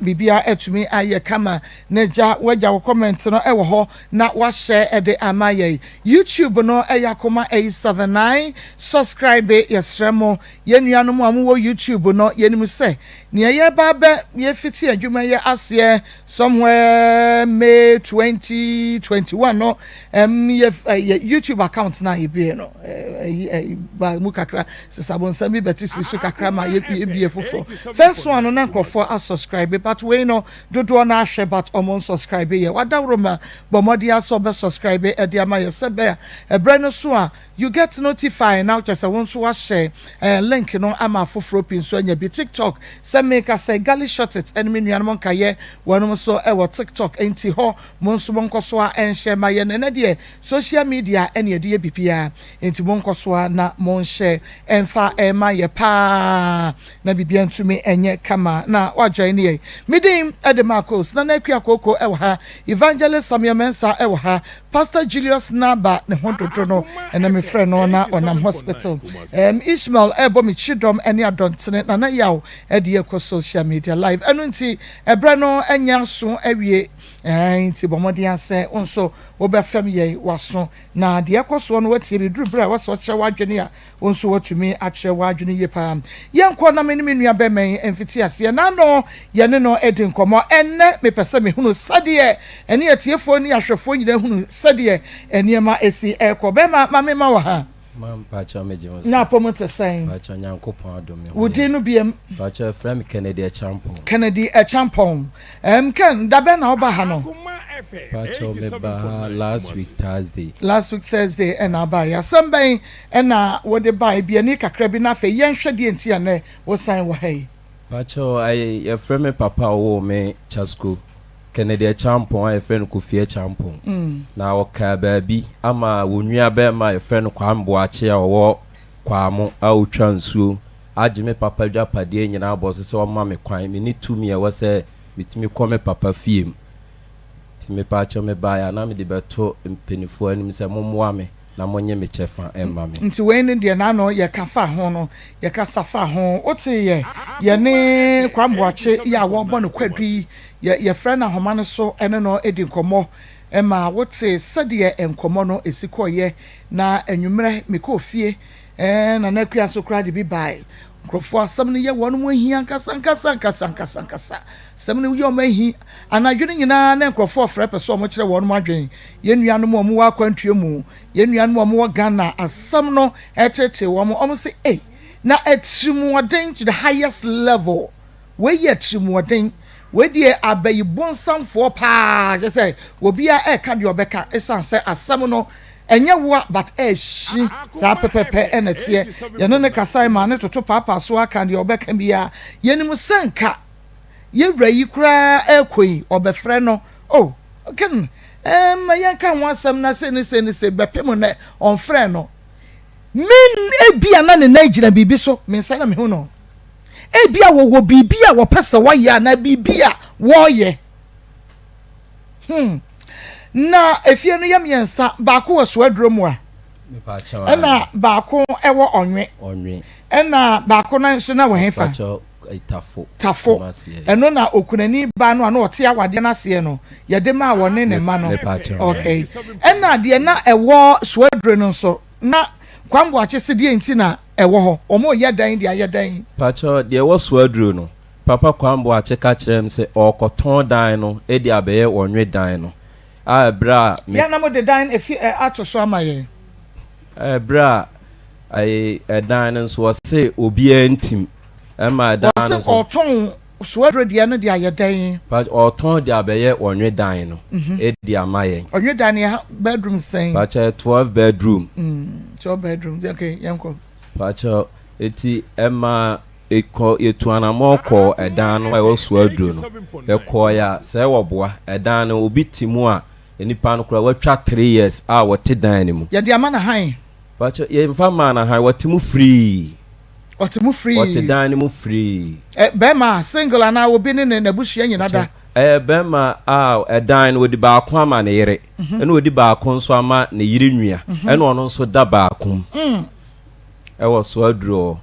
Biribiara atumi ayɛ kama na gya wagya wo comment no wɔ hɔ na wahyɛ de ama yɛn. YouTube no yɛ Akoma 879 subscribe yɛsrɛ mo yɛn nuanom a mowɔ YouTube no yɛnim sɛ nea yɛreba abɛ yɛfiti adwuma yi aseɛ somewhere May 2021 no ɛm yɛ yɛ YouTube account na yɛbie no ɛyi ba mu kakra sisabonsam bi bɛte si so kakra ma yɛbie foforɔ. First one no na nkurɔfoɔ asubscribe, but wei no dodoɔ no ahwɛ but ɔmo nsubscribe. Yɛ wadaworo ma bɔ mmɔden asɛ ɔbɛ subscribe ɛde ama yɛ sɛ bɛyɛ ɛbrɛ no so a you get notify na kyerɛ sɛ wo nso wahyɛ link no ama afoforɔ pii nso anya bi. TikTok sɛ meka sɛ Gali Shortit ɛne me nuanom nkayɛ wɔnom nso ɛwɔ TikTok, nti hɔ mo nso monkɔ so a ɛnhyɛ ma yɛ. Nɛnɛ deɛ social media ɛne yɛde yɛ biribiara, nti monkɔ so a na monhyɛ ɛmfa ɛma yɛ paa na biribia ntumi ɛnyɛ kama na wadwan ne yɛ. Medin ɛde Marcos na Akua Koko ɛwɔ ha, Evangelist Samuel Mensa ɛwɔ ha, Pastor Julius Naba ne ho dodo no ɛna mefrɛ no na ɔnam hospital. Ishmael ɛbɔ me kyidɔm ɛne adɔntene Nana Yaw ɛde yɛkɔ social media live. Ɛno nti ɛberɛ no ɛnyɛ aso awie nti bɔ mmɔden asɛ wo nso wobɛfɛm yɛn waso na deɛ ɛkɔ soɔ no watie bi duru berɛ a wɔsɛ ɔkyerɛ w'adwene a wo nso watumi akyerɛ w'adwene yie paa. Yɛnkɔ na me ne me nua bɛma yi mfiti aseɛ n'ano yɛne no adi nkɔmmɔ. Ɛnnɛ mepɛ sɛ mehunu sɛdeɛ ɛne atiefoɔ ne ahwɛfoɔ nyinaa hunu sɛdeɛ nneɛma esi ɛrekɔ. Bɛrima, ma mema wɔ ha. Na apɔmu te sɛn? Wo din no biam? Kennedy Acheampong. Kennedy Acheampong. Ken, dabɛn na woba ha no? Pacho, meba ha last week Thursday. Last week Thursday ɛna aba yɛ. Asɛm bɛn ɛna wɔde ba ebiani kakra bi na afei yɛnhwɛ deɛ nti a nɛ wosan wɔ ha yi? Pacho, ayi yɛfrɛ me papa a ɔwɔ me Chasco Kennedy Acheampong a yɛfrɛ no Kofi Acheampong. Na ɔkaa baabi ama wɔn nua bɛrima a yɛfrɛ no Kwame Boakye a ɔwɔ Kwamo a otwa nsuo agye me papa dwapadeɛ nyinaa bɔ so sɛ ɔma me kwan me ne tumi a ɛwɔ sɛ metumi kɔ me papa fie mu. Nti mepaakyɛw, mebaeɛ a na mede bɛto mpanimfoɔ anim sɛ mommoa me na monye me kyɛfa mma me. Nti wei ne deɛ n'ano yɛka fa ho no, yɛkasa fa ho. Wote yɛ yɛne Kwame Boakye yɛ a wɔrebɔ no kwadu yi, yɛ yɛfrɛ no ahoma no so ɛne no di nkɔmmɔ ma wote sɛdeɛ nkɔmmɔ no esi kɔɔyɛ. Na anwummerɛ mekɔɔ fie Nana Akua nso koraa de bi bae. Nkurɔfoɔ asɛm no yɛ wɔn mu ahi ankasa ankasa ankasa ankasa ankasa. Asɛm no yɛ wɔn ahi anadwo no nyinaa na nkurɔfoɔ frɛ pɛ sɛ wɔkyerɛ wɔn adwene. Yɛn nuanom a wɔwɔ akwantuo mu, yɛn nuanom a wɔwɔ Ghana, asɛm no ɛkyekye wɔn. Wɔn sɛ, ei, na atirimuɔden to the highest level. Wei yɛ atirimuɔden. Wei deɛ abayi bonsamfoɔ paa kyerɛ sɛ obiara ɛreka deɛ ɔbɛka ɛsiane sɛ asɛm no ɛnyɛ woa but ɛhyi saa pɛpɛpɛ. Ɛna teɛ yɛne ne kasae ma ne toto paapaa so aka deɛ ɔbɛka biara. Yɛnim sɛ nka yɛwura yi koraa ɛrekɔ yi ɔbɛfrɛ no oh ken ma yɛnka ho asɛm na sei ne sei ne sei bɛpem nɛ ɔmfrɛ no. Me ebia na ne nan gyina biribi so, me nsa na mehu no. Ebia wɔwɔ biribi a wɔpɛ sɛ wɔyɛ anaa biribi a wɔreyɛ. Na efie no yɛ mmiɛnsa, baako wɔ Soaduro mu a ɛna baako ɛwɔ Ɔnwe, ɛna baako no nso na wɔ hefa? Tafo. Tafo. Ɛno na okunani ba no a na ɔte awadeɛ n'aseɛ no yɛde maa wɔne ne mma no. Okay, ɛna deɛ na ɛwɔ Soaduro no nso na Kwame Boakye se deɛ nti na ɛwɔ hɔ, wɔn yɛ dan de ayɛ dan? Pacho, deɛ ɛwɔ Soaduro no, Papa Kwame Boakye ka kyerɛ m sɛ ɔrekɔtɔn dan no de abɛyɛ Ɔnwe dan no a ɛberɛ a me yɛn na mo de dan efi ɛ ato so ama yɛn. Ɛberɛ a ɛyɛ ɛdan no nso ɔse obiara ntim ɛma ɛdan no nso. Ɔse ɔtɔn Soaduro deɛ no de ayɛ dɛn? Pacho, ɔtɔn de abɛyɛ Ɔnwe dan no de ama yɛn. Ɔnwe dan no yɛ bedroom sɛn? Pacho, 12 bedroom. 12 bedroom, okay, yɛn kɔ. Pacho, eti ɛma ekɔ yɛtu anamɔ kɔ ɛdan no a ɛwɔ Soaduro no. Yɛkɔɔ yɛ a sɛ wɔboa ɛdan no obi te mu a nipa no koraa watwa 3 years a wɔte dan no mu. Yɛde ama na han? Pacho, yɛmfa maa na han, wɔte mu free. Ɔte mu free? Ɔte dan no mu free. Ɛ bɛrima single anaa obi ne ne n'abusua nyina da? Ɛyɛ bɛrima a ɛdan no wɔde baako ama ne yere ɛna wɔde baako nso ama ne yere nua ɛna ɔno nso da baako mu ɛwɔ Soaduro hɔ.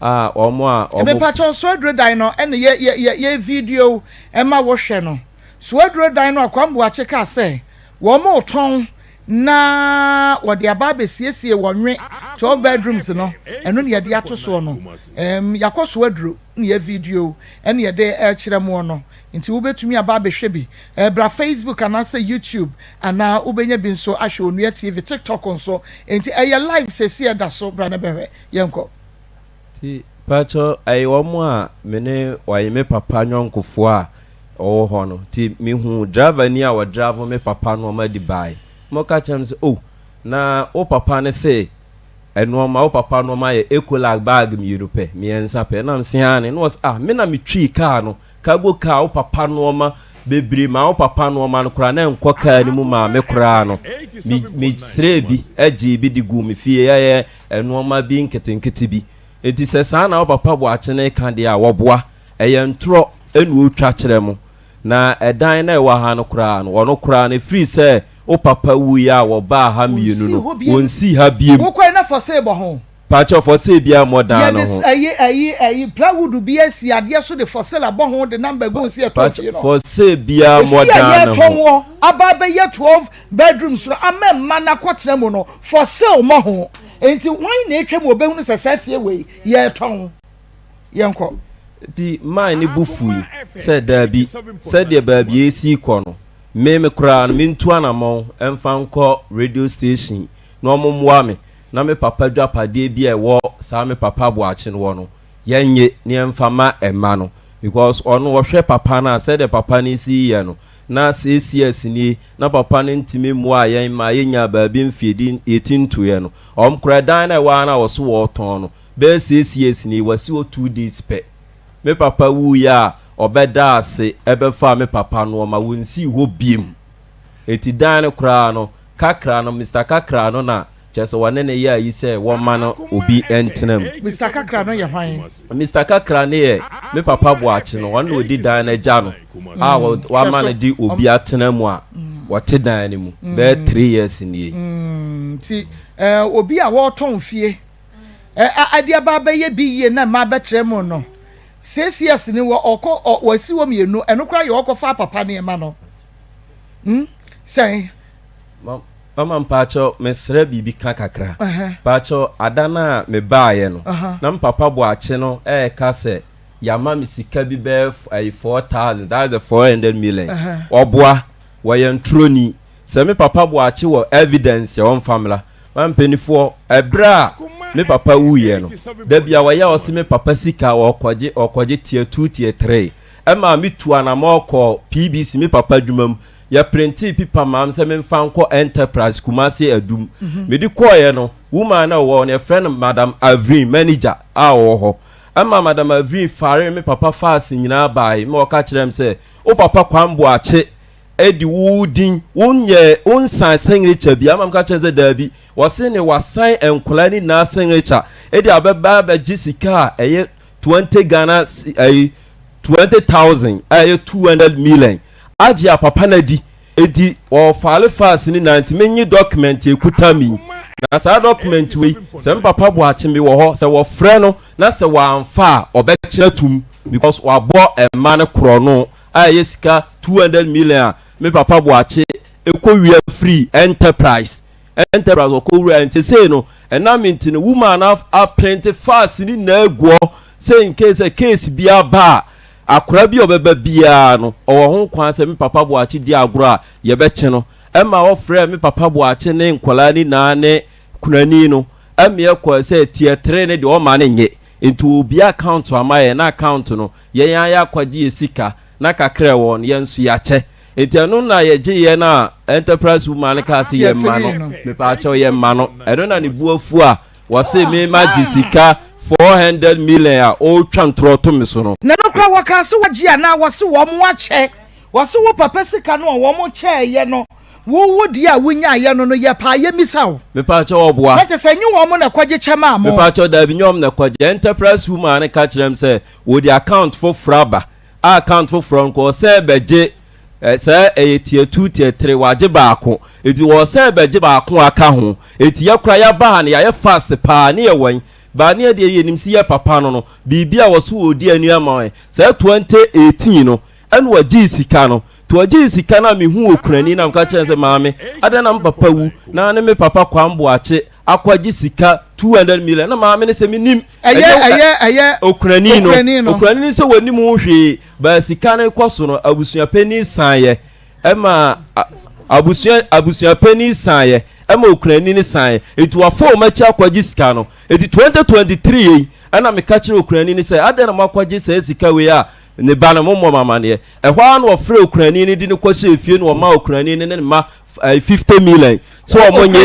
A wɔn a wɔn. Mepakyɛw Soaduro dan no ɛna yɛ yɛ yɛ yɛ video ɛma wo hwɛ no. Soaduro dan no a Kwame Boakye kaa sɛ wɔn retɔn na wɔde aba abɛsiesie wɔn nwe 12 bedrooms no ɛno na yɛde ato soɔ no. Ɛm yɛakɔ Soaduro na yɛ video ɛna yɛde ɛrekyerɛ moɔ no. Nti wobɛtumi aba abɛhwɛ bi. Ɛɛ bra Facebook anaasɛ YouTube anaa wobɛnya bi nso ahwɛ Onua TV, TikTok nso. Nti ɛyɛ live seesei ɛda so bra na bɛhwɛ. Yɛnkɔ. Nti pakyɛw ɛyɛ wɔn a me ne wɔyɛ me papa nyɔnkofoɔ a wɔwɔ hɔ no nti me hu driver ni a ɔdravo me papa nnoɔma de baeɛ na ɔka kyerɛ me sɛ oh na wo papa no se nnoɔma wo papa nnoɔma yɛ Ecolac bag mmienu pɛ mmiɛnsa pɛ na me se aane na ɔse ah me na me twii car no Cargo car wo papa nnoɔma bebree maa wo papa nnoɔma no koraa na ɛnkɔ car no mu maa me koraa no me me srɛɛ bi gyee bi de guu me fie ɛyɛ nnoɔma bi nketenkete bi nti sɛ saa na wo papa Boakye no reka deɛ a wɔboa ɛyɛ ntorɔ ɛna ɔretwa kyerɛ mo na ɛdan no a ɛwɔ ha no koraa no ɔno koraa no ɛfiri sɛ wo papa wuiɛ a wɔbaa ha mmienu no wɔnsii ha biem. Wokɔe na for sale bɔ ho. Pakyɛw for sale biara mmɔ dan no Yɛde ho. ɛyi ɛyi ɛyi plywood bi asi adeɛ so de for sale abɔ ho de number gu ho sɛ yɛtɔn fie Pakyɛw no. for sale biara mmɔ Efie a dan no yɛtɔn ho. wɔ aba abɛyɛ 12 bedrooms no ama mma no akɔtena mu no for sale mmɔ ho. Enti hwan na atwa mu obɛhunu sɛ saa fie wei yɛtɔn? Yɛnkɔ. Nti man no bo fui sɛ, Dabi, sɛdeɛ baabi a ɛresi rekɔ no, me me koraa no, mentu anammɔn mfa nkɔ radio station na wɔmmoa me na me papa dwapadeɛ bi a ɛwɔ saa me papa aboakye no hɔ no yɛnnye na yɛmfa ma mma no because ɔno ɔhwɛ papa no a sɛdeɛ papa no si yɛ no na seesies nie na papa no ntumi mmoaa yɛn maa yɛnyaa baabi mfeɛ di yɛti ntoeɛ no ɔm koraa dan no a ɛwɔ ha no a ɔso wɔɔtɔn no bɛyɛ seesies nie wasi hɔ 2 days pɛ me papa wuiɛ a ɔbɛdaa ase ɛbɛfaa me papa noɔma wɔnsii hɔ biem. Enti dan no koraa no, Kakra no, Mister Kakra no na kyerɛ sɛ wɔne no yɛ ayi sɛ wɔmma no obi ntena mu. Mister Kakra no yɛ hwan? Mister Kakra no yɛ me papa Boakye no, ɔno na ɔdi dan no agya no a wama no de obi atena mu a wɔte dan no mu bɛyɛ 3 years nie. Nti obi a wɔretɔn fie de aba abɛyɛ bi yie na mma abɛkyerɛ mu no, 6 years ni wɔ ɔkɔ wɔasi hɔ mmienu, ɛno koraa yɛ ɔkɔfa papa nneɛma no. Sɛn? Mama mpaakyɛw, mesrɛ biribi ka kakra. Mpaakyɛw, ada no a mebaeɛ no, na me papa Boakye no reka sɛ yɛama me sika bi bɛyɛ ɛyi 4,000, that's the 400 million. Ɔboa, wɔyɛ ntoroni. Sɛ me papa Boakye wɔ evidence a ɔmfa mmra. Ma mpanimfoɔ, ɛberɛ a me papa wuiɛ no, da bi a wɔyɛ a ɔse me papa sika ɔrekɔgye, ɔrekɔgye tier two, tier three. Ɛmaa metuu anamɔn kɔɔ PBC, me papa adwuma mu. Yɛprintee pipa maa me sɛ memfa nkɔ Enterprise, Kumasi Adum. Mede kɔeɛ no, woman no a ɔwɔ hɔ no, yɛfrɛ no Madam Avreen, manager a ɔwɔ hɔ. Ɛmaa Madam Avreen faree me papa files nyinaa baeɛ ma ɔka kyerɛɛ me sɛ, Wo papa Kwame Boakye de wo din, wonyɛɛ, wonsan signature biara. Ɛma meka kyerɛɛ no sɛ daabi. Ɔse ne wasan nkwadaa no nyinaa signature de abɛba abɛgye sika a ɛyɛ 20 Ghana ɛyi 20,000 a ɛyɛ 200 million agye a papa no adi enti wɔfaale files no nyinaa nti menye document ekuta mi na saa document wei sɛ me papa Boakye me wɔ hɔ sɛ wɔfrɛ no na sɛ wɔamfa a ɔbɛkyerɛ tum because wabɔ mma no korɔ a ɛyɛ sika 200 million a me papa Boakye ekɔwia firi Enterprise ɔkɔwura nti sei no ɛnam nti no woman no aprinte files ne nyinaa aguɔ sɛ in case sɛ case bi aba a akora bi a ɔbɛba biara no ɔwɔ ho kwan sɛ me papa Boakye di agorɔ a yɛbɛkye no. Ɛma ɔfrɛ me papa Boakye ne nkwadaa no nyinaa ne kunani no ɛmeɛ kɔɛ sɛ tier 3 ne deɛ ɔma no nye nti obi account ama yɛn na account no yɛn ayɛ akɔgye yɛ sika na kakra ɛwɔ no yɛn nso yɛakyɛ. Nti ɛno na yɛgye yɛn a Enterprise woman no kaa sɛ yɛn mma no mepaakyɛw yɛn mma no ɛno na ne bu afu a wɔse me ma gye sika 400 million a ɔretwa ntorɔ to me so no. Na no koraa wɔkaa sɛ wagye anaa wɔse wɔn akyɛ wɔse wo papa sika no a wɔn kyɛɛyɛ no wo wo deɛ a wonyaayɛ no no yɛ paa yɛmmisa wo. Mepaakyɛw ɔboa. Na kyɛ sɛ nye wɔn na ɛkɔgye kyɛ maa mo. Mepaakyɛw daabi nyɛ wɔn na ɛkɔgye. Enterprise woman no ka kyerɛ me sɛ wɔde account foforɔ aba a account foforɔ no kɔ sɛ bɛgye sɛ ɛyɛ tier 2, tier 3 wagye baako eti wɔ sɛ bɛgye baako aka ho eti yɛ kora yɛaba ha no yɛayɛ fast paa ne yɛ wɔn. Baa ne yɛdeɛ yɛnim se yɛ papa no no biribi a wɔso wɔredi ani ama yɛn. Saa 2018 no ɛna wɔgyee sika no. Nti wɔgyee sika no a mehuu okunani no a meka kyerɛɛ no sɛ maame adɛn na me papa wu na ne me papa Kwame Boakye akɔgye sika 200 million na maame no sɛ menim. Ɛyɛ ɛyɛ ɛyɛ okunani no okunani no sɛ wɔnim ho hwee baa sika no kɔ so no abusuapanin san yɛ ɛma abusua abusuapanin san yɛ ɛma okunani no san yɛ nti wafa wɔn akyi akɔgye sika no nti 2023 yei ɛna meka kyerɛ okunani no sɛ adɛn na moakɔgye saa sika wei a ne ba no mommɔ mo amaneɛ ɛhɔ ara na ɔfrɛ okunani no de no kɔhyɛ efie na ɔma okunani no ne ne mma 50 million sɛ wɔn nye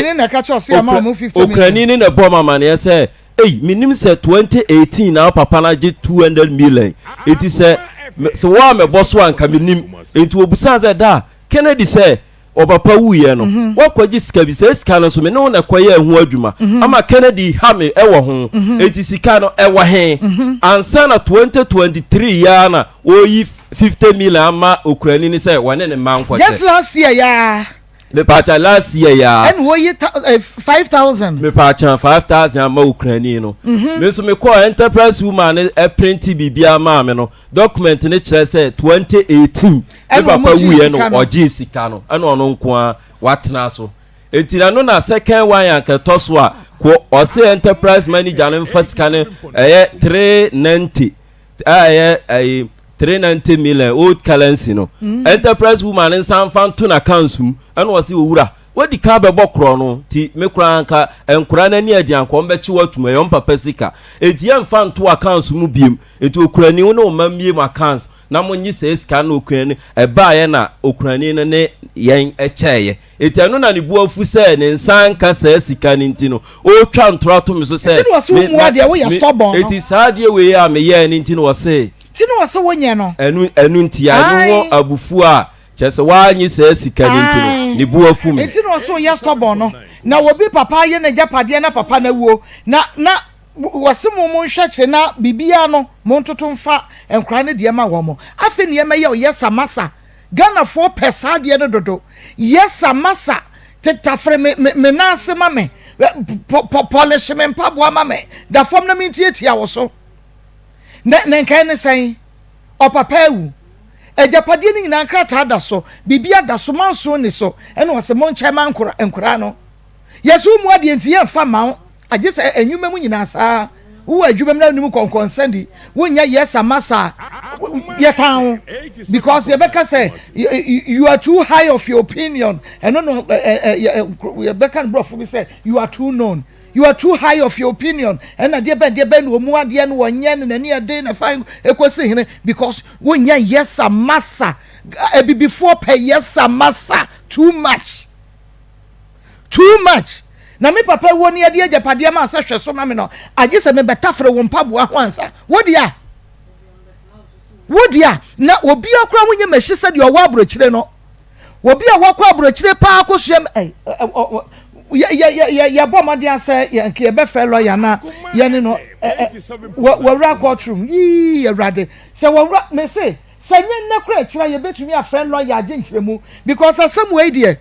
okunani no na ɛbɔ mo amaneɛ sɛ Ei menim sɛ 2018 na wo papa no agye 200 million enti sɛ sɛ wo a mɛbɔ so a nka menim enti wɔbusaa sɛ da Kennedy sɛ ɔpapa wuiɛ no mhm. woakɔgye sika bi sɛ sika no nso me ne wo na ɛkɔyɛɛ ho adwuma mhm. ama Kennedy ha me ɛwɔ ho mhm. enti sika no ɛwɔ he ansa na 2023 yi na wɔyi 50 million ama okurani no sɛ wɔne ne mma nkɔkyɛ just last year yaa Mepaakyɛ last year yaa. Ɛna woyi 5,000. Mepaakyɛ 5,000 ama okurani no. Mhm. Me nso mekɔɔ enterprise woman no ɛprinti biribiara maa me no document no kyerɛ sɛ 2018 me papa wuiɛ no ɔgyee sika no ɛna ɔno nko ara watena so. Enti na no na second one anka ɛtɔ so a ko ɔse enterprise manager no mfa sika no ɛyɛ 390. A ɛyɛ ɛyi 390 million old currency no mm. Enterprise woman nsa nfa nto n'accounts mu ɛna ɔsi owura wadi kan bɛbɔ korɔ no ti me koraa nka nkora n'ani adi anka wɔn bɛkye watum ɛyɛ wɔn papa sika eti yɛn nfa nto accounts mu biem eti okurani wo ne wɔn mma mmie mu accounts na mo nye sɛ sika na okurani ɛbaayɛ na okurani no ne yɛn ɛkyɛɛyɛ. Enti ɛno na ne bo afu sɛ ne nsa anka saa sika no nti no, ɔretwa ntorɔ ato me so sɛ. Nti na ɔse wo mua deɛ woyɛ stubborn no. Enti saa adeɛ wei a meyɛɛ no nti na ɔse. Nti na ɔse wonyɛ no. Ɛno ɛno nti a, ɛno ho abufuo a kyerɛ sɛ woanye saa sika no nti no, ne bo afu me. Nti na ɔse woyɛ stubborn no. Na obi papa ayɛ n'agyapadeɛ na papa no awuo na na wɔse mo monhwɛ kyere na biribiara no montoto mfa nkwadaa no deɛ ma wɔn. Afei nneɛma yi a ɔyɛ sa masa Ghanafoɔ pɛ saa adeɛ no dodo. Yes sir masa te tafere me me me nan ase ma me pɔ pɔ pɔlehye me mpaboa ma me da fam na mentiatia wo so. Na na nkae ne sɛn? Ɔpapa awu. Agyapadeɛ no nyinaa nkrataa da so, biribi ada so, manso nni so. Ɛna ɔse monkyɛ ma nkora nkoraa no. Yɛse wo mu adeɛ nti yɛmfa mma wo agye sɛ nnwuma mu nyinaa saa. Wowɔ adwuma mu na wonim kɔnkɔnsa di, wonyɛ yes ama saa, yɛtan wo because yɛbɛka sɛ you are too high of your opinion. Ɛno no yɛbɛka no borɔfo bi sɛ you are too known. You are too high of your opinion. Ɛna deɛ bɛn deɛ bɛn na ɔmu adeɛ no wɔnyɛ no n'ani ɛden na fa ɛkɔsi hene because wonyɛ yes ama sa. Abibifoɔ pɛ yes ama sa too much. Too much! Na me papa wuo no yɛde agyapadeɛ maa sɛ hwɛ so ma me no, agye sɛ mebɛtafere wo mpaboa ho ansa. Wo dea! Wo dea! Na obiara koraa ho nyɛ m'ahyi sɛ deɛ ɔwɔ aburokyire no. Obi a wakɔ aburokyire paa kɔsua yɛbɔ mmɔden asɛ nka yɛbɛfrɛ lɔya na yɛne no wɔwura courtroom. Yii, Awurade! Sɛ wɔwura, mese, sɛ nyɛ nnɛ koraa akyire a yɛbɛtumi afrɛ lɔya agye nkyerɛmu because asɛm wei deɛ,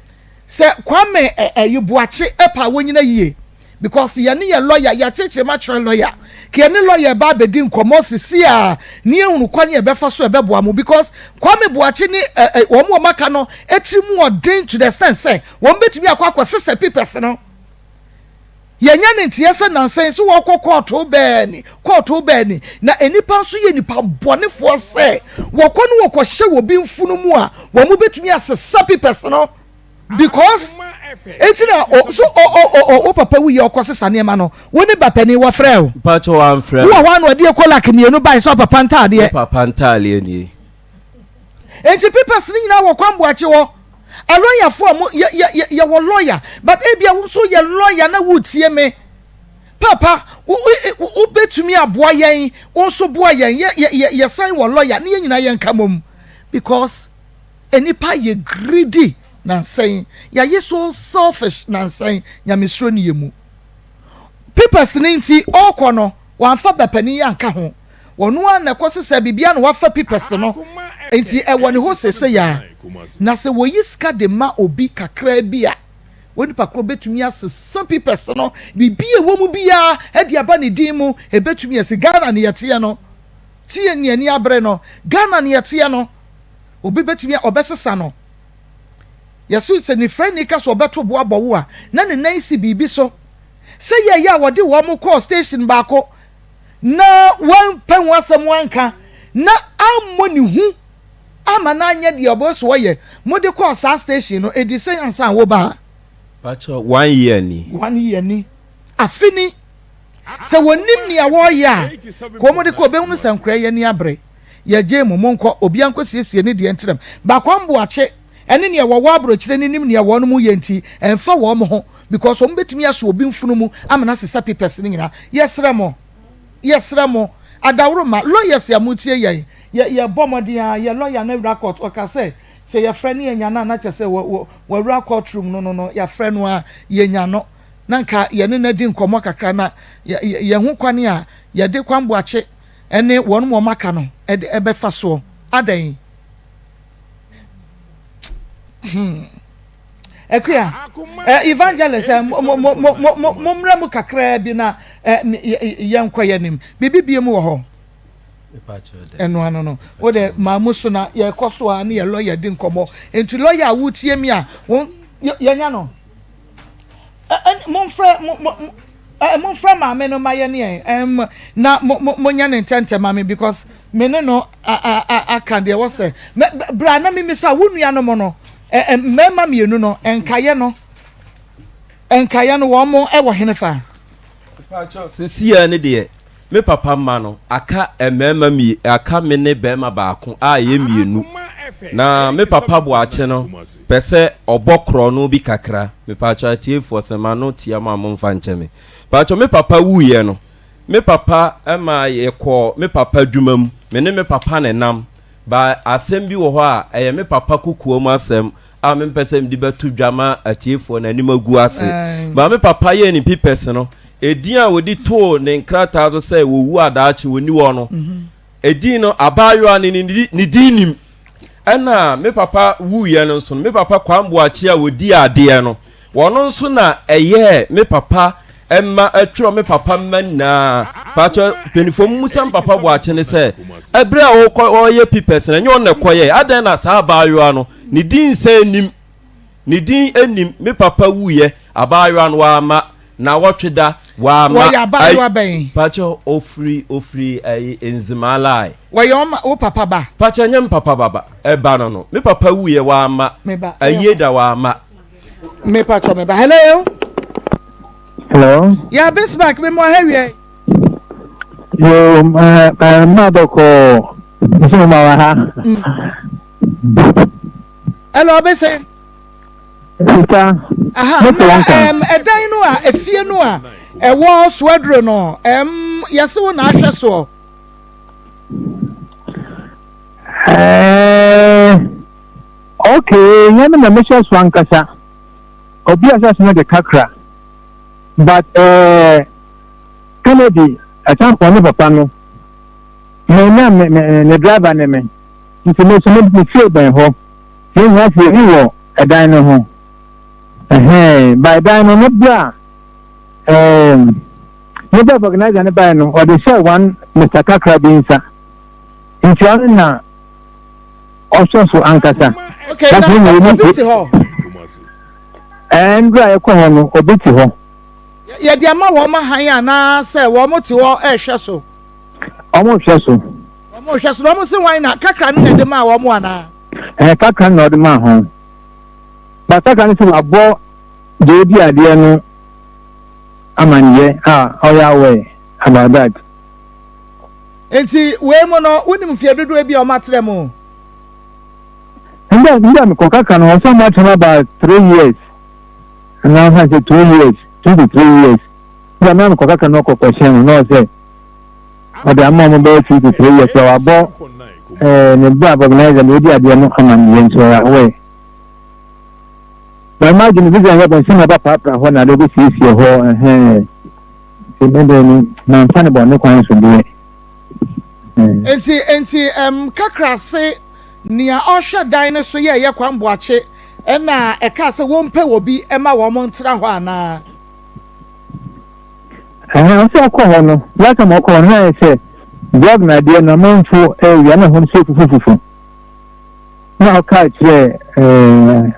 Sɛ Kwame ɛyi Boakye pɛ a wɔnyina yie because yɛne yɛ lawyer yɛakyerekyere mu akyerɛ lawyer ka yɛne lawyer ba abɛdi nkɔmmɔ sisi a ne yɛhunu kwan yɛbɛfa so ɛbɛboa mo because Kwame Boakye ne ɛ wɔn wɔn aka no etiri mu ɔden to the extent sɛ wɔn bɛtumi akɔ akɔ sesɛ papers no. Yɛnyɛ ne nteɛ sɛ nansa yi sɛ wɔkɔ kɔɔto bɛɛni kɔɔto bɛɛni na nnipa nso yɛ nnipa bɔnefoɔ sɛ wɔkɔ no wɔkɔhyɛ wɔ bi mfunu mu a wɔn bɛtumi asesa papers no because eti na o so o o o o wo papa wuyi ɔkɔ sesa nneɛma no wo ne ba panin wɔfrɛ o. Mpakyɛ wɔamfrɛ me. Wowɔ hɔ a na ɔde ekolak mmienu bae sɛ ɔpapa ntaadeɛ. Me papa ntaadeɛ nie. Enti papers no nyinaa wɔ Kwamboakye hɔ. Alɔyafoɔ a mo yɛ yɛ yɛ yɛwɔ lɔya but ebia wo nso yɛ lɔya na woretie me. Papa wo wo wobɛtumi aboa yɛn wo nso boa yɛn yɛ yɛ yɛ yɛsan wɔ lɔya ne yɛn nyinaa yɛnka mmom because nnipa yɛ greedy nansa yi yɛayɛ so selfish nansa yi nyamesuro ne yɛ mu. Papers no nti ɔrekɔ no wamfa ba panin yi anka ho. Ɔno ara na ɛkɔsesa biribiara na wafa pipɛs no, enti ɛwɔ ne hɔ seesei ara. Na sɛ wɔyi sika de ma obi kakraa bi a, Onipa korɔ bɛtumi asesa pipɛs no, biribi a ɛwɔ mu biara de aba ne din mu. Ɛbɛtumi asi. Ghana ne yɛteɛ no. Tie nea ani abere no. Ghana ne yɛteɛ no. Obi bɛtumi a ɔbɛsesa no. Yɛse sɛ nifrani ka sɛ ɔbɛto bo abɔ wo a, na ne nan si biribi so. Sɛ yɛyɛ a wɔde wɔn kɔɔ station baako na wɔampɛ ho asɛm anka na ammɔ ne hu amma no anyɛ deɛ ɔbɛ so ɔyɛ. Mode kɔɔ saa station no, ɛdi sɛn ansa na woba ha? Pakyɛ, one year ni. One year ni. Afe ni. Sɛ wɔnim nea wɔreyɛ a, kɔ wɔn de kɔ, wɔbɛhunu sɛ nkoraa yi ani abere. Yɛgyee mo, monkɔ, obiara nkɔsiesie ne deɛ ntenam. Bakwam Boakye ne nea wɔwɔ aburokyire no nim nea wɔn yɛ nti, ɛmfa wɔn ho because wɔn bɛtumi asɔ obi mfunu mu ama no asesa papers no nyinaa. Yɛsrɛ mo, yɛsrɛ mo, adaworoma, lawyers a motie yɛn, yɛ, yɛbɔ mmɔden ara, yɛ lawyer no awura court, ɔka sɛ, sɛ yɛfrɛ no yɛnya no a, na kyerɛ sɛ wɔ, wɔ, wawura court room no no no, yɛafrɛ no a, yɛnya no. Na nka yɛne no adi nkɔmmɔ kakra na yɛ, yɛ, yɛho kwan a yɛde Kwam Boakye ne wɔn wɔn aka no de bɛfa soɔ. Adɛn? Hmm. Akua, eh, evangelist, eh, mo, mo, mo, mo, mo, mo mmerɛ mu kakraa bi na eh, yɛnkɔ yɛn anim. Biribi bie mu wɔ hɔ. Ɛno ano no, wo de maa mu so na yɛkɔ so a ne yɛ lɔya di nkɔmmɔ. Nti lɔya a wotie mi a, wɔn yɛnya no. Momfrɛ mo mo momfrɛ maame no ma yɛne yɛn ɛm na mo mo monyɛ ne ntɛntɛm ma me because me ne no a a aka deɛ wɔ sɛ mɛ bra na mimisa wo nuanom no ɛ mmarima mmienu no nkaeɛ no nkaeɛ no wɔn mo ɛwɔ hene fa. Sisi ne deɛ Me papa mma no, aka mmarima mmie, aka me ne barima baako a yɛyɛ mmienu. Na me papa Boakye no pɛ sɛ ɔbɔ korɔno bi kakra. Mepaakyɛw atiefoɔ, sɛ m'ano tia mo a momfa nkyɛ me. Mepaakyɛw, me papa wuiɛ no, me papa ma yɛkɔɔ me papa adwuma mu. Me ne me papa na ɛnam. But asɛm bi wɔ hɔ a, ɛyɛ me papa kokoa mu asɛm a mempɛ sɛ mede bɛto dwa ma atiefoɔ no anim agu ase. But me papa yɛɛ ne pipɛs no, Edin a wɔde too ne nkrataa so sɛ wɔwu a daakye wɔnni hɔ no, edin no, abaayewa no ne din nim. Ɛna me papa wuiɛ no nso no, me papa Kwame Boakye a wɔdii adeɛ no, wɔno nso na ɛyɛɛ me papa mma, ɛtwerɛ me papa mma nyinaa. Pakyɛ mpanimfoɔ mu musa me papa Boakye ne sɛ, ɛberɛ a ɔrekɔ ɔreyɛ pipɛs no, ɛnyɛ ɔno na ɛkɔyɛɛ, adɛn na saa abaayewa no ne din nsan nnim? Ne din nnim, me papa wuiɛ, abaayewa no wamma, nawɔtwe da, wamma. Wɔyɛ abaayewa bɛn? Pakyɛ ofiri, ofiri ɛyi Nzemaa line. Wɔyɛ ɔma, wo papa ba? Pakyɛ ɛnyɛ me papa ba ba, ɛba no no, me papa wuiɛ wamma, Me ba, ayie da wamma. Me pakyɛ me ba, hello. Hello. Yeah, Bismarck, me mo aha wiɛ. Yo, mma bɔkɔɔ, nso mo ma wɔ ha. Hello, Abese. Sista, Aha, na um, ɛdan no a efie no a ɛwɔ soaduro no um, yɛse wo na ahwɛ soɔ. Eh, okay, nyɛ me na mehyɛ so ankasa. Obi a hyɛ so no de kakra. But eh, Kennedy, ɛtampɔn ne papa no, me na me, me, ne driver ne me. Nti me nso me fie bɛn hɔ. Yɛn nyinaa fie no wɔ ɛdan no ho. Ɛhɛn, by dan no ne bra ɛɛm ne bra organizer no bae no ɔde hyɛ one Mr. Kakra bi nsa. Nti ɔno na ɔhwɛ so ankasa. Okay, na obi te hɔ. Ɛɛ ndura yɛkɔ hɔ no obi te hɔ. Yɛde ama wɔn ahan anaasɛ wɔn te hɔ ɛrehwɛ so. Wɔn rehwɛ so. Wɔn rehwɛ so na wɔn se wɔn na kakra no na ɛde maa wɔn anaa. Ɛɛ kakra no na ɔde maa ho. Ba kakra no sɛ wabɔ deɛ odi adeɛ no amanneɛ a ɔyɛ aware about that. Nti wei mu no wonim mfeɛ dodoɔ bi a wɔn atrɛ mu? Ndɛ ndɛ mekɔ kakra no wɔsɛ wɔn atrɛ mu about 3 years anaa wɔn sɛ 2 years 2 to 3 years. Ndɛ mɛ mekɔ kakra no ɔkɔ kɔhyɛn no na ɔsɛ ɔde ama wɔn bɛyɛ 2 to 3 years na wabɔ ɛɛ ne bra organizer na odi adeɛ no amanneɛ nti ɔyɛ aware. But imagine bi sɛ yɛ sɛ na ɔba prapra hɔ na ade bɛsiesie hɔ ɛhɛn nti me deɛ no mamfa ne bɔne kwan so deɛ. Nti nti ɛm kakrase nea ɔhwɛ dan no so yɛ ɛyɛ Kwame Boakye. Ɛna ɛkaa sɛ wɔmpɛ obi ma wɔn ntena hɔ anaa? Ɛhɛn, ɔsɛ ɔkɔ hɔ no, last time ɔkɔ hɔ no, na ayɛ sɛ drug na adeɛ no, amanfo ɛrewia na ɛhɔ no so fufufufu. Na ɔkaa kyerɛɛ ɛɛ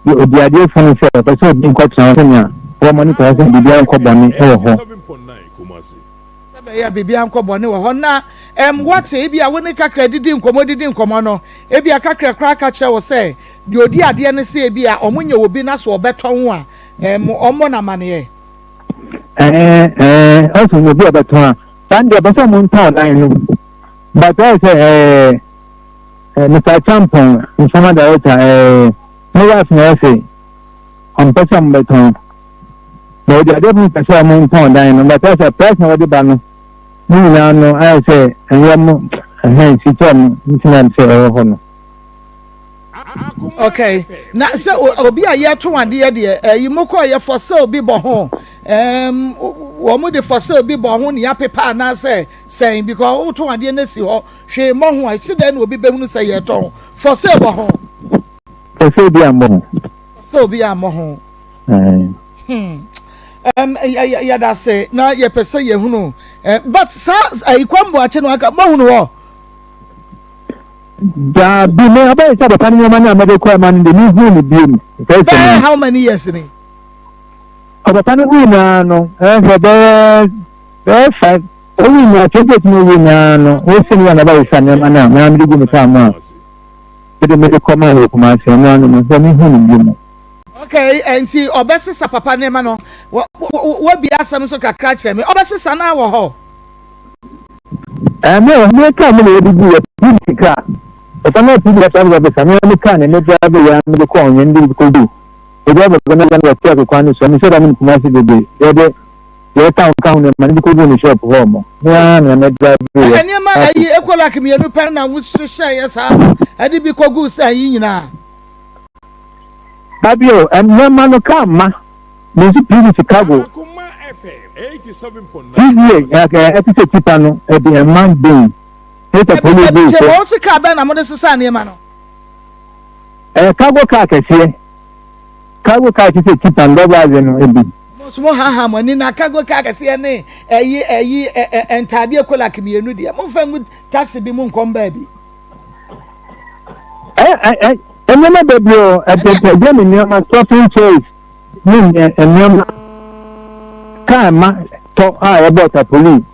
odiadeɛfo no sɛ ɔpɛ sɛ obi nkɔtena hɔ sɛnea wɔma no kwan sɛ biribiara nkɔ bɔne wɔ hɔ. Sɛ ɛbɛyɛ a biribiara nkɔ bɔne wɔ hɔ. Na ɛm, woate, ebia wo ne Kakra didi nkɔmmɔ didi nkɔmmɔ no, ebia Kakra koraa ka kyerɛ wo sɛ deɛ ɔdi adeɛ no sɛ ebia wɔnyɛ obi na sɛ ɔbɛtɔn a, ɛm, ɔmmɔ no amaneɛ. Ɛɛ, ɛɛ, ɔsɛ ɔnya obi a ɔbɛtɔn a, saa deɛ ɔpɛ sɛ ɔmo ntɔn dan no. But ɛyɛ sɛ ɛɛ, ɛɛ, Mr. Acheampong, Nfama director, ɛɛ, ne wife na ɛsɛ ɔmpɛ sɛ ɔmo bɛtɔn. Na ɔde adeɛ bi pɛ sɛ ɔmo ntɔn dan no, but ɛyɛ sɛ price na wɔde ba no, ne nyinaa no ayɛ sɛ ɛnyɛ ɔmo ɛhɛn sika ɔmo nti na sɛ ɛwɔ hɔ no. Okay, na sɛ obi a yɛtɔn adeɛ deɛ ɛyi mo kɔ yɛ for sale bi bɔ ho, ɛɛm wɔn de for sale bi bɔ ho ne apepa anaasɛ sɛn because wotɔn adeɛ no si hɔ hwee mmɔ ho a ɛsi dɛn na obi bɛhunu sɛ yɛtɔn for sale bɔ ho. For sale bi ammɔ ho. For sale bi ammɔ ho. Hmm. Um, yɛda se na yɛpɛ sɛ yɛhunu eh, but saa ayi eh, kwamboakye no aka moahunu hɔ. Daabi me abɛyɛ sɛ papa no nneɛma no a mɛde kɔ ɛma no de mehu no bio mu. Bɛyɛ how many years ni? Ɔpapa no wui naa no ɛyɛ sɛ bɛyɛ bɛyɛ five owi na 28 no wi naa no wosi no yɛ na bɛyɛ sɛ nneɛma no a mɛa mede gu me kaa mu a mede mede kɔ maa wɔ Kumasi ɛno ano no sɛ mehu no bio mu. Okay, nti ɔbɛsesa papa nneɛma no. Wabie asɛm nso kakra kyerɛ me. Ɔbɛsesa no wɔ hɔ. Ɛmɛ wɔ me kaa mu na yɛde gu yɛ pii kaa. Papa no pii kaa sɛ ɔbɛsa me me kaa na me drive yɛ me de kɔ ɔnwɛn de kɔ gu. Me drive kɔ na yɛ wɔ truck kwan no so. Me sɛ da me Kumasi bebree. Yɛde yɛ town ka ho nneɛma no de kɔ gu ne shop hɔ mo. Me ara na me drive yɛ. Nneɛma ayi ekolak mmienu pɛ na wohyehyɛ yɛ saa no ɛde bi kɔ gu sɛ yi nyinaa. Babio, nneɛma no kaa mma me nso PVC cargo. TVA ɛte sɛ tipa no ɛde mma den. Ɛsɛ polo go sɛ. Wɔn si kaa bɛn na mo de sesa nneɛma no. Ɛyɛ cargo car kɛseɛ. Cargo car te sɛ tipa no dɔbɔ adze no ebi. Mo nso mo haha mo ani na cargo car kɛseɛ ne ɛyi ɛyi ɛ ntaadeɛ kolak mmienu deɛ mo nfa ngu taxi bi mu nkɔm baabi. Nneɛma bebree o, ɛpɛpɛ ne nneɛma, stuffing chairs ne nneɛma, kaa ma tɔ a yɛbɔ tapoli.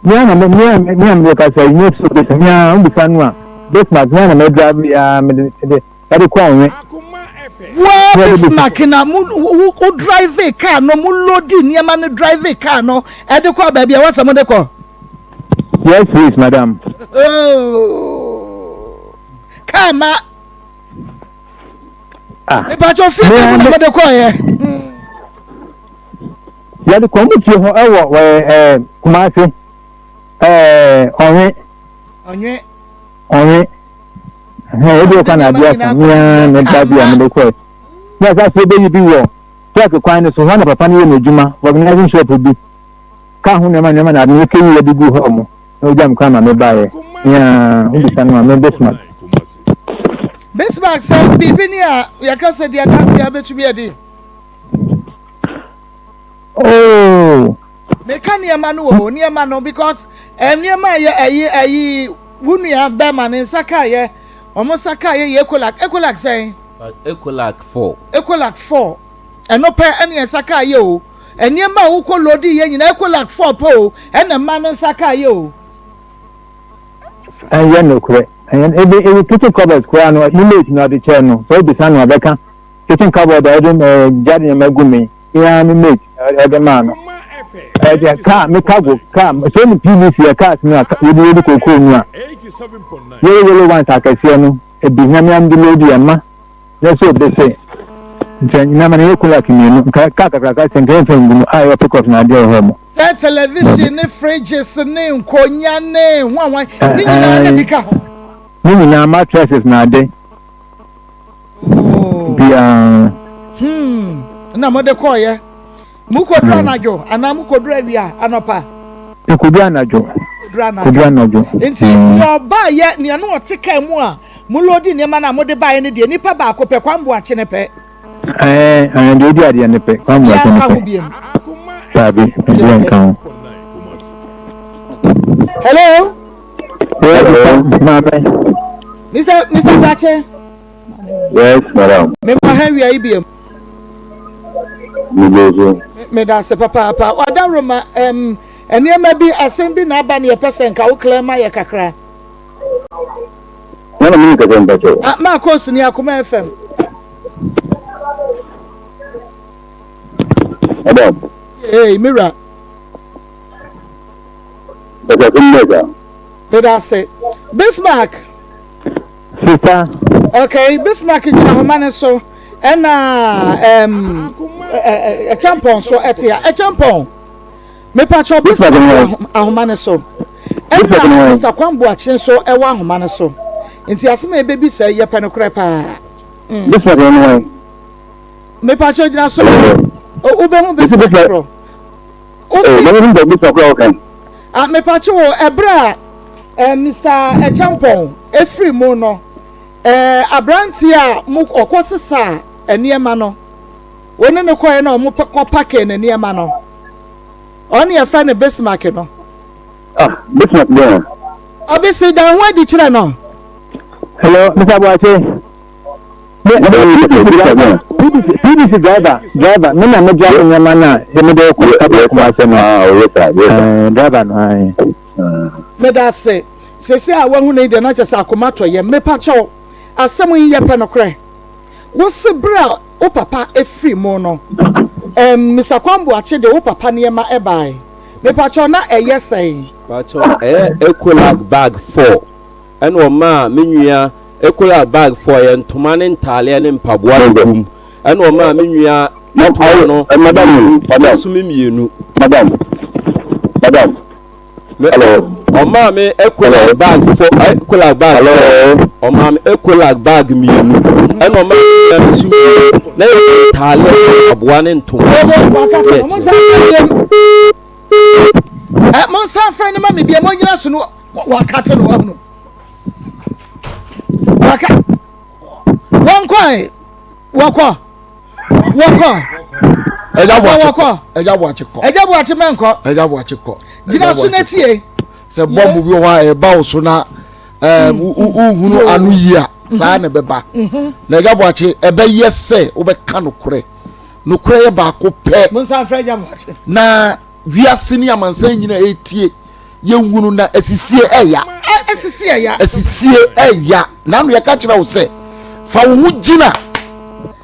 Mea na mea mea mede kasa yi nyɛ so besa mea wobisa no a Bismarck mea na me drive ya mede mede ɛde kɔ ɔnwe. Waa Bismarck na mo wo drive car no mo load nneɛma no drive car no ɛde kɔ baabi a wɔsɛ mo de kɔ. Yes please madam. Oh, kaa ma. Ah. Ìbàjọ́ fíìmù mu na mo de kọ́ yẹ. Yɛde kɔ mo fie hɔ ɛwɔ ɛɛ ɛɛ Kumasi ɛɛ Ɔnwe. Ɔnwe. Ɔnwe. Ɛhɛn ebi wɔ kwan na adeɛ asa mea ne ba bi a mo de kɔ yɛ. Ní asa so ebeyi bi wɔ truck kwan no so hɔ na papa no yɛ n'adwuma organizing shop bi. Kaa ho nneɛma nneɛma na ade no yɛkɛyi yɛde guu hɔ mo na ogya me kwan ma me baeɛ nea wobisa no a me Bismarck. Bismarck sɛ biribi ni a yɛka sɛ di adanseɛ a bɛtumi adi. Oh. Meka nneɛma no o nneɛma no because eh, nneɛma a yɛ ɛyi ɛyi wo nua bɛrima ne nsa kaeɛ wɔn nsa kaeɛ yɛ Ecolac Ecolac sɛn? Ecolac 4. Ecolac 4 ɛno pɛ ɛne nsa kaeɛ o. Nneɛma a wokɔ loadi yɛ nyinaa Ecolac fɔɔ pɛ o, ɛna mmaa no nsa kaa yɛ o. Ɛnyɛ nokorɛ. Ɛnyɛ ebi ebi kitchen cupboard koraa no ne mate na ɔde kyɛɛ no sɛ wobisa no a ɔbɛka kitchen cupboard a ɔde ɛɛ gya nneɛma gu me me ara me mate ɔde maa no ɛdeɛ kaa me cargo kaa sɛ ne PVC yɛ cars no a yɛde yɛde kookoo no a yellow yellow ones akɛseɛ no ebi na me ara mede loadi ɛma Na sɛ obi se, Nkyɛ nyina ma no yɛ kulak mmienu, nka kaa kakraka sɛ nka yɛmfa ngu mu a ɛwɔ pickups na adeɛ wɔ hɔ mo. Sɛ television ne fridges ne nkonya ne hwanhwan ne nyinaa na bi ka ho. Ne nyinaa mattresses na ade Oh. biara. Hmm. Na mo de kɔɔyɛ. Mo kɔduru anadwo anaa mo kɔduru awia anɔpa? Yɛkɔduru anadwo. Kɔduru anadwo. Kɔduru anadwo. Nti nea ɔbaayɛ nea na ɔte kaa mu a. Mo loadi nneɛma no a mode baeɛ no deɛ, nipa baako pɛ, Kwame Boakye no pɛ. Ɛɛ, ɛɛ, deɛ ɔdi adeɛ no pɛ, Kwame Boakye no Obiara nka ho pɛ. biom. Daabi, obiara nka ho. Hello? Yes, maame. Mr. Mr. Boakye. Yes, madam. Me ma ha wia yi biom. Me so. Me da ase papaapa. Wada Roma, um, nneɛma bi, asɛm bi na aba na yɛpɛ sɛ nka wo clear ma yɛ kakra. Nana mi nkasa mpakyɛw. Ah, ma kɔ sini Akoma FM. Madam. Hey, Mira. Mpakyɛw asɛm bɛɛ saa. Meda ase. Bismarck. Sista. Okay, Bismarck gyina ahoma ne so. Ɛna um, ɛkyɛmpɔn so ɛte a. Ɛkyɛmpɔn. Mepakyɛw Bismarck wɔ ahoma no so. Ɛna Mister Kwame Boakye nso wɔ ahoma no so. Nti asɛm a yɛbɛbisa yi, yɛpɛ nokorɛ paa. Mm. Bismarck no wan? Mepakyɛw gyina so. Wobɛhu Bismarck korɔ. Wosi. Wobɛhu Bismarck korɔ wɔkan. Ah, mepakyɛw o, ɛberɛ a eh, Mr. Ɛkyɛmpɔn efiri mu no, eh, aberanteɛ a mo ɔkɔ sesa nneɛma no, wo ne no kɔɛ na ɔmo kɔ pake ne nneɛma no. Ɔno yɛfrɛ no Bismarck no. Ah, Bismarck bɛn a? Ɔbisi dan ho adi kyerɛ no. Hello, Mr. Boakye. Me, me, PDC driver, PDC, PDC driver, driver, me na me drive nneɛma no a yɛ me de kɔ kaba Kumase no. Ah, oh, yes sir, yes sir. Eh, driver no, ayi. Meda ase. Sese a wahu no yi deɛ na kyerɛ sɛ akoma tɔ yam. Mepa kyɛw, asɛm yi yɛ pɛ nokorɛ. Wose bere a wo papa firi mu no, ɛɛm Mister Kwame Boakye de wo papa nneɛma bae. Mepakyɛw na ɛyɛ sɛn? Pakyɛw ɛyɛ Ecolag bag four ɛna ɔmaa me nua Ecolag bag four ɛyɛ ntoma ne ntaaleɛ ne mpaboa na egu mu ɛna ɔmaa me nua ketewa no mmienu me nso me mmienu. Madam, madam. Me ɔmaa me Ecolag bag fo Ecolag bag fo ɔmaa me Ecolag bag mmienu ɛna ɔmaa me nua nso mmienu na yɛ ntaale aboa ne ntoma. Ɛ mo nsa afɛn ne ma mi bia mo nyina so no wakate no wahunu waka wɔn kɔɛ wɔkɔ. Wɔkɔ. Ɛgya Boakye kɔ. Ɛgya Boakye kɔ. Ɛgya Boakye mɛnkɔ. Ɛgya Boakye kɔ. Gyina so na tie. Sɛ bɔmbu bi wɔ hɔ a ɛba wo so na ɛɛm wohunu ano yie a saa na ɛbɛba. Na Ɛgya Boakye ɛbɛyɛ sɛ wobɛka nokorɛ. Nokorɛ yɛ baako pɛ. Monsan frɛ Ɛgya Boakye. Na wiase ne amansan nyina ɛretie yɛnhunu na asisie ɛya. Asisie ɛya. Asisie ɛya. Nano yɛka kyerɛ wo sɛ fa wo ho gyina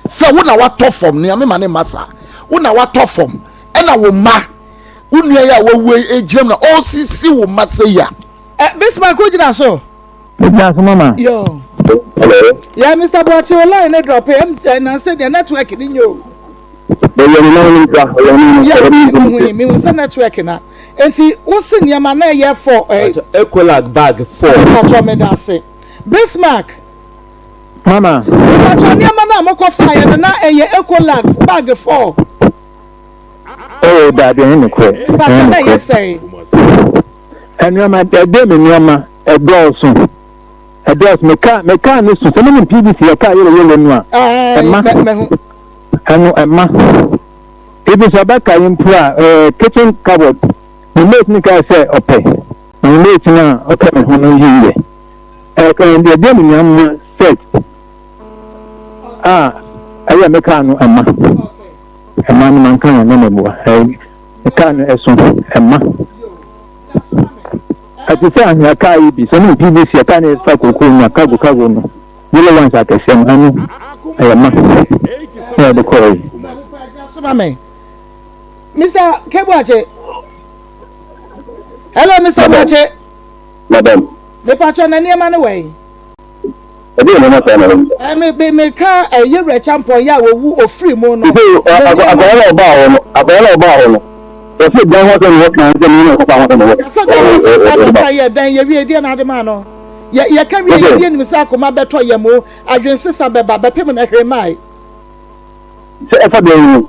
sɛ wo na watɔ fam nea mema ne mma saa wo na watɔ fam ɛna wo mma wo nua yi a wawu yi gyina mu na ɔresisi wo mma sɛ yi a. Bismarck wo gyina so. Megyina so mama. Yo. Hello. Yeah, Mr. Boakye, o line ne drop. Em eh, na say the network ni nyo. Bɛyɛ ne nan ne nsa, ɔyɛ ne Yeah, me hu me hu sɛ network na. Enti wo se nneɛma na ɛyɛ for eh. Ecolag bag for. Mpacho me da ase. Bismarck. Mama. Mpacho nneɛma na mokɔ fa yɛ no na ɛyɛ Ecolax bag for. Oh, dabi ɛnyɛ nokorɛ. Mpacho na ɛyɛ sɛn? Nneɛma ɛdɛ me nneɛma ɛdɔɔso ɛdɔɔso me kaa me kaa ne so sɛ mo nim PVC yɛ kaa yɛlɛ yɛlɛ no a ɛma ɛno ɛma ebi sɛ ɔbɛka yi mpo a ɛɛ kitchen cupboard me mate ne kaa sɛ ɔpɛ na me mate no a ɔka me ho no yi yɛ ɛɛ ɛdeɛ me nneɛma set a ɛyɛ me kaa no ɛma ɛma no manka na na mɛboa ɛɛ kaa no ɛso ɛma. Ɛte sɛ anhwea kaa yi bi, sɛ wonim PVC a kaa no yɛde fa kookoo no a, cargo cargo no, yellow ones akɛseɛ no, ɛno ɛyɛ ma na yɛde kɔɔ yi. Soma me. Mr. Kebuache. Hello, Mr. Buache. Madam. Mepacho na nneɛma no wɔ yi. Ɛdeɛn nneɛma saa na wobisa? Ɛ me me meka ɛ Yewura Kyampɔn yɛ a wɔwu ofiri mu no. Nti akwadaa no a ɔbaa hɔ no akwadaa no a ɔbaa hɔ no wɔsi dan ho asɛm na wɔka sɛ me na ɔkɔfa ho asɛm na wɔ. Sɛ dan ho asɛm na wɔka yɛ dɛn yɛwie deɛ na ade maa no yɛ yɛka wie yɛwie nim sɛ akoma bɛtɔ yam o adwensesa bɛba bɛpem na hwee mae. Sɛ ɛfa dan no ho.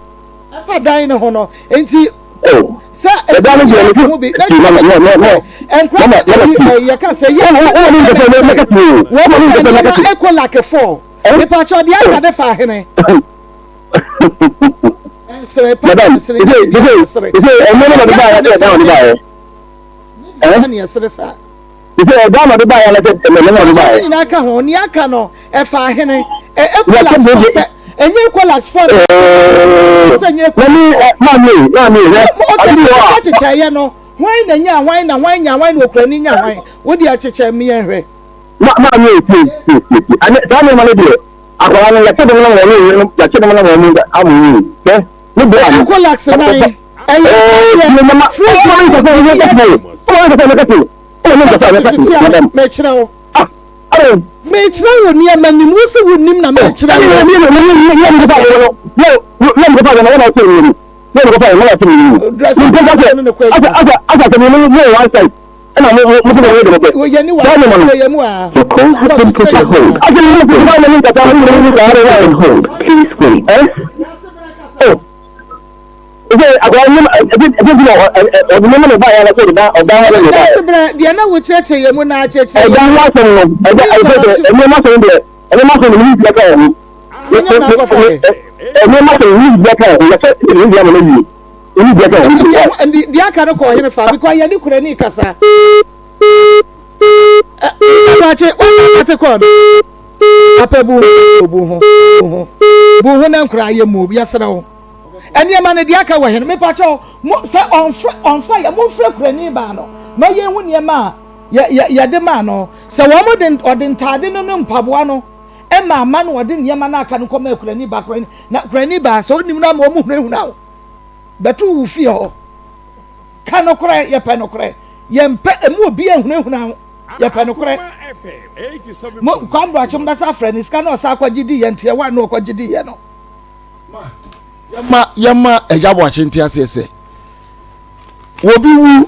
Ɛfa dan no ho no nti. Oh. Sɛ Ɛda no deɛ ɛka ho bi na sɛ nkura yɛka sɛ yɛ wɔn mu nneɛma ɛkɔ like four nipakyɛ deɛ aka de fa ahene. Nsere pa nsere nsere. Ɛne ɛsere saa. Sɛ ɛda na de baeɛ anasɛ ɛmɛ na de baeɛ. Nyinaa ka ho nea aka no ɛfa ahene ɛ Ecolas fɔ sɛ ɛnyɛ Ecolas fɔ no sɛ ɛnyɛ Ecolas. Mami maame maame hwɛ. Ok kyekyɛ kyekyɛ yɛ no hwan na nya hwan na hwan nya hwan na okurani nya hwan wo deɛ kyekyɛ mmea hwɛ. Ma maame tie tie tie tie ane saa nneɛma no deɛ akwadaa no yɛkyɛ dɛm na wɔn ne no yɛkyɛ dɛm na wɔn ne amu yi hwɛ ne bɔ ano. Ecolas nan ɛyɛ ɛyɛ fridge yɛ. Mekyerɛ wo. Mekyerɛ wo nneɛma nim wo sɛ wonim na mekyerɛ wo. Yɛni wa kyerɛ yɛ mu a. Your call has been put on hold. On hold. Please wait. Dasebrɛ, deɛ na wokyerɛkyerɛ yɛn mu na akyerɛkyerɛ yɛn mu. Ɛdan ho asɛm no, ɛda ɛsɛ sɛ nneɛma asɛm deɛ, nneɛma asɛm no ne bia ka ho. Ɛnyɛ na akɔfa yɛ. Nneɛma asɛm ne bia ka ho, yɛsɛ ne bia ma no wie. Ne bia ka ho. Deɛ aka no kɔ ɔhene fa, because yɛne kurani kasa. Ɛbakye, wɔn akate kɔɔ no. Apɛ bu ho, bu ho, bu ho, bu ho na nkura ayɛ mu, yɛsrɛ wo. Nneɛma no deɛ aka wɔ he no? Mepakyɛw, mo, sɛ ɔmfrɛ, ɔmfa yɛ, momfrɛ kurani baa no ma yɛnhu nneɛma a yɛ, yɛ, yɛde maa no. Sɛ wɔn de, ɔde ntaade no ne mpaboa no ma ama no, ɔde nneɛma no aka no kɔmaa kurani baa, kurani, na kurani baa, sɛ onim no ama wɔn hunahuna wo, bɛto wo fie hɔ. Ka nokorɛ, yɛpɛ nokorɛ. Yɛmpɛ, emu obi anhunahuna wo. Yɛpɛ nokorɛ. Mo, Kwame Boakye, mobɛsa afrɛ no, sika no ɔsa akɔgye di yɛ, nteɛwa no ɔkɔgye di yɛ no. Yɛma yɛma Agya Boakye nte aseɛ sɛ obi wu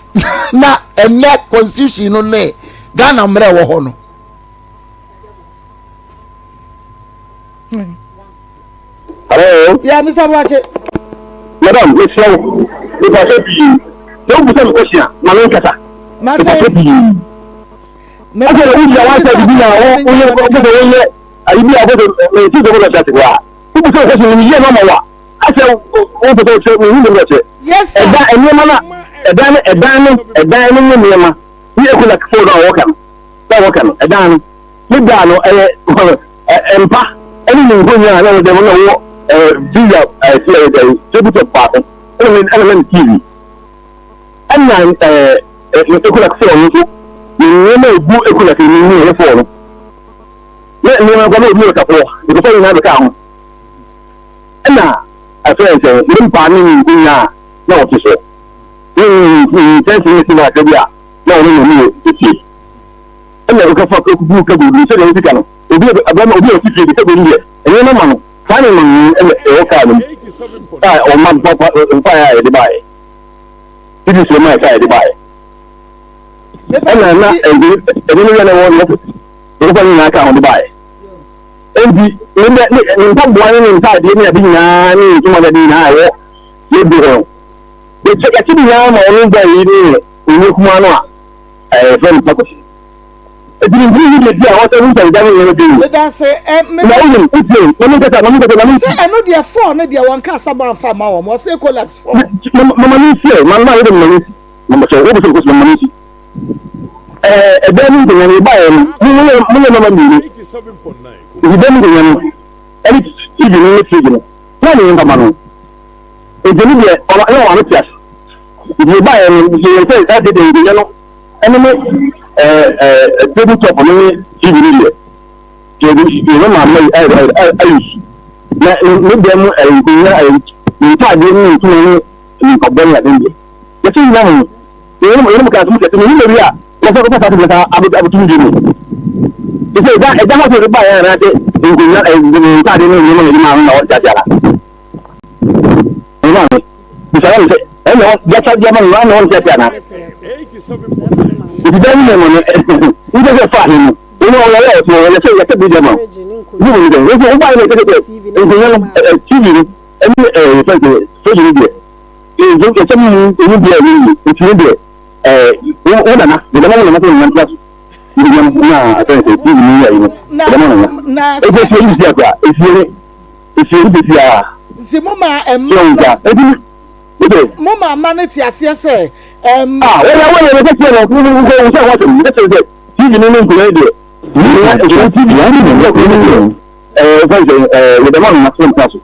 na ɛnɛ constitution no ne Ghana mmerɛ ɛwɔ hɔ no. Hello. Yeah, Mr. Boakye. Madam, mesrɛ wo, mepɛ pii. Sɛ wobusa me question a, ma menkasa. Mepɛ pii. Mate. Afei na wogyina one side bi na woyɛ wopɛ sɛ woyɛ ayi bi a wopɛ sɛ menti sɛ wobɛdɔ kyerɛ ase koraa. Wopɛ sɛ wokɔhyɛ no yie no ama wo a, asɛ wopɛ sɛ wokyerɛ mehu deɛ wopɛ Yes sir. Ɛdan nneɛma no ɛdan no ɛdan no ɛdan no ne nneɛma ne Econac fo no a wɔka no na wɔka no ɛdan no ne daa no ɛyɛ mpa ɛne ne nkonya a na wɔde na wɔ ɛɛ villa ɛɛ ɛɛ ɛɛ tabletop baako ɛna ne ɛna ne TV ɛna ɛɛ Econac fo no nso ne nneɛma egu Econac ne mu ɛyɛ fo no. Na nneɛma nkwa na obi wɔ safoɔ nkɔfɔ nyinaa bɛka ho ɛna afei sɛ ne mpaa ne ne nkonya a na ɔte so ne ne nkyɛnse ne si na asɛ bi a na ɔno na ɔne efie ɛna ɔkɔfa kɔgu kagodu sɛdeɛ ɔsi ka no obi abɛma obi a ɔsi fie de kagodu deɛ ɛnyɛ no ma no saa ne ma no ɛna ɛwɔ kaa no mu a ɔma mpa mpa a yɛde baeɛ titi sɛ ɔma ɛsa yɛde baeɛ ɛna na ɛde ɛde no yɛ na ɛwɔ ne ɔfis Nkurɔfoɔ no nyinaa kaa ho de baeɛ. Enti ne dɛ ne ne mpaboa ne ne ntaadeɛ ne ade nyinaa ne ne ntoma ne ade nyinaa a ɛwɔ ne de hɔ no, yɛkyɛ yɛkyɛ ne nyinaa ma ɔno gya yi ne onua kumaa no a ɛɛ yɛfrɛ no Pakosi. Enti ne ntumi nyi deɛ ti a ɔsɛ ho ntɛnta ne nneɛma pii. Meda ase ɛ me. Na wonim wotie na menkasa na menkasa na mensi. Sɛ ɛno deɛ fɔɔ no deɛ wɔn ka asɛm amfa amma wɔn ɔsɛ Ecolax fɔɔ. Mama mensi ɛ mama yɛ dɛ mama mensi mama sɛ wobɛsɛ mekɔsi mama mensi. Ɛɛ, ɛdan mu nkonnwa no, yɛbaeɛ no, mo mo yɛ mo yɛ nneɛma mmienu. Nti dan mu nkonnwa no, ɛne TV no ne fridge no, na ne yɛmfa ma no. Nti ɛno deɛ, ɔma na ɔma te ase. Nti yɛbaeɛ no, yɛyɛ sɛ saa deɛ nkonnwa no, ɛne ne ɛɛ ɛɛ table top no ne TV no deɛ, yɛde yɛn maame ayi ayi ayi na ne dan mu ɛɛ nkonnwa ɛɛ ne ntaadeɛ ne ntoma ne ne mpaboa ne ade deɛ, yɛsɛ nyina ho. Yɛn mu kan so mu kɛse no yɛn wi a wɔfa kɔfa saa tebea abɛtum di no sɛ ɛda ɛda hɔ sɛ ɛde ba yɛn anaasɛ nkonnwa ntaade ne nneɛma na ɛde maa no na wɔde ase ala ɛma me bisara me sɛ ɛna yɛkyɛ deɛ ma no na wɔde ase ana nti dan mu nneɛma no wogye sɛ fa he no wɔn a wɔyɛ ɔsɛ wɔyɛ sɛ yɛkyɛ bi deɛ ma wo ne mu sɛ wɔn sɛ wɔba yɛ sɛ sɛ nkonnwa no tv no ɛne ɛɛ fɛn sɛ fridge no deɛ. Yɛkyɛ mu emu bi a ɛyɛ yie nti ne deɛ ɛɛ wo nana deɛ dɛm nana sɛ nana ntia so ne deɛ no na afɛn sɛ tv ne yɛ yi no dɛm nana na efi sɛ efie ne si akora efie ne efie ne sisi a nti mo ma ɛma sɛ no nta eti ne mo ma ama no te aseɛ sɛ ɛm ah wɔyɛ wɔyɛ ne kɛseɛ no wo wo wo sɛ wɔsɛm ne kɛseɛ sɛ tv ne ne nkonnwa deɛ ne nkonnwa tv ne ne nkonnwa ne deɛ ɛɛ fɛn sɛ ɛɛ yɛdɛm nana sɛ nta so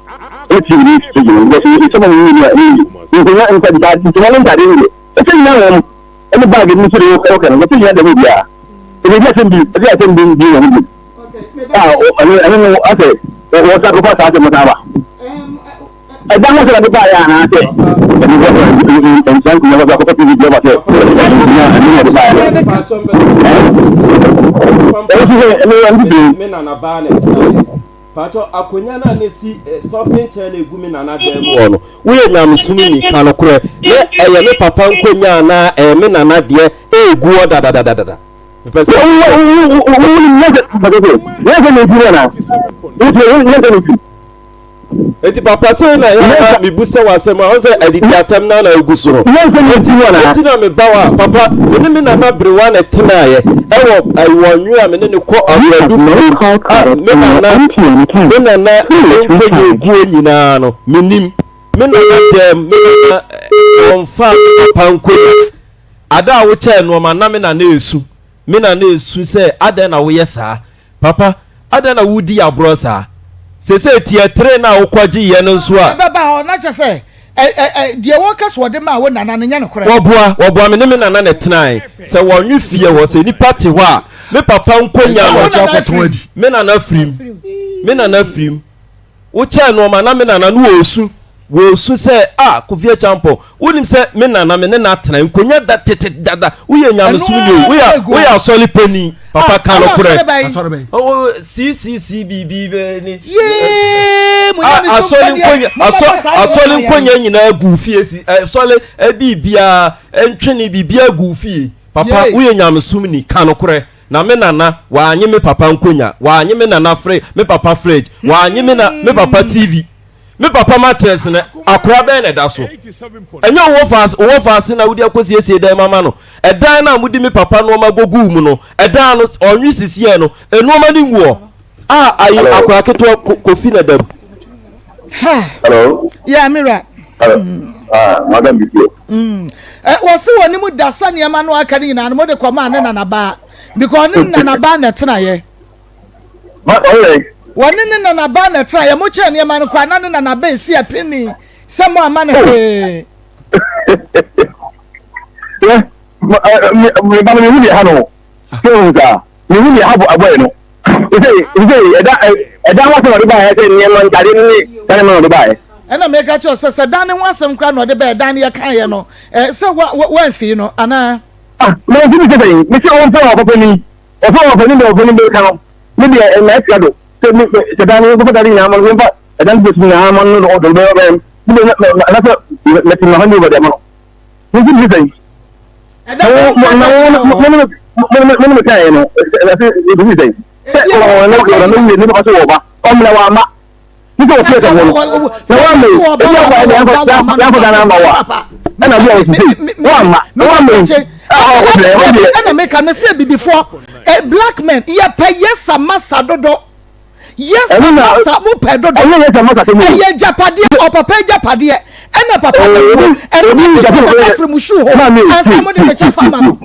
ne tv ne fridge no because nsɛm a wɔn nyinaa ne nkonnwa nta nkonnwa ne ntaade ne deɛ ɛsɛ nyinaa wɔn ɛne baage no nso de wɔkɔ no wɔsɛ nyinaa dɛm obiara ebi ebi asɛm bi ebi asɛm bi bi wɔn bi a ɛne ɛne no asɛ wɔsa kɔfa saa asɛm no aba ɛda ho sɛ ɛde ba yɛ anaasɛ ɛne bɛ nsa nkonnwa bɛba kɔfa tv bi aba sɛ ɛne ɛne na ɛde ba yɛ ɛno nso sɛ ɛne ɛne bi me nana baa na ɛtenaeɛ paatɔ akonnwa no a na ɛsi stuffing chair na ɛgu me nana dan mu hɔ no woyɛ nyamesom ni ka nokorɛ na ɛyɛ me papa nkonnwa anaa ɛyɛ me nana deɛ ɛɛgu hɔ dadadadada mepɛ sɛ Enti papa sei na ɛyɛ a mebu sɛ w'asɛm a ɔn sɛ adidi atɛm na na ogu so no. Enti na meba hɔ a papa me ne me nana berewa na ɛtenaeɛ ɛwɔ wɔnwe a me ne no kɔ akwadu fuom a me nana me nana nkonnwa eguo nyinaa no menim me nana dɛm me nana wɔmfa me papa nkonnwa ada a wokyɛɛ nnoɔma na me nana esu me nana esu sɛ adɛn na woyɛ saa Papa, adɛn na woredi aborɔ saa? Seesei teɛteree no a wokɔgyeeɛ no nso a. Ɛbɛba hɔ, na kyerɛ sɛ, ɛ, ɛ, ɛ, deɛ wɔka sɛ wɔde maa wo nana no nyɛ nokorɛ. Wɔboa, wɔboa, me ne me nana na ɛtenae. Sɛ wɔnwe fie hɔ, sɛ nnipa te hɔ a, me papa nkɔnya no. Me nana firim, me nana firim. Wokyɛɛ nnoɔma na me nana no wɔresu, wɔresu sɛ ah Kofi Acheampong, wonim sɛ me nana me ne no atena nkonya da tete dada, woyɛ nyamesom ni o, woyɛ woyɛ asɔre panin, papa ka nokorɛ. Oh, CCC biribi bɛ ni. Yee, mo Ah, nyamesom asɔre padeɛ, nkonya, mo asɔ, bɛbɔ saa nnoɔma asɔre yɛn. nkonya nyinaa gu fie si, asɔre biribiara, ntwene biribiara gu fie. Papa, Yee. woyɛ nyamesom ni, ka nokorɛ. Na me nana, wannye me papa nkonya, wannye me nana fri, me papa fridge, wannye me na, me papa TV, me papa mattress no, akora bɛn na ɛda so? Ɛnyɛ wo wɔfaase, wo wɔfaase na wode akɔsiesie dan mu ama no? Ɛdan no a mode me papa nnoɔma goguu mu no, ɛdan no, ɔnwe sisiɛ no, nnoɔma no ngu hɔ. A, ayi, Hello. akora ketewa Ko, Kofi na ɛda mu. Ha. Hello. Yeah, Mira. Hello. Ah, madam Bibio. Mm. Eh, wɔsi wɔn mu da sɛ nneɛma no aka ne nyinaa no mo de kɔ maa ne nanabaa because ne nanabaa na ɛtena yɛ. Ma ɔyɛ. Wɔne ne nanabaa na ɛtena yɛ mo kyɛn nneɛma no kora na ne nanabaa esi apini sɛ mo ama ne hwee. Yɛ, me ba no me hu deɛ ha no. Sɛ ohun saa, me hu deɛ ha bɔ abɔɛ no. Sɛ sɛ ɛda ɛda ho asɛm ɔde baeɛ sɛ nneɛma ntadeɛ no ne saa nneɛma na ɔde baeɛ. Ɛna meka kyerɛ sɛ sɛ dan ne ho asɛm koraa na ɔde baeɛ dan no yɛkaeɛ no ɛ sɛ wa wa wamfii no anaa. Ah mamfi no sɛ sɛn mese ɔmfrɛ ɔpapa ni ɔfrɛ ɔpapa ni deɛ ɔpapa ni bɛka no me deɛ ɛna atua do sɛ me sɛ dan no bɛfa dan no nyinaa ma no memfa ɛdan no bɛsi nyinaa ma no no ɔde bɛyɛ ɔbɛyɛ me deɛ anasɛ mɛte ma hand over de ama no memfi no sɛ sɛn. Ɛna meka no sɛ bibifoɔ black men yɛpɛ yɛsa masa dodo yɛsa masa mo pɛ dodo ɛyɛ agyapadeɛ ɔpapa agyapadeɛ ɛna papa no wuo ɛno na gye so ɔtafiri mu shoe hɔ ansa mo de ne kyɛ fa ama no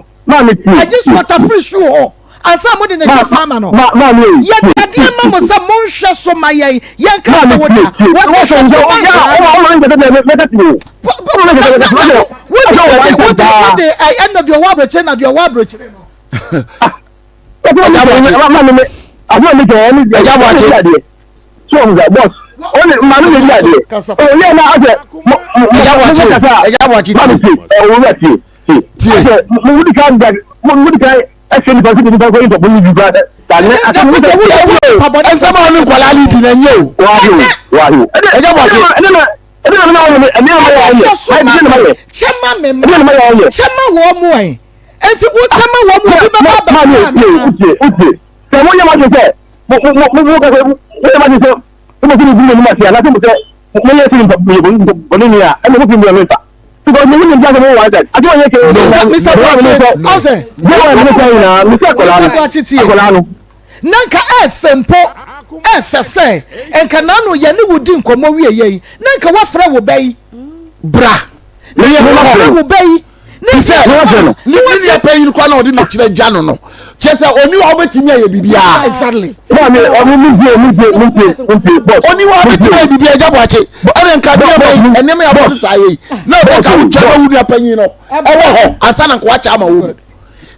agye so ɔtafiri shoe hɔ ansa mo de ne kyɛ fa ama no yɛde adeɛ ma mo sɛ monhwɛ so ma yɛn yɛn ka sɛ wo da wɔsɛ hwɛ so ma nkwadaa no wode wode wode ɛna deɛ ɔwɔ aburokyire na deɛ ɔwɔ aburokyire no. Ɛgya Boakye. Ɛgya Boakye. Ɛgya Boakye tie. Tie. Nsɛm a ɔne nkwadaa no di na ɛnyɛ o. Ɛgya Boakye. Kyɛ ma me ma kyɛ ma wɔn mu ɛ. Enti wokyɛ ma wɔn mu obi bɛba abɛboa anaa? Wotie, wotie. Sɛ monyɛ mo adwene sɛ mo mo mo mo kasa monyɛ mo adwene sɛ mo bɛsi mo gu mo anim ase anaasɛ mo sɛ monyɛ sɛ nipa bɔne ni a ɛna mo fi mu ɛmfa. Because me nim sɛ mo one side. Ati wɔn yɛ kɛ. Mr. Buakye, ɔsɛ. Mr. Buakye tie. Na nka ɛɛfɛ mpo, ɛɛfɛ sɛ nka n'ano yɛ ne wo di nkɔmɔ wie yɛ yi, na nka wafrɛ wo bɛ yi. Bra. Na nka wafrɛ wo bɛ yi. Ne sɛ ne nua panyin kora na ɔde n'akyerɛ gya no no kyerɛ sɛ ɔni hɔ a wobɛtumi ayɛ biribiara. Exactly. Ɔni hɔ a wobɛtumi ayɛ biribiara agya Boakye ɛna nka nneɛma yi nneɛma yi abɔto saa yɛ yi na ɛsɛ ka wokyɛ ma wo nua panyin no ɛwɔ hɔ ansa na nka wakyɛ ama wɔ mu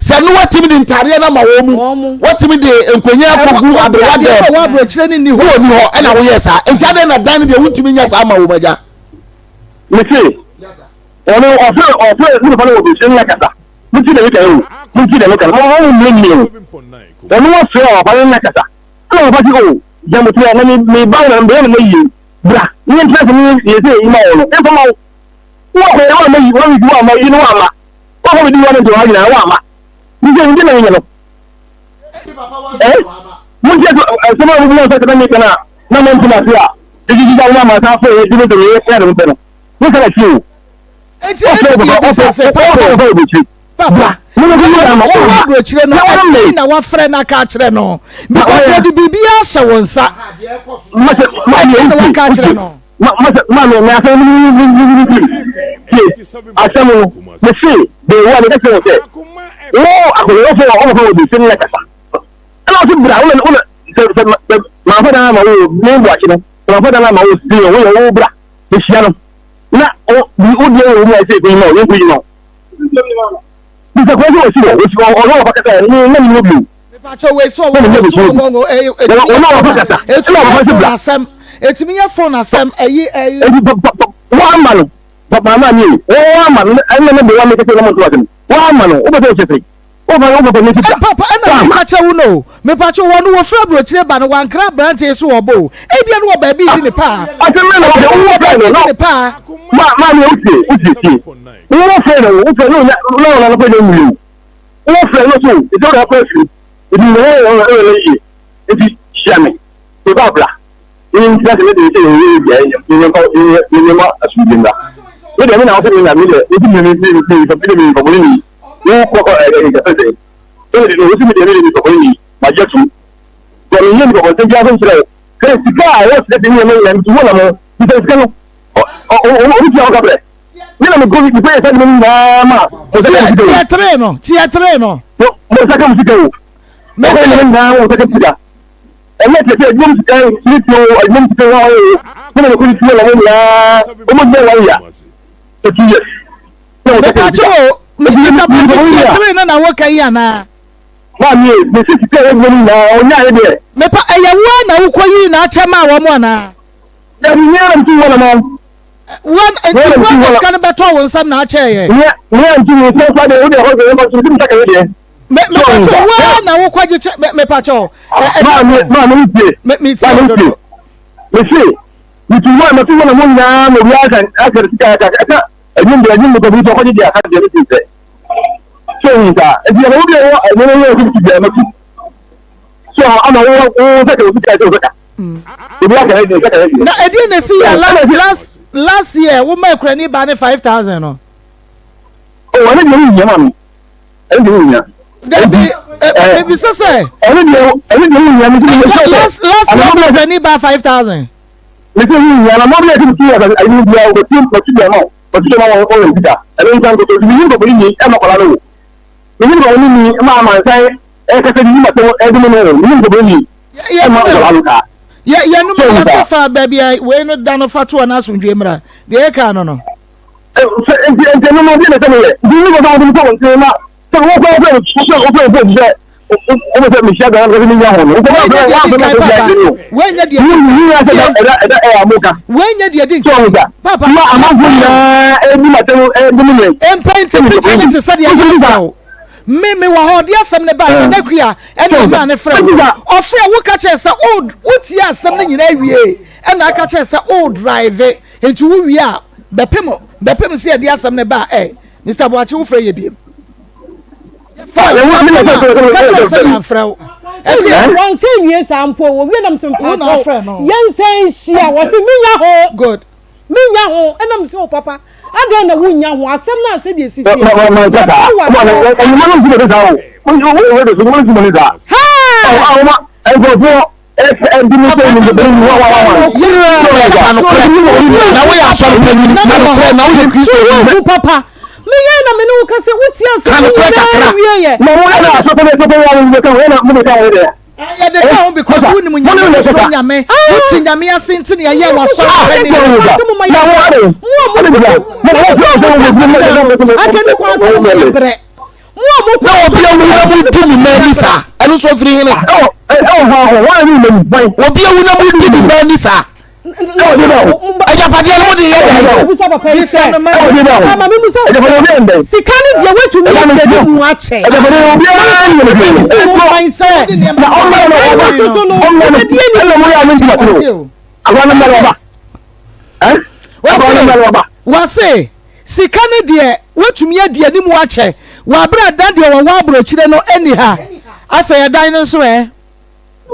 sɛ no watumi de ntaadeɛ no ama wɔn mu watumi de nkonnwa akɔgu aberewa dɛm wɔ ni hɔ ɛna woyɛ saa nti adɛn na dan no deɛ wontumi nyɛ saa ma wɔn agya. Mese Ɔno ɔfrɛ ɔfrɛ ne papa no wɔ bɛhyɛ no kasa. Mo ti na meka o. Mo ti na meka no. Mo mo mmie mmie o. Ɔno ɔfrɛ ɔpapa no na kasa. Ɛna ɔpapa si o gya mo tia na me me ba na mbɛyɛ na mayi bra. Ne yɛn tena se ne yɛ sɛ yi ma wɔ no. Ɛmfa ma wo. Wo akɔ yɛ wa ma yi wa yi wa ma yi no wa ma. Wa kɔ bɛdi wa ne nti wa nyinaa wa ma. Ne sɛ ndi na yɛnyɛ no. Eh? Mo nti ɛsɛm a mo bu wɔn sɛ sɛ meka na na mo ntena ase a. Gyigyi gya wo ma ma sa afɔ yɛ di mo sɛ yɛ yɛ na mo pɛ no. Wo sɛ na o. Eti eti bi ebisa sɛ papa papa wo aburokyire no ɛdɛn na wafrɛ no aka akyerɛ no because wɔde biribi ahyɛ wɔn nsa ɛdɛn na waka akyerɛ no. Maame na asɛm no mu mu mu mu tie asɛm no mese de wo a meka kyerɛ wo sɛ wo akɔyɛwɔfo a wɔmfa wɔ de sɛ ne kasa ɛna ɔse bra wo na sɛ sɛ sɛ mamfa dan ama wo me boakye no sɛ mamfa dan ama wo si wo yɛ wo bra mehyia no na o bi o deɛ wɔ mu a ɛsɛ ɛkɔyi ma o yɛnkɔyi ma o bisa kwan sɛ wɔsi wɔ wɔsi wɔ ɔno wɔfa kasa ne na menyɛ bio mepakyɛ wei sɛ ɔwɔ wɔ so wɔ wɔ ɛyɛ ɔno wɔfa kasa ɛtumi yɛ phone asɛm ɛtumi yɛ phone asɛm ɛyi ɛyi ɛdi wɔn ama no papa ama mi wɔn ama no ɛna ne de wɔn mi kɛse na mo nto asɛm wɔn ama no wobɛsɛ ɔhyɛ sɛ Eh, papa ɛna meka kyerɛ wo no mepakyɛ wɔ no wɔfiri aburokyire ba no wankra aberanteɛ so wɔbɔ o ebia no wɔ baabi di ne paa wɔ baabi di ne paa maame wotie wotie tie wowɔ frɛ no wo frɛ no na na ɔna no kɔ nyɛ nwuo wowɔ frɛ no so ɛsɛ wode akɔ afiri ɛdi ne wɔ wɔ wɔ yie nti hyia me meba bra ne ntina sɛ mede sɛ yɛyɛ bia yɛnyɛ yɛnyɛ asomdwe mmra me deɛ me na wo sɛ me na me deɛ wosi me me me me me me me me Wo kɔ kɔ ɛyɛ nka sɛ sɛ sɛ de wosi mi deɛ mi de nipa kɔn yi ma gye tum deɛ mi yɛ nipa kɔn sɛ biara nkyerɛ wo sɛ sika a ɛwɔ sika ti mi yɛ mi yɛ nti wo na mo bisa sika no ɔ ɔ ɔ obi tia wo kabrɛ mi na mi kɔ mi kɔ yɛ sɛ mi nyinaa ma mo sɛ ka mi sika o tiɛ tere no tiɛ tere no mo mo sɛ ka mi sika o mo kɔ yɛ nyinaa mo sɛ ka mi sika ɛnyɛ tiɛ sɛ adwuma mu sika ti ti o adwuma mu sika wɔn o mi na mi kɔ mi tiɛ na mo nyinaa mo mo nyɛ wɔn ya for 2 years. Mepatwo o, Mr. Boakye tie three no na woka yi anaa? Maame e, mesi sika a ɛwɔ mu nyinaa, ɔnya ayɛ deɛ. Mepa, ɛyɛ wo a na wokɔ yii na akyɛ maa wɔn anaa? Dabi, nyɛ na mtu wɔn ama. Wɔn, nti wo na sika no bɛtɔ wo nsam na akyɛ yɛ? Nyɛ, nyɛ nti wo nsam fa deɛ, wo deɛ hɔ deɛ, mpa so, msa kɛyɛ deɛ. Me, mepatwo, wo a na wokɔ gye kyɛ, mepatwo. Maame, maame, me tie. Me, me tie dodo. Me se, metu wɔn, matu wɔn mo nyinaa, na obiara aka, aka sika, aka, aka, ɛnyim deɛ ɛnyim nipa bi nso ɔkɔgye deɛ aka deɛ ne ti sɛ so ohun saa nti yɛn wo deɛ wɔ ɛnyɛ ne yɛ ɔsi deɛ ɛmɛtu so ama wo wo sɛ kɛ osi kɛ ɛsɛ osɛ ka obi aka ne deɛ sɛ kɛ deɛ. Na ɛdeɛ na esi yɛ last last last year wo ma ekurani ba ne 5000 no. O ɛne deɛ wohia ma no ɛne deɛ wohia. Dabi ebi sɛ sɛ. Ɛne deɛ ɛne deɛ wohia mi ti mi sɛ. Last last year ma ekurani ba 5000. Mese ho nhia na mɔbea ti ti asase ayi mu biara wɔbɛtu wɔtu bi ama wo wɔtu bi ama wɔn wɔn sika ɛno nsa nkoto nti menyim kɔkɔni ni ɛma kɔla no wo menyim kɔkɔni ni ɛma amansan ɛkasa didi ma sɛm ɛdi mu no wo menyim kɔkɔni ni ɛma kɔla no saa. Yɛ yɛnum yɛsɛ fa baabi a wei no da no fa toɔ no asomdwe mmra deɛ yɛkaa no no. Sɛ nti nti ɛno no deɛ na sɛ meyɛ nti ne kɔsɛ wɔde kɔ wɔn nkyɛn na sɛ wɔkɔ wɔfrɛ wɔfrɛ wɔfrɛ sɛ wɔbɛ sɛ mehyia Ghana kɔsɛ menya ho no wokɔ wɔfrɛ wɔafrɛ na sɛ gya no wɔnyɛ deɛ nyina sɛ ɛda ɛda ɛyɛ amoka wɔnyɛ deɛ di nkan papa ma amanfoɔ nyinaa ɛdi matɛm ɛdi mu nɛ mpɛnti picture ne te sɛ deɛ yɛfrɛ wo me me wɔ hɔ ɔde asɛm ne ba ne nakua ɛna ɔmaa ne frɛ wo ɔfrɛ wo ka kyerɛ sɛ wotie asɛm no nyinaa wie ɛna aka kyerɛ sɛ o drive nti wo wie a bɛpem bɛpem sɛ yɛde asɛm ne ba ɛ Mr. Boakye wo frɛ yɛ biem fa fa ka kyerɛ sɛ yɛamfrɛ wo wɔn sɛ nwie saa mpo wɔwie nam sɛ mpakyɛw yɛnsan nhyia wɔ se menya ho good menya ho ɛnam sɛ o papa. Adɛn na wonnya ho asɛm no a sɛdeɛ ɛsi teɛ? Yɛfrɛ wo Hɛɛ! Ka nokorɛ na woyɛ asɔre panyin. Ka nokorɛ na woyɛ Kristoni. Wo papa, meyɛ na me ne wo kasa, wotie Ka asɛm nokorɛ nyinaa kakra. wieɛ. Yɛde ka ho because wonim Nyame, wosuro Nyame, wote Nyame ase nti na yɛyɛ w'asɔre panin. Na obi awu na modi ne mma ani saa, ɛno nso ɔfiri hene? Obi awu na modi ne mma ani saa, agyapadeɛ no mode yɛ dɛn? Sika no deɛ woatumi adi mu akyɛ. Wɔse sika no deɛ woatumi adi anim akyɛ wɔ abere a dan deɛ wɔwɔ aburokyire no ɛni ha. Afei ɛdan no nso ɛ?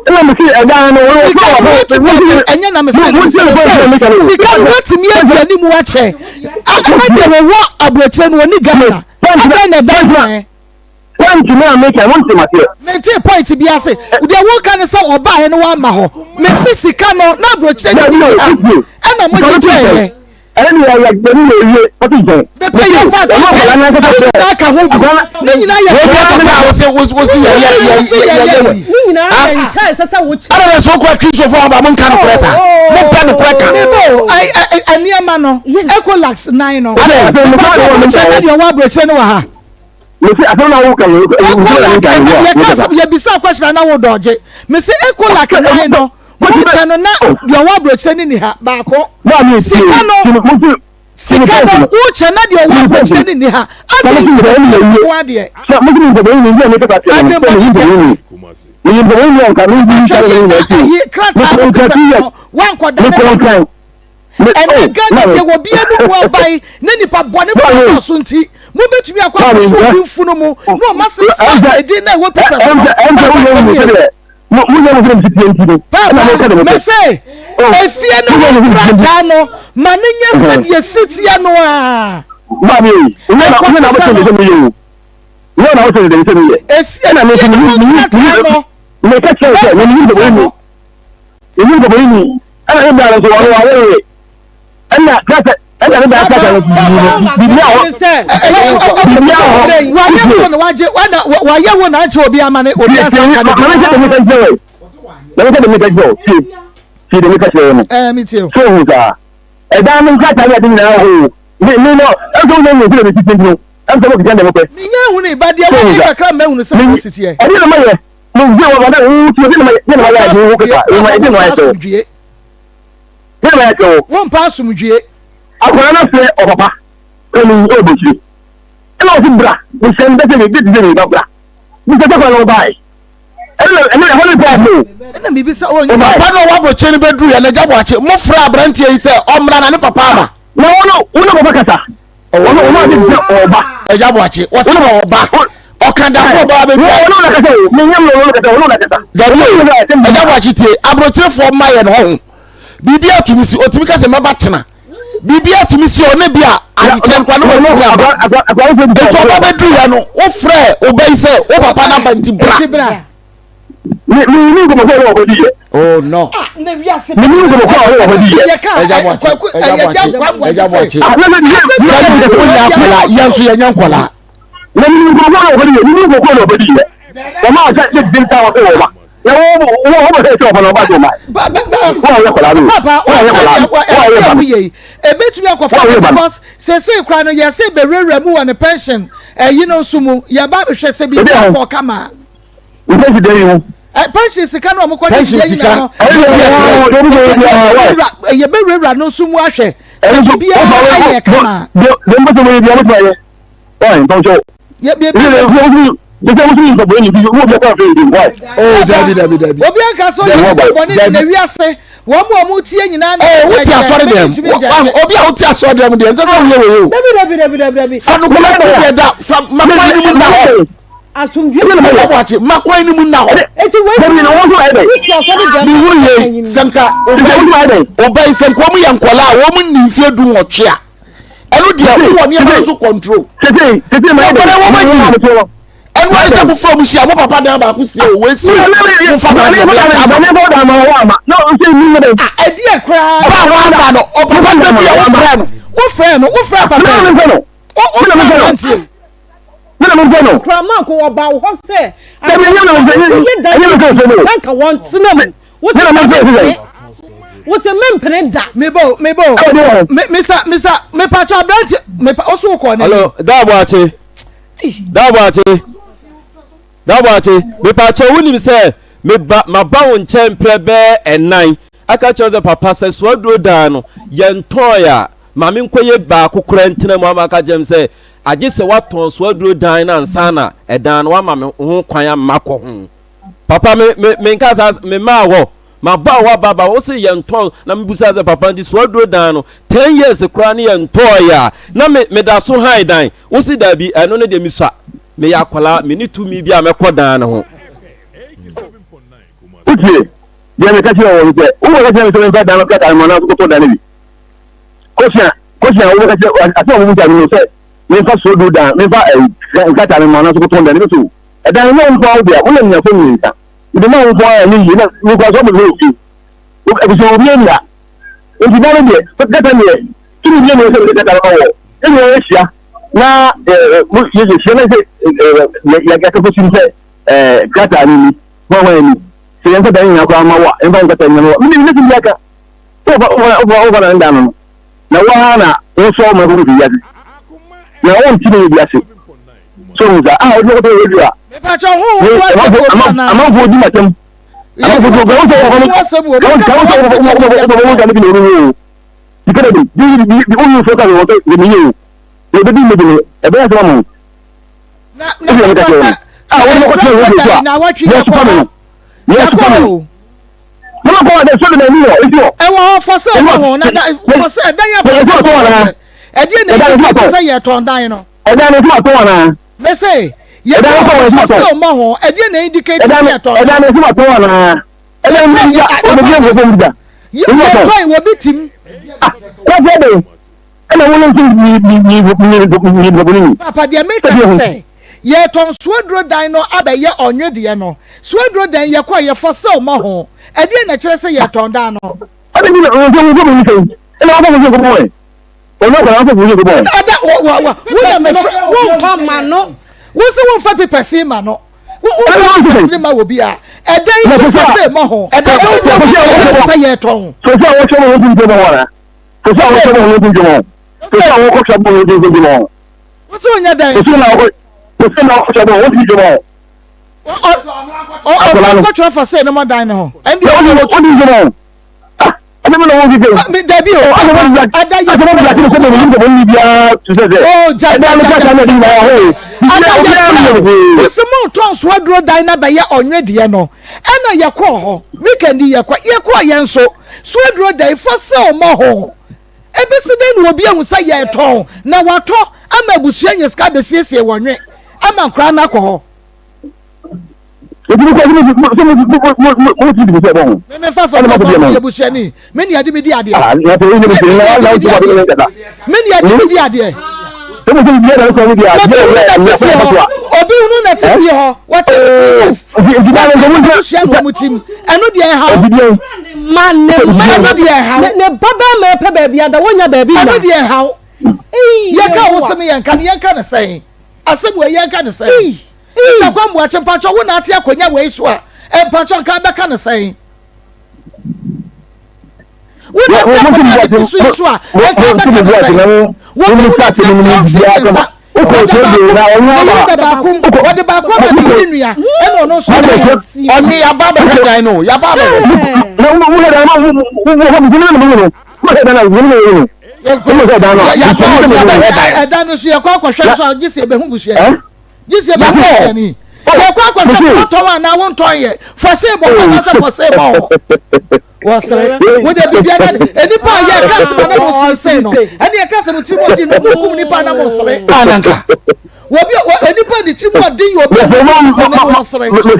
Ɛna mese ɛdan no wɔn Sika no woatumi adi ɛnyɛ na mese no mese sɛ sika no woatumi adi anim akyɛ ɛna deɛ wɔwɔ aburokyire no wɔni Ghana adɛn na ɛdan no ɛ? Point no a meka no wonte maseɛ. Mentee point bi ase. Deɛ woka ne sɛ ɔbaeɛ no wamma hɔ. Mese sika no na aburokyire no nni ha ɛna mogye kyɛeɛ. Ɛne yɛ yɛ yɛ yɛ wie ɔte nkyɛn. Mepɛ yɛ fa to nkyɛn ne nyinaa ka ho bi ne nyinaa yɛ Wọ́n bí akɔkɔ a wọ́n wọ́n si yɛ yɛ yɛ yɛ yɛ wɛ. Ne nyinaa yɛ nkyɛn ɛsɛ sɛ wokyɛ. Ɛna bɛ so kura Kristofo aba mo nka nokorɛ sa mo pɛ nokorɛ ka. Mebo nneɛma no Ecolax nan no. Adɛ. Mpatwa mo kyɛ ne deɛ ɔwɔ aburokyire no wɔ ha. Mese asɛm na woka no Ecolac yɛka asɛm yɛbisa question na wo dɔgye. Mese Ecolac nan no mo kyɛ no na deɛ ɔwɔ aburokyire no ni ha baako. Sika no sika no wokyɛ na deɛ ɔwɔ aburokyire no ni ha. Adɛn nti na sika nko adeɛ. Hwɛ yie na ayi krataa no papers no wankɔda ne da. Ɛnɛ Ghana deɛ wɔ bia no mu aban ne nipa bɔnefoɔ dɔɔso nti mobɛtumi akɔ akɔso obi mfunu mu na ɔma sesa edin na ɛwɔ papers no Papa mese efie no ho krataa no ma ne nyɛ sɛdeɛ si teɛ no a ɛkɔsesa no efie no ho krataa no ɛkɔsesa no. Eyi nkɔmɔ yi ni ɛna ne bra no nso ɔno wawere yɛ ɛna kasa ɛna ne bra kasa no biribi a hɔ biribi a hɔ wayɛ wo na wagye wana wayɛ wo na agye obi ama ne obi asa ka ne bi. Mame sɛ demi ka kyerɛ wɔ mame sɛ demi ka kyerɛ wɔ tie tie demi ka kyerɛ wɔ no ɛɛ mi tie o so ohun saa ɛdan no nkrataa ne ade nyinaa hɔ o me me no ɛnso wo nyɛ nyɛ sɛ demi titi no ɛnso mo keka dɛm pɛ mi nyɛ ehunu ba deɛ wɔn yɛ kakra mɛ ehunu sɛ mo si teɛ ɛdeɛ na ma yɛ. Wompa asomdwie. Wompa asomdwie. Akwadaa no afrɛ ɔpapa panin wɔ aburokyire ɛna ɔsi bra mesɛ mbɛ sɛ de de de ba bra mesɛ sɛ kwan na ɔbae ɛna ɛna ɛhɔ ne pɔn mo. Ɛna biribi sɛ ɔnyɛ. Papa no ɔwɔ aburokyire no bɛduru yɛ n'agya boakye mo frɛ aberanteɛ yi sɛ ɔmmra na ne papa aba. Na wɔn wɔn papa kasa. Ɔno ɔno adi sɛ ɔba. Ɛgya Boakye, wɔsi na ɔba. Ɔka da ko ɔba abɛdua. Ɔno na kasa o, mi nyam na ɔno kasa, ɔno na kasa. Dabi o, Ɛgya Boakye tie, aburokyerefoɔ mma yɛ no ɔho. Biribi atumi si, otumi ka sɛ mɛba kyena. Biribi atumi si ɔne bi a adekyɛ nkwa ne wɔtumi aba. Nti ɔba bɛduru yɛ no, wofrɛ ɔba yi sɛ wo papa n'aba nti bra. Mi mi ni nkɔmɔ kɔ ɔwɔ hɔ di yɛ. Oh no. Ah, na wiase. Mi ni nkɔmɔ kɔ ɔwɔ hɔ di yɛ. Ɛgya Boakye, Ɛgya Boakye, Ɛgya Boakye. Sɛbi wo nyɛ akwadaa, yɛn nso yɛnyɛ nkwadaa. Na mi ni nkɔmɔ kɔ ɔwɔ hɔ di yɛ, mi ni nkɔmɔ kɔ ɔwɔ hɔ di yɛ. Wɔn a sɛ sɛ di nta wɔ sɛ wɔ ba. Na wo wo wo bɛ sɛ sɛ ɔba na ɔba sɛ ɔma. Wɔn a yɛ kɔla no. Papa, Wɔn a yɛ kɔla no. Wɔn a yɛ ba no. Ebetumi akɔfa because sese kura no yɛsɛ bɛwurawura mu wɔ ne pension ɛyi no nso mu yɛba hwɛ sɛ biribi akɔ kama. Pension dɛn yi ho. Ɛ pension sika no a wɔkɔ de yɛ nyina no. Yɛbɛwurawura no nso mu ahwɛ sɛ biribiara ayɛ kama. Obi anka sɛ ɔyɛ nipa bɔne ne na wiase wɔn mu a wɔn tie nyinaa na ɛɛ wote asɔre dɛm obi a wote asɔre dɛm deɛ nsɛ sɛ woyɛ wɔ yɛ o. Fa no kura deɛ da fa ma kwan no mu nna hɔ. Asomdwoe Ɛna mu. Ɛna Boakye, ma kwan no mu nna hɔ. Eti wei Dabi na wɔn nso ayɛ dɛn? Wote asɔre dɛm Mehunu a yei, panyin. sɛ nka Nti wɔn nso ayɛ dɛn? ɔba yi, sɛ nka wɔn yɛ nkwadaa a wɔn nni mfeɛ du nwɔtwe a, Ɛno deɛ wowɔ nneɛma no so control. Wɔbɛrɛ wɔn agyi. Ɛno ade sɛ mofra mu hyia mo papa dan baako sie o wei sie o momfa ma deɛ bɛyɛ ama. Ɛdeɛ koraa. Ba a wamba no ɔpapa no baabi a wofrɛ no. Wofrɛ no wofrɛ papa yi. Wofrɛ aberanteɛ yi. Kraman ko ɔba wo hɔ sɛ woyɛ dan bi na nka wɔntena mu. Wo sɛ mempene. Wo sɛ mempene da. Mebo mebo. Misa misa mepatwa aberanteɛ mepa ɔso wokɔ ne. Hello, Daboakye. Daboakye. Daboakye, mepatwa wonim sɛ meba maba wo nkyɛn mprɛ bɛɛ ɛnan aka kyerɛ sɛ papa sɛ soaduro dan no yɛntɔn a ma menkɔyɛ baako koraa ntena mu ama aka kyerɛ m sɛ agye sɛ woatɔn soaduro dan no ansa na ɛdan no woama me ho kwan ama makɔ ho. Papa me me me nka saa me maa hɔ ma ba hɔ aba ba wo se yɛn tɔn na me busa sɛ papa nti so aduro dan no ten years koraa ne yɛn tɔɔ yɛ a na me me da so han dan wo se daabi ɛno ne deɛ me sua me yɛ akwadaa me ne tumi bi a mɛkɔ dan no ho. Wotie deɛ meka kyerɛ wɔn sɛ wobɛka kyerɛ me sɛ memfa dan no krataa no ma anaasɛ kɔtɔ dan no bi kɔsua kɔsua wobɛka kyerɛ asɛm a wɔbusa me no sɛ memfa sodo dan memfa nkrataa no ma anaasɛ kɔtɔn dan no bi so Ɛdan no nyɛ wo nko ara wo dea, woyɛ anuafoɔ mmiensa. Mede maa wo nko ara a ɛnyɛ yie, na me nko ara nso wabɛhwɛ wɔ fie. Efisɛ obiara nni ha. Enti da no deɛ, kɛtɛ deɛ, tumi biara nni hɔ sɛ mede kɛtɛ no ma woɔ. Yɛn nyinaa yɛhyia na yɛhyia na sɛ yɛaka kɔsi no sɛ krataa no ni, hwan hwan ni. Sɛ yɛmfa dan nyinaa koraa ma wo a, yɛmfa nkrataa nyinaa ma wo a, mene mɛtumi de aka. Wofa wofa na ne dan no no, na wo ara na wosɔ ma kɔkɔ fi wiase. Na wonte ne wiase. So hu sa a wode kɔtɔ radio a. Mepakyɛ ho ho asɛm wɔ mu anaa? Amanfoɔ di matam. Amanfoɔ di matam. Ho asɛm wɔ mu. Kasa wɔn ti kɔ bi ase. Wɔn wɔn bi na wɔn wo. Sika de bi bi bi wɔn yi fo ka wɔn sɛ wɔn yɛ o. Wɔn bɛ di mu di mu. Ɛbɛyɛ sɛ wɔn. Na na papa sɛ a wɔn kɔtɔ radio so a. Na wɔtwe yɛ yɛ kɔ hɔ. Yɛ Yɛ kɔ kɔ no. hɔ. Wɔn kɔ hɔ dɛ so de na ɛni wɔ esi wɔ. Ɛwɔ hɔ fɔ sɛ ɛwɔ hɔ na da fɔ sɛ ɛdan yɛ fɔ sɛ ɛwɔ hɔ. Ɛdeɛ na ɛdi ti sɛ yɛ tɔn dan no. Ɛdan no nso atɔn anaa? Mese, yɛbɔ ho sɛ ɔmɔ ho, ɛdeɛ na indicate sɛ yɛtɔn. Ɛdan no nso atɔn anaa? Ɛdan no nso atɔn obi nso bi da. Yɛtɔn wɔ bi tim. Ah, kɔfɛ de, ɛna wɔn nso yi yi yi yi yi yi. Papa deɛ meka ne sɛ, yɛtɔn suaduro dan no abɛyɛ ɔnwe deɛ no. Suaduro dan yɛkɔ yɛfɔ sɛ ɔmɔ ho, ɛdeɛ na ɛkyerɛ sɛ yɛtɔn dan no. Ɛna mi na nso nso mi sɛ, ɛna wɔn afɔ nso nkɔmɔ yɛ. Ɔno akwadaa nso fún yɛ bɔ. Ada wɔ wɔ wɔ wo na mɛ fɛ wo nfa ma no wo sɛ wo nfa pipɛsi ma no wo wo nfa pipɛsi ma wɔ bi a ɛdɛn yi fífa sɛ mɔ ho ɛdɛn yi sɛ wɔ sɛ yɛ tɔn. Sɔsɛ a wɔhyɛ wɔn ho ntoma wɔn sɔsɛ a wɔhyɛ wɔn ho ntoma wɔn sɔsɛ a wɔkɔ hyɛ wɔn ho ntoma wɔn. Wọ́n sọ wọ́n yẹ dẹ́n. Sɔsɛ na wɔkɔ sɔsɛ na wɔkɔ hyɛ wɔn ho ntoma wɔn. Ɔ ɔ ɔ ɔkɔtwerɛ fa sɛ ɛnum ɔdan ne ho. Ɛnbi ɔdi ntoma wɔn. ɛne mi na wɔn fifɛ yi. mi dabi o ɔsɛ wɔn bila ada yɛ ɔsɛ wɔn bila kiri sɛ wɔn wɔn ni biara tu sɛ sɛ. o ja ɛdan no kasa na ɛdi nyinaa hɔ o. ada yɛ fira wosi mu tɔn so aduro dan na bɛyɛ ɔnwe deɛ no ɛna yɛ kɔɔ hɔ weekend yɛ kɔ yɛ kɔɔ yɛn nso so aduro dan fa sɛ ɔmɔ ho ebesi dɛn na obi ehu sɛ yɛ tɔn na watɔ ama abusua nyɛ sika besiesie wɔn nwe ama nkora no akɔ hɔ. Eti mo kɔ mo mo mo mo mo mo ti di sɛ bɔn. Me me fa fa sɛ bɔn mo yɛ busuani. Me ni adi mi di adeɛ. Ah na sɛ eyi ne busuani na na o ti wa bi ne kasa. Me ni adi mi di adeɛ. Sɛ mo sɛ bi yɛ na sɛ mo di adeɛ. Obi hunu na ti fie hɔ. Obi hunu na ti fie hɔ. Wɔte ne ti yes. Nti na busua na wɔn ti mu. Ɛno deɛ ɛha wo. Ma ne ma ɛno deɛ ɛha wo. Ne ba bɛɛ ma ɛpɛ baabi ada wonya baabi na. Ɛno deɛ ɛha wo. Yɛ ka wo sɛ ne yɛn ka ne yɛn ka ne sɛn. Asɛm wɔ yɛn ka ne sɛn. Mr. Kwamboakye mpakyɛ wo na ate akonya wei so a mpakyɛ nka bɛka no sɛn? Wo na ate akonya a mete so yi so a nka bɛka no sɛn? Wɔn mu na te afie ɔmfe ne nsa ɔda baako ne yere da baako mu ɔde baako ama ne yere nua ɛna ɔno nso ɔde ɔne yaba abɛhwɛ dan no yaba abɛhwɛ. Ɛdan no so yɛkɔ akɔhwɛ nso a gye sɛ yɛbɛhu busua gye sɛ ɛbɛhu busuani yɛkɔ akɔhwɛ sɛ wɔtɔn anaa wontɔn yɛ fɔsee bɔ hɔ anaasɛ fɔsee bɔ hɔ wɔsere wode biribia na nnipa a yɛka asɛm a na mosere no ɛne yɛka sɛ mo tirim ɔden no mokum nnipa na mosere ananka wɔbi nnipa ne tirim ɔden yɛ obi a wɔne wɔsere obi ne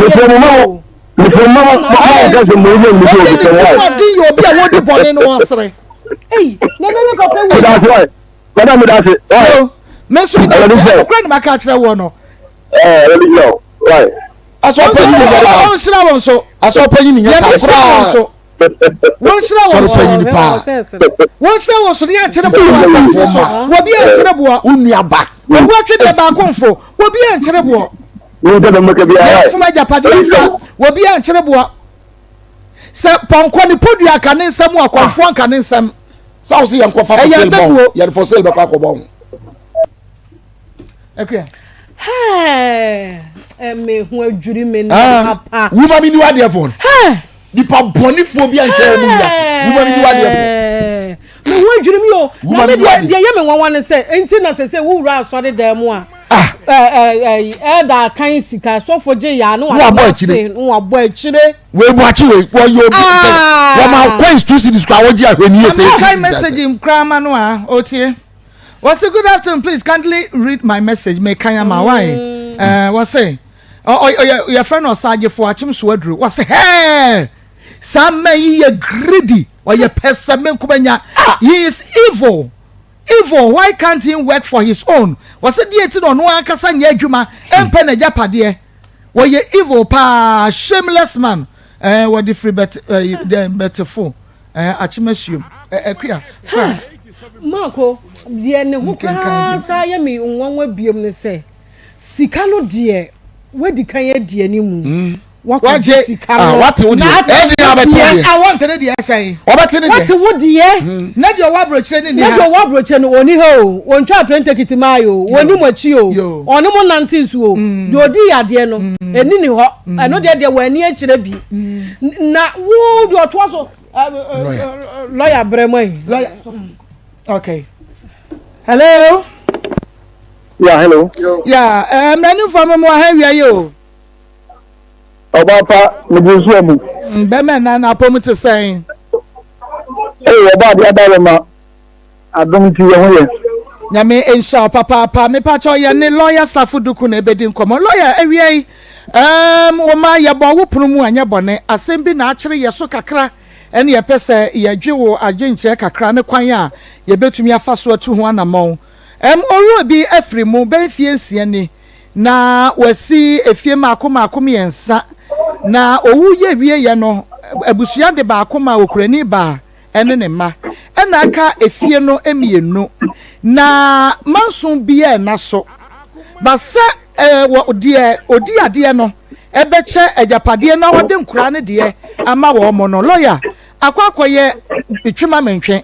tirim ɔden yɛ obi a wɔdi bɔne no wɔsere. Madam mi da ase. Yo, me nso mi da ase. Ɛnokora na maka akyerɛ woɔ no. Ɛɛ, ɛwɔ bi o. Why? Asɔpanyin ni nyɛ saa. Ɔnhyira wɔn so. Asɔpanyin ni nyɛ saa koraa. Wɔnhyira wɔn so. Sɔrɔpanyin paa. Wɔnhyira wɔn so ne yɛnkyerɛ boɔ wɔ asase so. Wɔbi ankyerɛ boɔ. Wo nua ba. Owu atwe deɛ baako mfo. Wɔbi ankyerɛ boɔ. Yɛmfom agyapadeɛ mfa. Wɔbi ankyerɛ boɔ. Sɛ pɔnkɔ ne podua nka ne nsam a kɔmfoɔ nka ne nsam. Sɛ wo se yɛnkɔfa for sale bɔ ho. Yɛde for sale bɛkɔ akɔbɔ ho. Akua. Hɛɛ me ho adwiri me na ah, papa. Wuma mi ni wa deɛ fon. Nipa bɔnifoɔ bi ankyɛ wɔn mu wiase. Wuma mi ni wa deɛ fon. Me ho adwiri mi o. Na me deɛ deɛ yɛ me nwanwa ne sɛ nti na sɛ sɛ wowura asɔre dan mu a. Ah. Ɛda akan sika sɔfo gye yaa ne wabɔ akyire. Ne wabɔ akyire. Wei bu akyi wei wɔyɛ obi ah. wɔn ma coins two cedis kura wɔgye ahwɛ ni yɛ sɛ. Ɛmi kan message nkura ma no a otie. Wɔse good afternoon please kindly read my message mekan ama why mm. eh, wɔse ɔyɛ yɛfrɛ no ɔsagyefo akyem so aduro wɔse hɛɛ saa man yi yɛ greedy ɔyɛ pɛsɛ menkomanya ah. he is evil evil why can't he work for his own wɔse deɛ ti na ɔno ankasa nyɛ adwuma ɛmpɛ n'agyapadeɛ wɔyɛ evil paa shameless man ɛɛ eh, wɔde firi bɛte ɛɛ eh, bɛtefo ɛɛ eh, akyemasuom ɛɛ akua kura. Marco, deɛ ne ho koraa saa yɛ me nwanwa biom ne sɛ sika no deɛ wadi kan adi anim. Mm. Wagye sika no. Wate wo deɛ. Ɛde abɛte wo deɛ. Awɔ nte ne deɛ sɛn. Ɔbɛte ne deɛ. Wate wo deɛ. Hmm. Na deɛ ɔwɔ aburokyire ne ni ha. Na deɛ ɔwɔ aburokyire no ɔni ha o. Wɔntwa plane ticket maa yi o. Wɔni mo akyi o. Ɔne mo nante nso o. Hmm. Deɛ ɔdi yadeɛ no hmm. ɛni ni hɔ. Ɛno deɛ deɛ wɔn ani akyerɛ bi. Na wo deɛ ɔtoa so. Lawyer brɛ mo ayi. Lawyer. Okay. Hello. Yeah, hello. Yeah, eh, mmeranimfoɔ mo mo aha awia yi o. Ɔbaa pa, mede nsuo mu. Bɛmɛ na n'apɔm te sɛn? Ee, ɔbaa de ada ma adom nti yɛ ho yɛ. Nyame nhyira wo papaapa. Mepakyɛw yɛ ne lawyer Safo Duku na ebedi nkɔmmɔ. Lawyer, awia yi, um, wo ma yɛbɔ wo pono mu anyɛ bɔne. Asɛm bi na akyere yɛ so kakra ɛne yɛpɛ sɛ yɛdwe wo adwenkyerɛ kakra ne kwan a yɛbɛtumi afa so atu ho anammɔn. Um, owura bi afiri mu bɛn mfie nsia ni. Na wasi efie mmaako mmaako mmiɛnsa. Na owu yɛ wieɛ no, abusua de baako maa okurani baa ne ne mma. Ɛna aka efie no mmienu. Na manso biara nna so. Ba sɛ wɔ deɛ odi adeɛ no bɛkyɛ agyapadeɛ na ɔde nkoraa no deɛ ama wɔn no, lɔya akɔ akɔyɛ twema mentwe.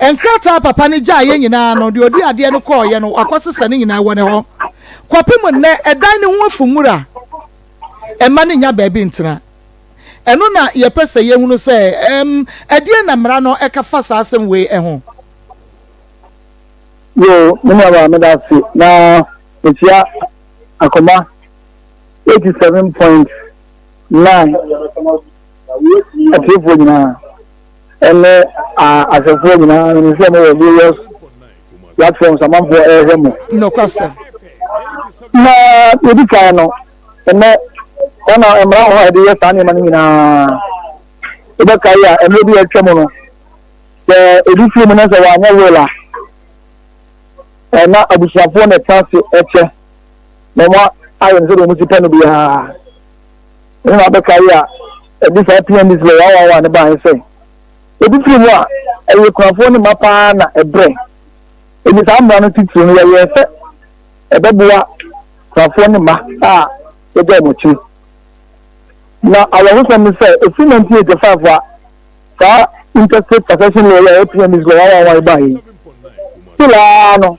Nkrataa a papa no gyaeɛ nyinaa no, deɛ ɔdii adeɛ no kɔeɛ no, wakɔsesa ne nyinaa wɔ ne hɔ. Kɔpem nnɛ, ɛdan no ho afu nwura. Mma no nnya baabi ntena. Ɛno na yɛpɛ sɛ yɛhunu sɛ, ɛm, ɛdeɛn na mmara no ka fa saa asɛm wei ho? Yoo, me nuabaa meda ase na mekyia Akoma 87.9 atiefoɔ nyinaa. Ɛne ahwɛfoɔ nyinaa menim sɛ mowɔ various platforms amanfoɔ ɛrehwɛ mo. Nokwasɛm. Na yɛdi kan no, ɛnɛ saa na mmara wɔ hɔ a yɛde yɛ saa nneɛma no nyinaa. Wobɛkae a mmerɛ bi a atwa mu no, sɛ obi firi mu na sɛ wanyɛ will a, na abusuafoɔ na ɛtena ase kyɛ na wɔn ayɛ no sɛdeɛ wɔn si pɛ no biara. Ɛno na abɛkae a ɛde saa PNDC law 111 no baeɛ sɛ obi firi mu a, ɛyɛ kunafoɔ ne mma paa na ɛbrɛ. Enti saa mmara no titiriw no yɛyɛɛ sɛ ɛbɛboa kunafoɔ ne mma a yɛgya wɔn akyiri. Na awerɛhosɛm ne sɛ ɛfiri 1985 a saa Interstate Succession Law yi a ɛyɛ PNDC law 111 yi baeɛ yi, still ara no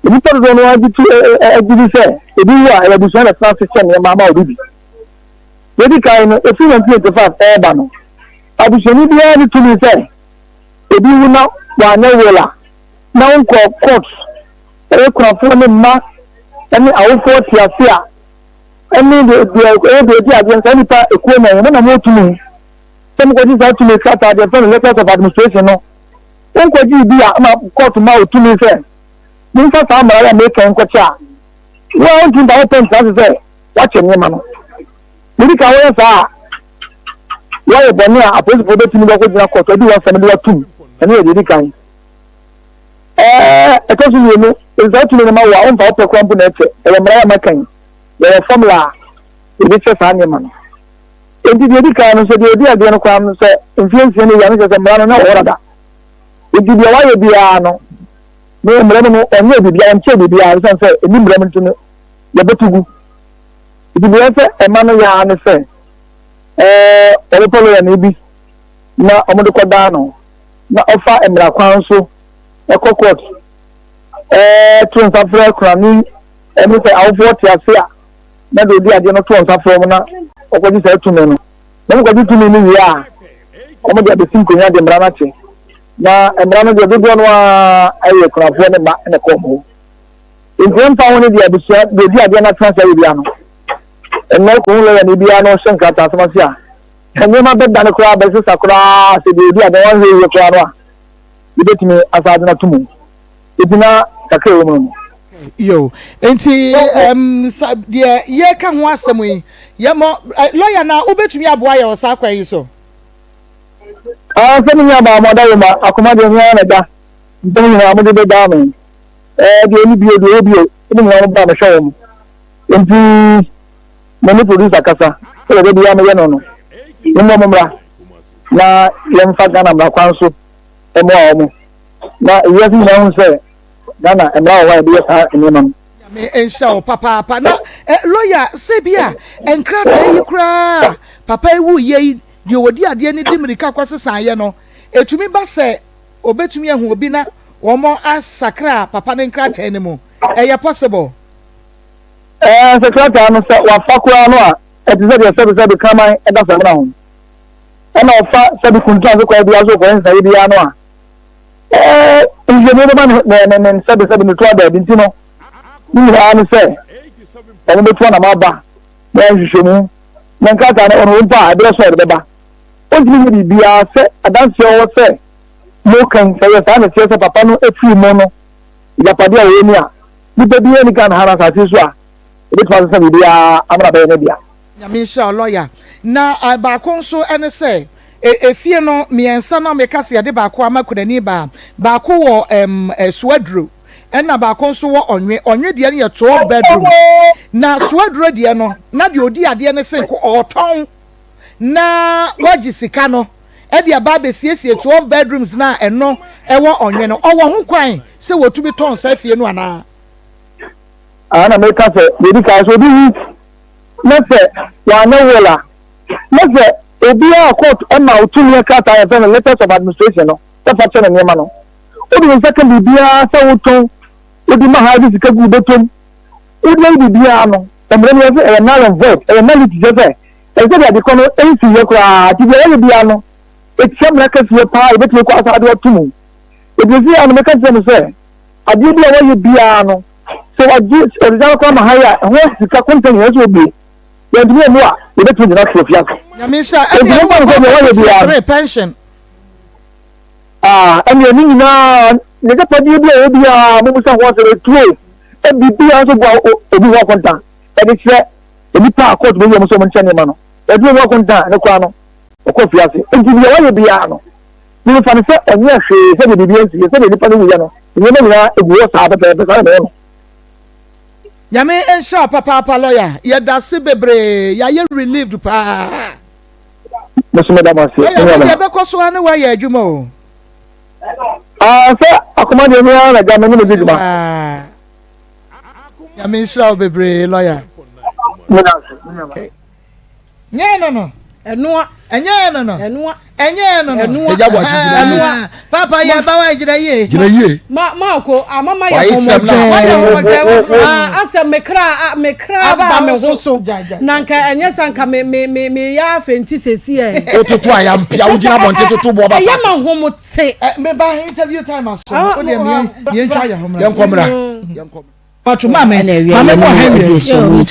nnipa dodoɔ no ara gye to gye di sɛ ebi wu a ɛyɛ abusua na ɛtena ase kyɛ nneɛma ma obi bi. Deɛ edi kan no, ɛfiri 1985 ɛreba no, abusuani biara ne tumi sɛ ebi wu na wanyɛ will a, na wonkɔ court, ɛyɛ kunafoɔ ne mma ne awofoɔ te ase a, ɛne deɛ deɛ ɛyɛ deɛ ɛdi adeɛ no saa nipa ekuo nan mo na mo tumi sɛ mokɔgye saa tumi krataa deɛ fɛn no letters of administration no wonkɔgye bi a ma court ma otumi sɛ momfa saa mmara yi a meka yi nkɔkyɛ a, wo a wontumi mfa wo pɛ ntena ase sɛ woakyɛ nneɛma no. Bere kan woyɛ saa a, woayɛ bɔne a apolisifoɔ bɛtumi de akɔgyina kɔɔto adi w'asɛm de woatom. Ɛno yɛ deɛ ɛdi kan. Ɛɛ, ɛtɔ so mmienu, yɛde saa tumi no ma wo a, womfa wo pɛ koraa mpo na ɛkyɛ. Ɛyɛ mmara a maka yi. Yɛwɔ formula a yɛde kyɛ saa nneɛma no. Enti deɛ ɛdi kan no, sɛ deɛ ɔdi adeɛ no koraa no, sɛ mfeɛ nsia no wie a, no kyerɛ sɛ mmara no na ɛwɔ hɔ dada. Enti deɛ wayɛ biara no, ne mmara mu no, ɔnyɛɛ biribiara, ɔnkyɛɛ biribiara, ɛsiane sɛ ɛnni mmara mu nti no, yɛbɛto gu. Enti deɛ ɛsɛ ɛma no yɛ ara ne sɛ, ɛɛ, wɔbɛpɛ lɔyani bi na wɔde kɔdaa no, na ɔfa mmara kwan so kɔ court to nsa frɛ kunani ɛne sɛ awofoɔ te ase a na deɛ ɔdi adeɛ no to nsa frɛ wɔn na wɔkɔgye saa tumi no. Na wɔkɔgye tumi no wie a, wɔde abɛsi nkonnwa de mmara no akyɛ. Na mmara no deɛ dodoɔ no ara yɛ kunafoɔ ne mma na ɛkɔ wɔn hɔ. Nti ɛmfa ho ne deɛ abusua deɛ ɔdi adeɛ no atena ase ayɛ biara no, ɛnnɛ wokɔhu lɔyani biara na ɔhyɛ nkrataasɛm ase a, nneɛma bɛdane koraa bɛsesa koraa sɛ deɛ ɔdi adeɛ no wanhwɛ yie koraa no a, yɛbɛtumi asan ade no ato mu. Enti na kakra a ɛwɔ mu no no. Yo, enti um, sa, deɛ yɛka ho asɛm yi, yɛmɔ eh, lɔya na wobɛtumi aboa yɛ wɔ saa kwan yi so? Ah, sɛ me nuabaa mo adaworoma, akoma deɛ me ara na ɛda, nsɛm nyinaa mode bɛdaa me. Eh, deɛ ɔni bio, deɛ ɔwɔ bio, mo nyinaa mo bra mehwɛ wɔn. Enti, me ne producer kasa, sɛdeɛ da biara meyɛ no no, mommɔ mo mmra na yɛmfa Ghana mmara kwan so mmoa wɔn na wiase nyinaa hu sɛ Ghana mmara wɔ hɔ a yɛde yɛ saa nneɛma no. Nyame nhyira wo papaapa na eh, lawyer sɛ bi a nkrataa yi koraa papa yi wuyɛ yi deɛ wɔdi adeɛ no di mmirika kɔsesaeɛ no ɛtumi ba sɛ obɛtumi ahu obi na wɔn asakra papa no nkrataa no mu ɛyɛ possible? Ɛɛ sɛ krataa no sɛ wafa koraa no a ɛte sɛ deɛ sɛbesɛbe kraman da samina ho. Ɛna ɔfa sɛbe kuntun ase kwan biara so kɔyɛ nsesaeɛ biara no a, ɛɛ nhwehwɛmu bɛma ne ne ne ne sɛbe sɛbe ne to ada adi nti no, ne nyinaa ne sɛ wɔn bɛtu anam aba na nhwehwɛmu na nkrataa no ɔno mpo a ɛberɛ so a yɛde bɛba. Ɔntumi nyɛ biribiara sɛ adanseɛ wɔ sɛ mo kan sɛ yɛ saa na ɛteɛ sɛ papa no afiri mu no agyapadeɛ a wɔwɔ ni a nipa biara ni Ghana ha no asase so a ɛbɛtumi asesa biribiara amena bɛyɛ ne dea. Nyame nhyira wo lawyer. Na baako nso ne sɛ efie no mmiɛnsa na meka sɛ yɛde baako ama kunani baa. Baako wɔ ɛm Suaduro ɛna baako nso wɔ Ɔnwe. Ɔnwe deɛ no yɛ 12 bedrooms. Na Suaduro deɛ no na deɛ ɔdi adeɛ no se nko ɔretɔn na wagye sika no ɛde aba abɛsiesie 12 bedrooms no a ɛno ɛwɔ Ɔnwe no. Ɔwɔ ho kwan sɛ wɔtumi tɔn saa fie no anaa? Aha na meka sɛ deɛ ɛdi kan sɛ obi wu na sɛ wanyɛ will a, na sɛ obiara a court ma wo tumi krataa a yɛfrɛ no letters of administration no sɛ fa kyɛ no nneɛma no, wode wo nsa ka biribiara sɛ wotɔn, wode ma ha de sika gu wo bɔtɔm, wode ayɛ biribiara no, mmara no yɛ sɛ ɛyɛ null and void, ɛyɛ nullity kyerɛ sɛ ɛsɛ sɛ deɛ ade korɔ no ɛnsi yɛ koraa, nti deɛ wɔyɛ biara no ɛtia mmara kɛseɛ paa a yɛbɛtumi kɔ asa de ato mu. Ɛti sɛ yɛ no meka kyerɛ no sɛ adeɛ bi a wɔyɛ biara no Sɛ wɔgye ɔde dan kɔ ama ha yi a, ɛho sika kɔntɛn nyinaa sɛ obue. Yɛntumi ammu a, yɛbɛtumi de no ato afiase. Nyame nhyira. Enti Ɛnneɛ momfa no sɛ deɛ wɔyɛ biara no. Pension. Ah, ɛnneɛ ne nyinaa, n'agyapadeɛ bi a ɛwɔ biara, mommisa ho asɛm, etuo, biribiara nso boa obi ho akonta. Ɛde kyerɛ nnipa a kɔɔto bɛyi wɔn sɛ wɔnkyɛ nneɛma no. Ɛde wɔn ho akonta a, ne koraa no, ɔkɔ afiase. Enti deɛ wɔyɛ biara no, Memfa no sɛ ɔnyɛɛ hwee, sɛdeɛ biribi ansi yɛ, sɛdeɛ nipa no wuiɛ no, nneɛma nyinaa gu hɔ saa pɛpɛɛpɛ, saa na mɛyɛ no. Nyame nhyira wo papaapa lawyer, yɛdase bebree, yɛayɛ relieved paa. Me nso meda mo ase. Lawyer wo deɛ bɛkɔ so ara ne woayɛ adwuma o. Ah, sɛ akoma deɛ me ara na gya me ne me di dwuma. Ah. Nyame nhyira wo bebree lawyer. Meda ase, me nuabaa. Nyɛ ɛno no. Ɛnoa. Ɛnyɛ ɛno no. Ɛnoa. Ɛnyɛ ɛno no. Ɛnoa. Ɛgya bɔ akyi gyina yie. Ɛnoa. Papa yɛ ba wa gyina yie. Gyina yie. Ma maako ama ma yɛ Wayɛ sɛm na kɔmɔdwɛɛ. wo wo wo wo. Ah, asɛ me kra me kra ba me ho so. Na nka ɛnyɛ sa nka me me me me yɛ afɛnti sɛsi ɛ. Wototo a yampia wogyina abɔnten toto boɔ ba Ɛyɛ ma practice. hom te. Me ba interview time aso. Ah, O deɛ me yɛn twa yɛ ho mra. Yɛnkɔ mmra. Yɛnkɔ mmra. Pacho maame, Ɛna awia maame yɛne mo wo ha adi wie. ahyia mu yi.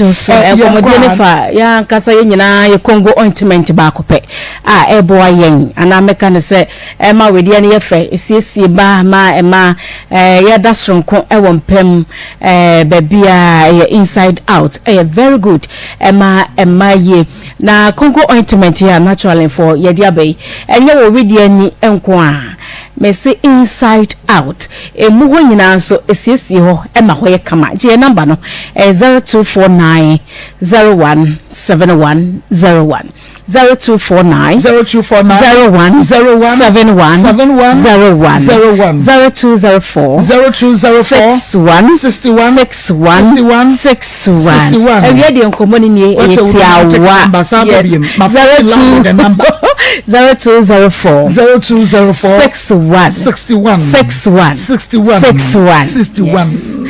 Nkɔmmɔdie no fa yɛn ankasa yɛn nyinaa yɛ Congo ointment baako pɛ a ɛboa yɛn anaa mɛka no sɛ ɛma wedeɛ no yɛ fɛ, ɛsiesie ba ma ɛma yɛda soronko wɔ mpa mu baabiara, ɛyɛ inside out, ɛyɛ very good ɛma mmaa yie. Na Congo ointment yi a naturally foɔ yɛde aba yi, ɛnyɛ wɔ wedeɛ ani nko a. Mese inside out. Emu hɔ nyinaa nso esiesie hɔ ma hɔ yɛ kama. Gye yɛn number no, ɛyɛ 0249 01 71 01. 0249 0249 01 01 71 71 01 01 0204 0204 61 61 61 61 61. 61. Awia deɛ nkɔmmɔ no nie, Wate ɛyɛ wo romantic tiawa. number, san ba Yes. biem. Ma fall in love with the number. 0204 0204 61 61 61 61 61 61. Yes.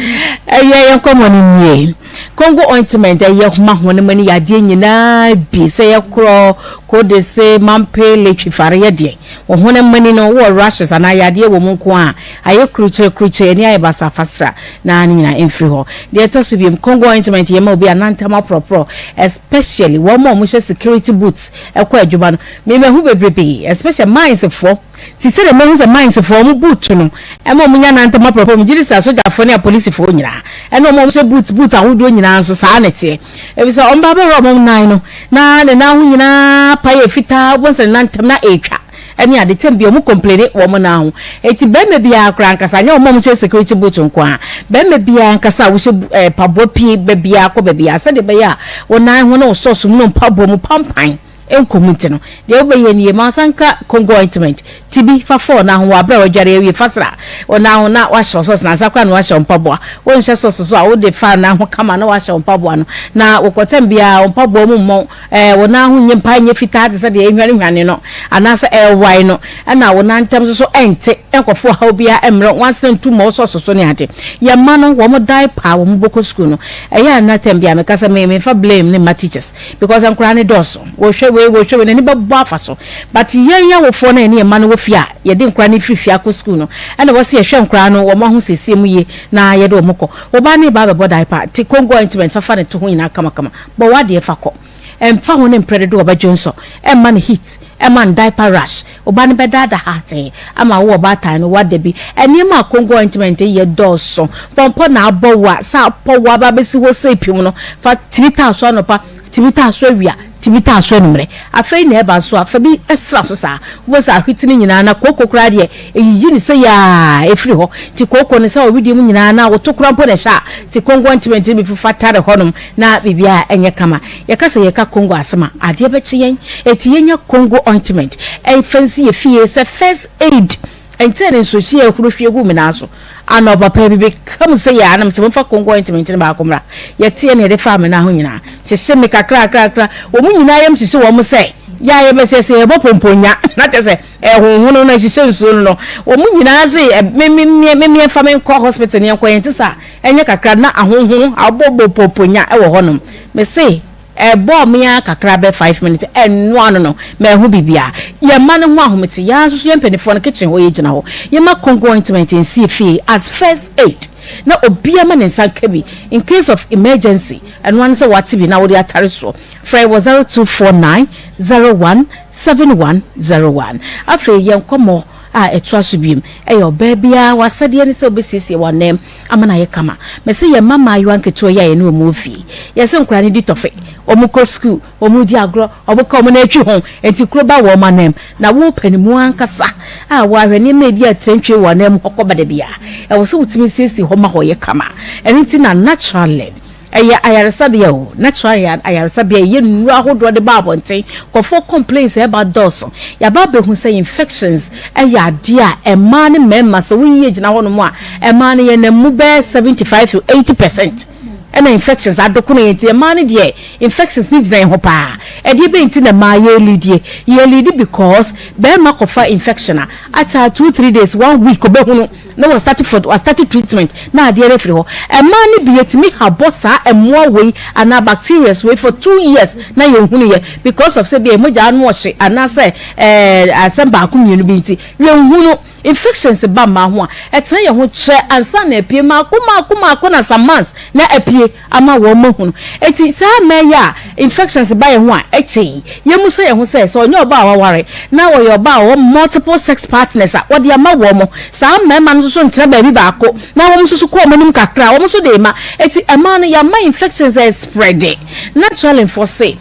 Awia yɛn nkɔmmɔ no nie. Congo ointment ɛyɛ ma honam ani yadeɛ nyinaa bi sɛ yɛ korɔ, kodese, mampe, letwifare yɛ deɛ wo honam ani no wowɔ rashes anaa yadeɛ wɔ mu nko a ayɛ kurukyire kurukyire ani ayɛ basaa fa sra na ne nyinaa mfiri hɔ. Deɛ ɛtɔ so biom Congo ointment yɛ ma obi a nantam aporɔporɔ especially wɔn a wɔhyɛ security boots kɔ adwuma no me mahu bebrebe especially mines foɔ Te sɛdeɛ mahu sɛ minesfoɔ wɔn boot no ma wɔn nya nantam aprɔprɔ, megye di sɛ asogyafoɔ ne apolisifoɔ nyinaa ɛne wɔn a wɔhyɛ boot boot ahodoɔ nyinaa nso saa na ɛteɛ. Efisɛ wɔn ba bɛworɔ wɔn nan no na ne nan ho nyinaa pae yɛ fitaa, wobɛhu sɛ ne nan ntam na ɛretwa ɛne ade. Tɛm biara wɔn complaini wɔn nan ho. Enti barima biara koraa ankasa, nyɛ wɔn a wɔhyɛ security boot nko ara, barima biara ankasa a wohyɛ eh, mpaboa pie baabiara kɔ baabiara sɛdeɛ ɛbɛyɛ a wo nan ho ne wo socks mu ne wo mpaboa mu pampan nkɔ mu nti no, deɛ wobɛyɛ nie, ma nsa nka Congo ointment, ti bi fa fɔ ɔnan ho wɔ aberɛ a woadware awie, fa sra ɔnan ho na woahyɛ wo socks, nansa koraa na woahyɛ wo mpaboa. Wonhyɛ socks nso a, wode fa ɔnan ho kama na woahyɛ wo mpaboa no, na wokɔtɛm biara wo mpaboa mu mmɔn, ɛɛ, wo nan ho nyɛ mpae nyɛ fitaa te sɛ deɛ ɛrehwanehwane no anaasɛ ɛrewae no, ɛna wo nan ntam nso so ɛnte, ɛnkɔfa ɔhaw biara mmrɛ wo, wansana ntu mmɔ wo socks so ne ade. Yɛn mma no, wɔn diaper a wɔbɔkɔ sukuu no, ɛyɛ a na tɛm biara meka sɛ me, memfa blame no mma teachers. Because nkwadaa no dɔɔso, wɔhwɛ wei, wɔhwɛ wei, n'ani bɛbɔ afa so. But yɛn awofoɔ no a yɛne yɛn mma no wɔ fie a yɛde nkwadaa no firi fie akɔ sukuu no, ɛna ɛwɔ sɛ yɛhwɛ nkwadaa no wɔn ahosiesie mu yie na yɛde wɔn kɔ. Wo ba no reba abɛbɔ diaper, te Congo ointment fa fa ne to ho nyinaa kamakama. Bɔ w'adeɛ fa kɔ. Ɛmfa ho ne mprɛ dodoɔ a ɔbɛdwo nsɔ, ɛmma no heat, ɛmma no diaper rash. Wo ba no bɛdaadaa hatee ama wo ɔbaatan no woada bi. Nneɛma a Congo ointment yɛ dɔɔso. Pɔmpɔ na abɔ wo a, sɛ apɔ wo aba abɛsi hɔ sei pim no, fa tumi taa so anɔpa, tumi taa so awia, tumi taa so anwummerɛ. Afei na ɛba nso a, fa bi sra so saa. Wobɛhu sɛ ahwete no nyinaa na kooko koraa deɛ, ɛyiyi no sei ara ɛfiri hɔ. Nti kooko no sɛ ɔwedeɛ mu nyinaa na woto koraa mpo na ɛhyɛ a, nti Congo ointment no bi fa tare hɔnom na biribiara nyɛ kama. Yɛka sɛ yɛka Congo asɛm a, adeɛ bɛkye yɛn. Enti yɛnya Congo ointment mfa nsi yɛn fie sɛ first aid. Ɛnkyɛɛ na nsuohyeɛ ahuro hwie guu me nan so. Anɔpa paa bi meka mu sɛ yɛa na mesɛ momfa Congo ointment no baako mmra. Yɛteɛ na yɛde faa me nan ho nyinaa. Hyehye me kakrakrakra. Wɔn nyinaa yam hyehye wɔn sɛ yɛ a yɛbɛsɛ sɛ yɛbɔ pomponya na kyerɛ sɛ ɛhonhono no ɛhyehyɛ nsuo no no. Wɔn nyinaa se me me me me meɛmfa me nkɔ hospital na yɛnkɔ yɛn te saa. Ɛnyɛ kakra na ahonhom abobɔpoponya wɔ hɔnom. Mese ɛbɔɔ me ara kakra bɛ 5 minutes ɛno ano no manhu biribiara. Yɛn mma no ho ahomete, yɛn ara nso so yɛn mpanimfoɔ no kitchen hɔ yɛgyina hɔ. Yɛma Congo ointment nsi yɛn fie as first aid na obiara ma ne nsa nka bi in case of emergency. Ɛno ara ne sɛ woate bi na wode atare soɔ. Frɛ yɛn wɔ 0249 01 7101. Afei yɛn nkɔmmɔ a ɛtoa so bio yɛ ɔbaa biara w'asɛdeɛ ne sɛ wobɛsiesie w'anam ama no ayɛ kama. Mese yɛn mma mmaayewa nketewa yi a yɛne wɔn wɔ fie, yɛse nkwadaa no di tɔfe, wɔn kɔ sukuu, wɔn di agorɔ, wɔn ka wɔn nan atwi ho, enti kuro ba wɔn anam. Na wo panimu ankasa a woahwɛ nneɛma a ɛdi atrantwie wɔ anam hɔ kɔba da biara, ɛwɔ sɛ wotumi siesie hɔ ma hɔ yɛ kama. Ɛno nti na naturally Ɛyɛ ayaresabea o, natural ayaresabea, yɛyɛ nnuro ahodoɔ de ba abɔnten, nkurɔfoɔ complaints a ɛba dɔɔso. Yɛaba abɛhu sɛ infections yɛ adeɛ a mmaa ne mmarima sɛ woyi yɛ gyina hɔnom a, mmaa no yɛnam mu bɛyɛ 75 to 80 percent ɛna infections adokono yɛn nti mmaa no deɛ infections no gyina yɛn ho paa. Ɛdeɛ bɛn nti na mmaa yɛreleadie? Yɛreleadi because barima kɔfa infection a, akyɛ a 2, 3 days, one week ɔbɛhunu na wɔ start for wɔ start treatment na adeɛ no afiri hɔ. Mmaa no bi yɛtumi habɔ saa mmoa wei anaa bacterias wei for 2 years na yɛnhunu yɛ because of sɛ bi a mogya ano ɔhye anaasɛ asɛm baako mmienu bi nti yɛnhunu. Infections ba mmaa ho a, ɛtena yɛn ho kyɛ ansa na apue maako maako maako na some months na apue ama wɔn mahunu. Eti saa mmaa yi a infections ba yɛn ho a ɛkyɛ yi, yɛmmisa yɛn ho sɛ, sɛ ɔnyɛ ɔbaa a waware na ɔyɛ ɔbaa a ɔwɔ multiple sex partners a, wɔde ama wɔn. Saa mmarima no nso so ntena baabi baako na wɔn nso so kɔ wɔn anim kakra a, wɔn nso de rema. Eti mmaa no, yɛama infections ɛrespreade. Naturally nfoɔ se,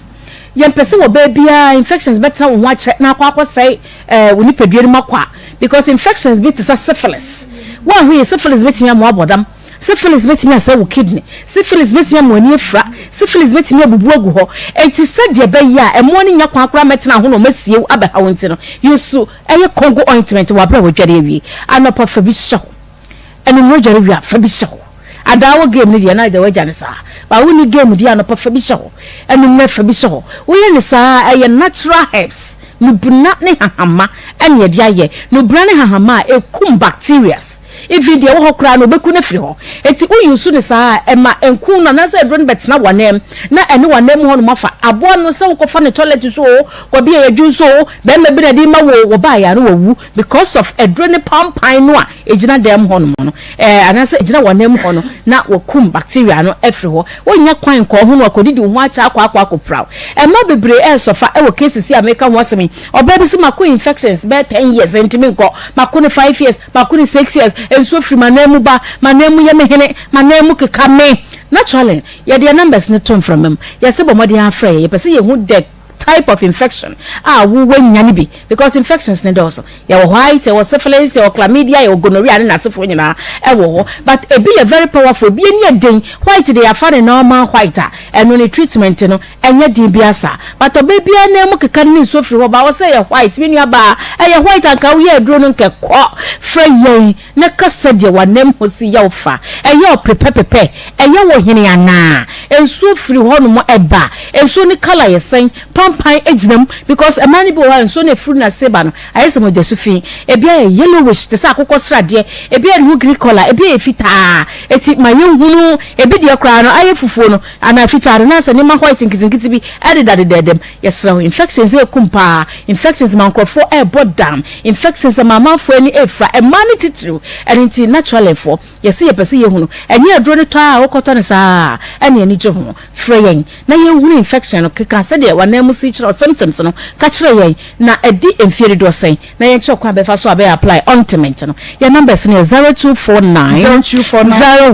yɛmpɛ sɛ wɔ baa biara infections bɛtena wo ho akyɛ na akɔ akɔsɛe wo nipadua no mu akɔ a. Because infections bi te sɛ syphilis, woanhwɛ yie syphilis bɛtumi ama woabɔ dam, syphilis bɛtumi asɛe wo kidney, syphilis bɛtumi ama w'ani afira, syphilis bɛtumi abubu agu hɔ. Enti sɛdeɛ ɛbɛyɛ a mmoa no nnya kwan koraa mmɛtena ho na wɔasie wo abɛha wo nti no, use ɛyɛ Congo ointment wɔ aberɛ a woadware awie. Anɔpa fa bi hyɛ hɔ. Anwummerɛ dware wie a, fa bi hyɛ hɔ. Adaa wɔ game no deɛ na agya wagya no saa. But wonni game deɛ anɔpa fa bi hyɛ hɔ. Anwummerɛ fa bi hyɛ hɔ. Woyɛ no saa a, ɛyɛ natural herbs, nubena ne hahama ɛna yɛde ayɛ. Nubena ne hahama a ɛkum bacterias. Even deɛ ɛwɔ hɔ koraa no, ɔbɛku no afiri hɔ. Nti wo use no saa a, ɛma nku no anaasɛ aduro no bɛtena w'anam na ɛne w'anam hɔnom afa. Aboa no sɛ wokɔfa no toilet so oo, kɔbi a yɛdwo nso oo, barima bi na ɛde rema wo oo, wɔbaeɛ a na wawu because of aduro no pampan no a ɛgyina dan mu hɔnom no, ɛɛ, anaasɛ ɛgyina w'anan mu hɔ no, na wɔakum bacteria no afiri hɔ. Wonnya kwan nkɔɔ ho na wɔakɔdidi wo ho akyɛ akɔ akɔ akɔpira wo. Mmaa bebree ɛresɔfa wɔ cases yi a mereka ho asɛm yi. Ɔbaa bi se mako infections bɛyɛ ten years ɛntumi nkɔ, mako no five years, mako no six years, nsuo firi m'anan mu ba, m'anan mu yɛ me hene, m'anan mu keka me. Naturally, yɛde yɛn numbers no to mframa mu. Yɛse bɔ mmɔden ara frɛ yɛn, yɛpɛ sɛ yɛhu the type of infection a wo wanya no bi because infections no dɔɔso. Yɛwɔ white, yɛwɔ syphilis, yɛwɔ chlamydia, yɛwɔ gonorrhea ne n'asefoɔ nyinaa ɛwɔ hɔ. But ebi yɛ very powerful, ebi ani yɛ den. White deɛ yɛafa no normal white a, ɛno ne treatment no ɛnyɛ den biara saa. But ɔbaa biara nan mu keka no ne nsuo firi hɔ ba, ɔsɛ ɛyɛ white, me nua baa, ɛyɛ white anka woyɛ aduro no nkɛ kɔ frɛ yɛn na ka sɛdeɛ w'anam ho si yɛ wo fa. Ɛyɛ wo pepɛpepɛ? Ɛyɛ wo hene anaa? Nsuo firi hɔ nom ba? Nsuo no colour yɛ sɛn? Pampan gyina mu? Because mmaa no bi wɔ hɔ a nsuo no a ɛfiri n'ase ba no ayɛ sɛ mogyasu fi. Ebi ayɛ yellowish te sɛ akokɔ sradeɛ, ebi ayɛ ne ho green colour, ebi ayɛ fitaa. Enti ma yɛnhunu, ebi deɛ koraa no ayɛ fufuo no anaa fitaa no na asɛ nneɛma white nketenkete bi dedadeda mu. Yɛsrɛ wo, infections ɛrekum paa, infections ma nkurɔfoɔ ɛrebɔ dam, infections ma amanfoɔ ani ɛrefira, mmaa no titiriw. Ɛno nti naturally foɔ, yɛse yɛpɛ sɛ yɛhunu. Ɛnyɛ aduro no tɔ ara a wokɔtɔ no saa ara ɛna ani gye ho. Frɛ yɛn na yɛnhunu infection no, keka sɛdeɛ w'ananmu si kyerɛ wo, symptoms no, ka kyerɛ yɛn na ɛdi mfeɛ dodoɔ sɛn. Na yɛnkyerɛ wo kwan a bɛfa so a bɛ apply ointment no. Yɛn numbers no yɛ 0249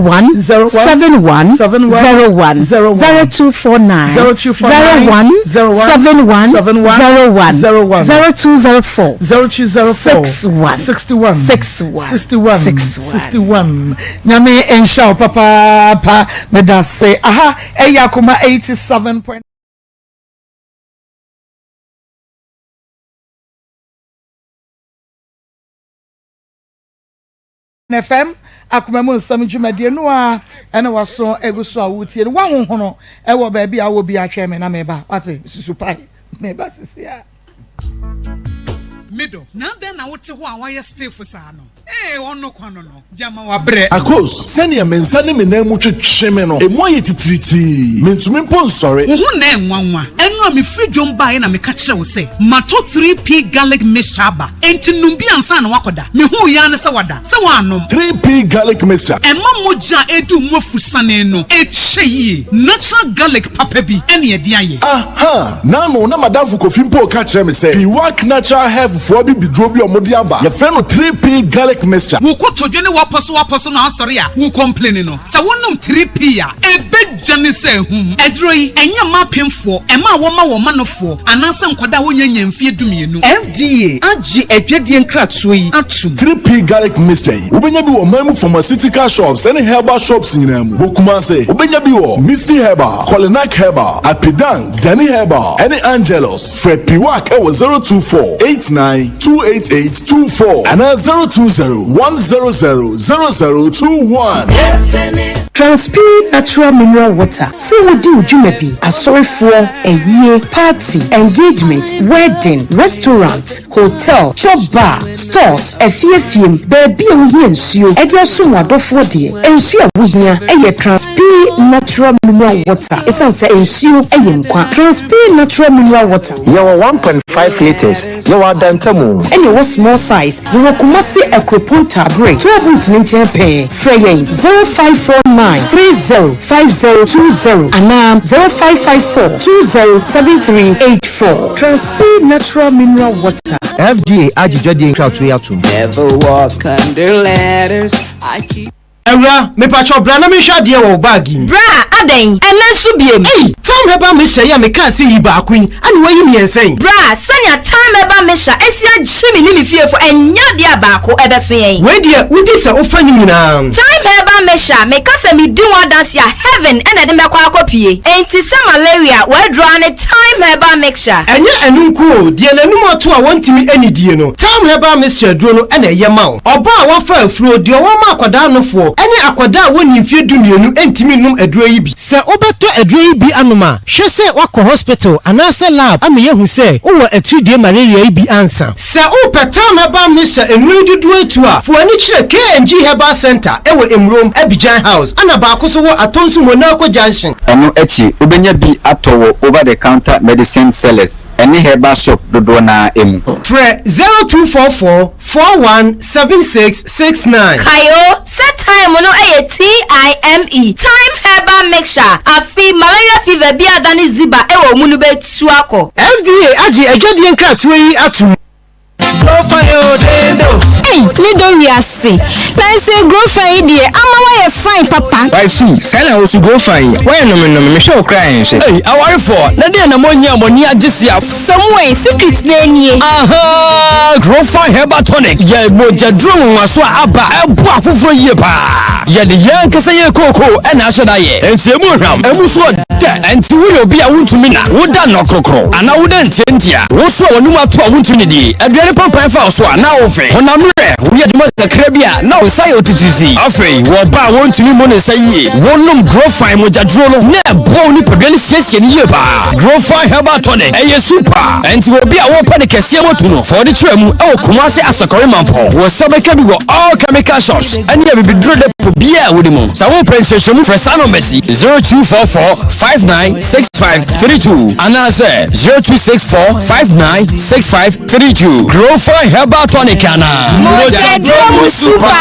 01 71 01, 0249 01 71 01, 0204 61 61 61. Nyame nhyira wo papaapa medase aha ɛyɛ akoma 87. FM akoma mu nsɛm dwumadie no a ɛna waso egu so a wotie no wahohono ɛwɔ baabi a wɔ bi atwɛn me na meba wate susu pae meba sisi a. Medɔ, na adɛn na wote hɔ a woayɛ stiff saa no? Ee, ɔno kwa no no, gyama wabrɛ. Akos, sɛnea me nsa ne me nan mu twetwe me no, emu ayɛ titiritii. Mintumi mpo nsɔre. Wo ho nnɛ nwanwa. Ɛno a mefiri dwom baeɛ na meka kyerɛɛ wo sɛ matɔ 3P Garlic Mixture aba, enti nom bi ansa na woakɔda. Mehuu yi ara ne sɛ woada, sɛ woannom. 3P Garlic Mixture. Ɛma mogya a ɛredi wo mu afusane no kyɛ yie. Natural garlic papa bi na yɛde ayɛ. Aha! N'ano na m'adamfo Kofi mpo reka kyerɛ me sɛ Piwak Natural Health foɔ abibiduro bi a wɔde aba, yɛfrɛ no 3P Garlic Mixture. Wo kotodwe ne w'apɔsowapɔso no asɔre a wo complaini no, sɛ wonom 3P a, ɛbɛdwane sɛ ahum. Aduro yi, ɛnyɛ mma apemfoɔ, ɛma a wɔma wɔn manofoɔ, anaasɛ nkwadaa a wɔnnya nnya mfeɛ dumienu. FDA agye adwadie nkratoɔ yi atom. 3P Garlic Mixture yi, wobɛnya bi wɔ ɔman mu pharmaceutical shops ne herbal shops nyinaa mu. Wɔ Kumasi, wobɛnya bi wɔ Misty Herbal, Kolinak Herbal, Apidang, Danny Herbal, ne Angelus. Frɛ Piwak wɔ 024 89 288 24 anaa 020 100 0021. Transpe Natural Mineral Water sɛ wodi wo dwuma bi, asɔrefoɔ, ayie, party, engagement, wedding, restaurant, hotel, chop bar, stores, afie afie mu, baabi a wohia nsuo de asom w'adɔfoɔ deɛ, nsuo a wohia yɛ Transpe Natural Mineral Water ɛsiane sɛ nsuo yɛ nkwa. Transpe Natural Mineral Water. Yɛwɔ 1.5 litres, yɛwɔ adantamu. Ɛna ɛwɔ small size. Yɛwɔ Kumasi Akuropɔn Taabere, toll booth no nkyɛn pɛɛ. Frɛ yɛn 0549 30 5020 anaa 0554 20 7384. Transpe Natural Mineral Water. FDA agye dwadie nkratoɔ yi atom. Never walk under ladders, I keep. Awura, mepakyɛw bra na menhwɛ adeɛ wɔ wo bag yi mu. Bra, adɛn? Ɛnnɛ nso biom? Ei! Thyme Herbal Mixture yi a mekaa sɛ yi baako yi, ɛna woayi mmiɛnsa yi? Bra, sɛnea Thyme Herbal Mixture asi agye me ne me fiefo, ɛnyɛ adeɛ a baako ɛbɛso yɛn. Wei deɛ, wodi sɛ wofa ne nyinaa. Thyme Herbal Mixture, meka sɛ medi ho adanse a, heaven na ɛde mɛkɔ akɔpue. Enti sɛ malaria, w'aduro ara ne Thyme Herbal Mixture. Ɛnyɛ ɛno nko o, deɛ n'anum ato a wɔntumi nnidie no, Thyme Herbal Mixture aduro no na ɛyɛ ma wo. Ɔbaa a wafa afuro, deɛ ɔwɔ ma akwadaa nofoɔ, ne akwadaa a wɔnnii mfeɛ dumienu ntumi nnom aduro yi bi. Sɛ wobɛtɔ aduro yi bi anom a, hwɛ sɛ woakɔ hospital anaasɛ lab ama yɛahu sɛ wowɔ atiridie malaria yi bi ansa. Sɛ wopɛ Thyme Herbal Mixture nnuro yi dodoɔ atu a, fa w'ani kyerɛ KNG Herbal Centre wɔ Emurom, Abidjan House, ɛna baako nso wɔ Atonsu Monaco Junction. Ɛno akyi, wobɛnya bi atɔ wɔ over the counter medicine sellers ne herbal shop dodoɔ no ara mu. Frɛ 0244 417669. Kae o, sɛ thyme no yɛ TIME, Thyme Herbal Mixture, afe malaria fever bi a adane ziba wɔ wo mu no bɛtu akɔ. FDA agye adwadie nkratoɔ yi atom. Ei me dɔ wiase nanse growfan yi deɛ ama woayɛ fine papa. Wifey, saa na wosu growfan yi, woayɛ nome nome, mehwɛ wo koraa ɛnhwɛ. Ei awarefoɔ, na deɛn na moanyi a mo ani agye sia. Samuel, secret no nie. Ahaa! Growfan Herbal Tonic yɛ mogyaduro nwonwaso a aba a ɛboa afoforɔ yie paa. Yɛde yɛn ankasa yɛn kookoo na ahyɛ da yɛ. Enti emu hwam, emu nso ɔdɛ. Enti woyɛ obi a wontumi nna, woda nnɔkrokro, anaa woda ntiantia, wo nso a w'anom ato a wontumi nnidi, aduane pampan fa wo so a na wofe, honam werɛ, woyɛ adwuma kakra bi a na wo nsa yɛ otitiritii. Afei, wɔ ɔbaa a wontumi mmu ne nsa yie, wonom Growfine mogyaduro no na ɛboa wo nipadua no siesie no yie paa. Growfine Herbal Tonic, ɛyɛ super! Enti wɔ obi a wɔpɛ ne kɛseɛ mu atu no, fa wode kyerɛ mu wɔ Kumasi Asɔkɔre Mampɔn. Wo nsa bɛka bi wɔ all chemical shops ne abibiduro depot biara a wode mu. Sɛ wopɛ nkyerɛkyerɛmu frɛ saa numbers yi, 0244 596532 anaasɛ 0264 596532. Growfine Herbal Tonic anaa? Mogyaduro mu super!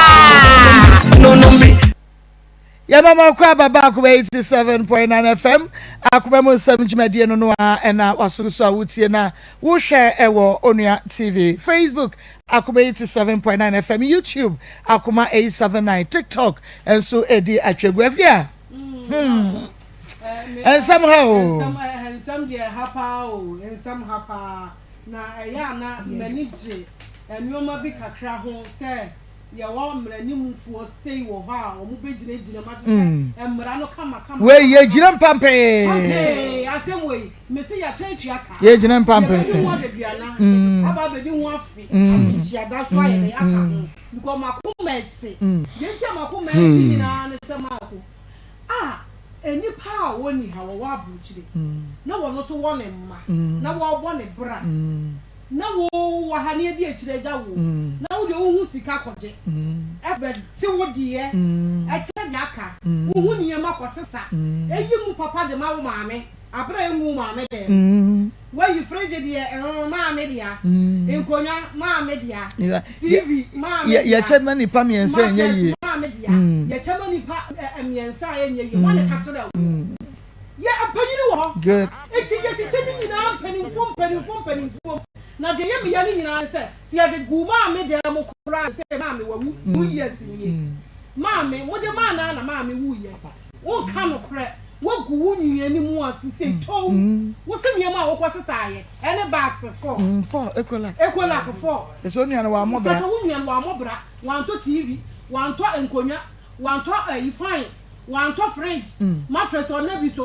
Yɛma mo akɔ aba ba Akoma 87.9 FM Akoma mu nsɛm dwumadie no no a ɛna wasoro so a wotie na wohwɛ ɛwɔ Onua TV, Facebook Akoma 87.9 FM, YouTube Akoma 879, TikTok nso ɛdi atwagu afiri a hmm nsɛm ha o. Nsɛm deɛ ha paa o, nsɛm ha paa na ɛyɛ a na m'ani gye nneɛma bi kakra ho sɛ Yɛwɔ mmaranimfoɔ sei wɔ hɔ a wɔbɛgyinagyina mu ahyehyɛ mmara no kamakama. Wei yɛgyina mpampee. Pampee asɛm wei mese yɛatɔ atua ka. Yɛgyina mpampee. Yɛbɛdi ho adaduana aba abɛdi ho afe afenhyia so ayɛ dɛn aka ho because makoma ɛte deɛ nti a makoma ɛte nyinaa ne sɛ maako a nnipa a wɔnni ha wɔwɔ aburokyire na wɔn nso wɔ ne mma na wɔrebɔ ne bra. Na wo wɔ ha na yɛdi akyire agya wo na wo deɛ wo hu sika kɔgye ɛbɛ te wo deɛ ɛkyɛ deɛ aka wo hu nneɛma kɔ sesa ɛyi mu papa de ma wo maame abere a ɛngu wo maame dɛm wayi fridge deɛ mm maame dea nkonwa maame dea TV maame dea yɛkyɛ ma nipa mmiɛnsa ɛnyɛ yie mattress maame dea yɛkyɛ ma nipa mmiɛnsa a ɛnyɛ yie wɔn na ka kyerɛ wo. Yɛ mpanyini wɔ hɔ. Good. Enti yɛkyekyɛ ne nyinaa mpanimfoɔ mpanimfoɔ mpanimfoɔ. Na deɛ ɛyɛ me ya no nyinaa ne sɛ, sɛ yɛde guu maame dan mu koraa a, sɛ maame wawu two years nie. Maame, mode maa no ara na maame wuiɛ. Wonka nokorɛ. Woagu wo nua no mu ase sei tow. Wo se nneɛma a wokɔsesaeɛ ɛne bags four. Four, Ecolac. Ecolac four. Kyerɛ sɛ wo nua no wammɔ bra. Kyerɛ sɛ wo nua no wammɔ bra. Wantɔ TV, wantɔ nkonnwa, wantɔ ayi fine. Wantɔ fridge, mattress ɔna bi so.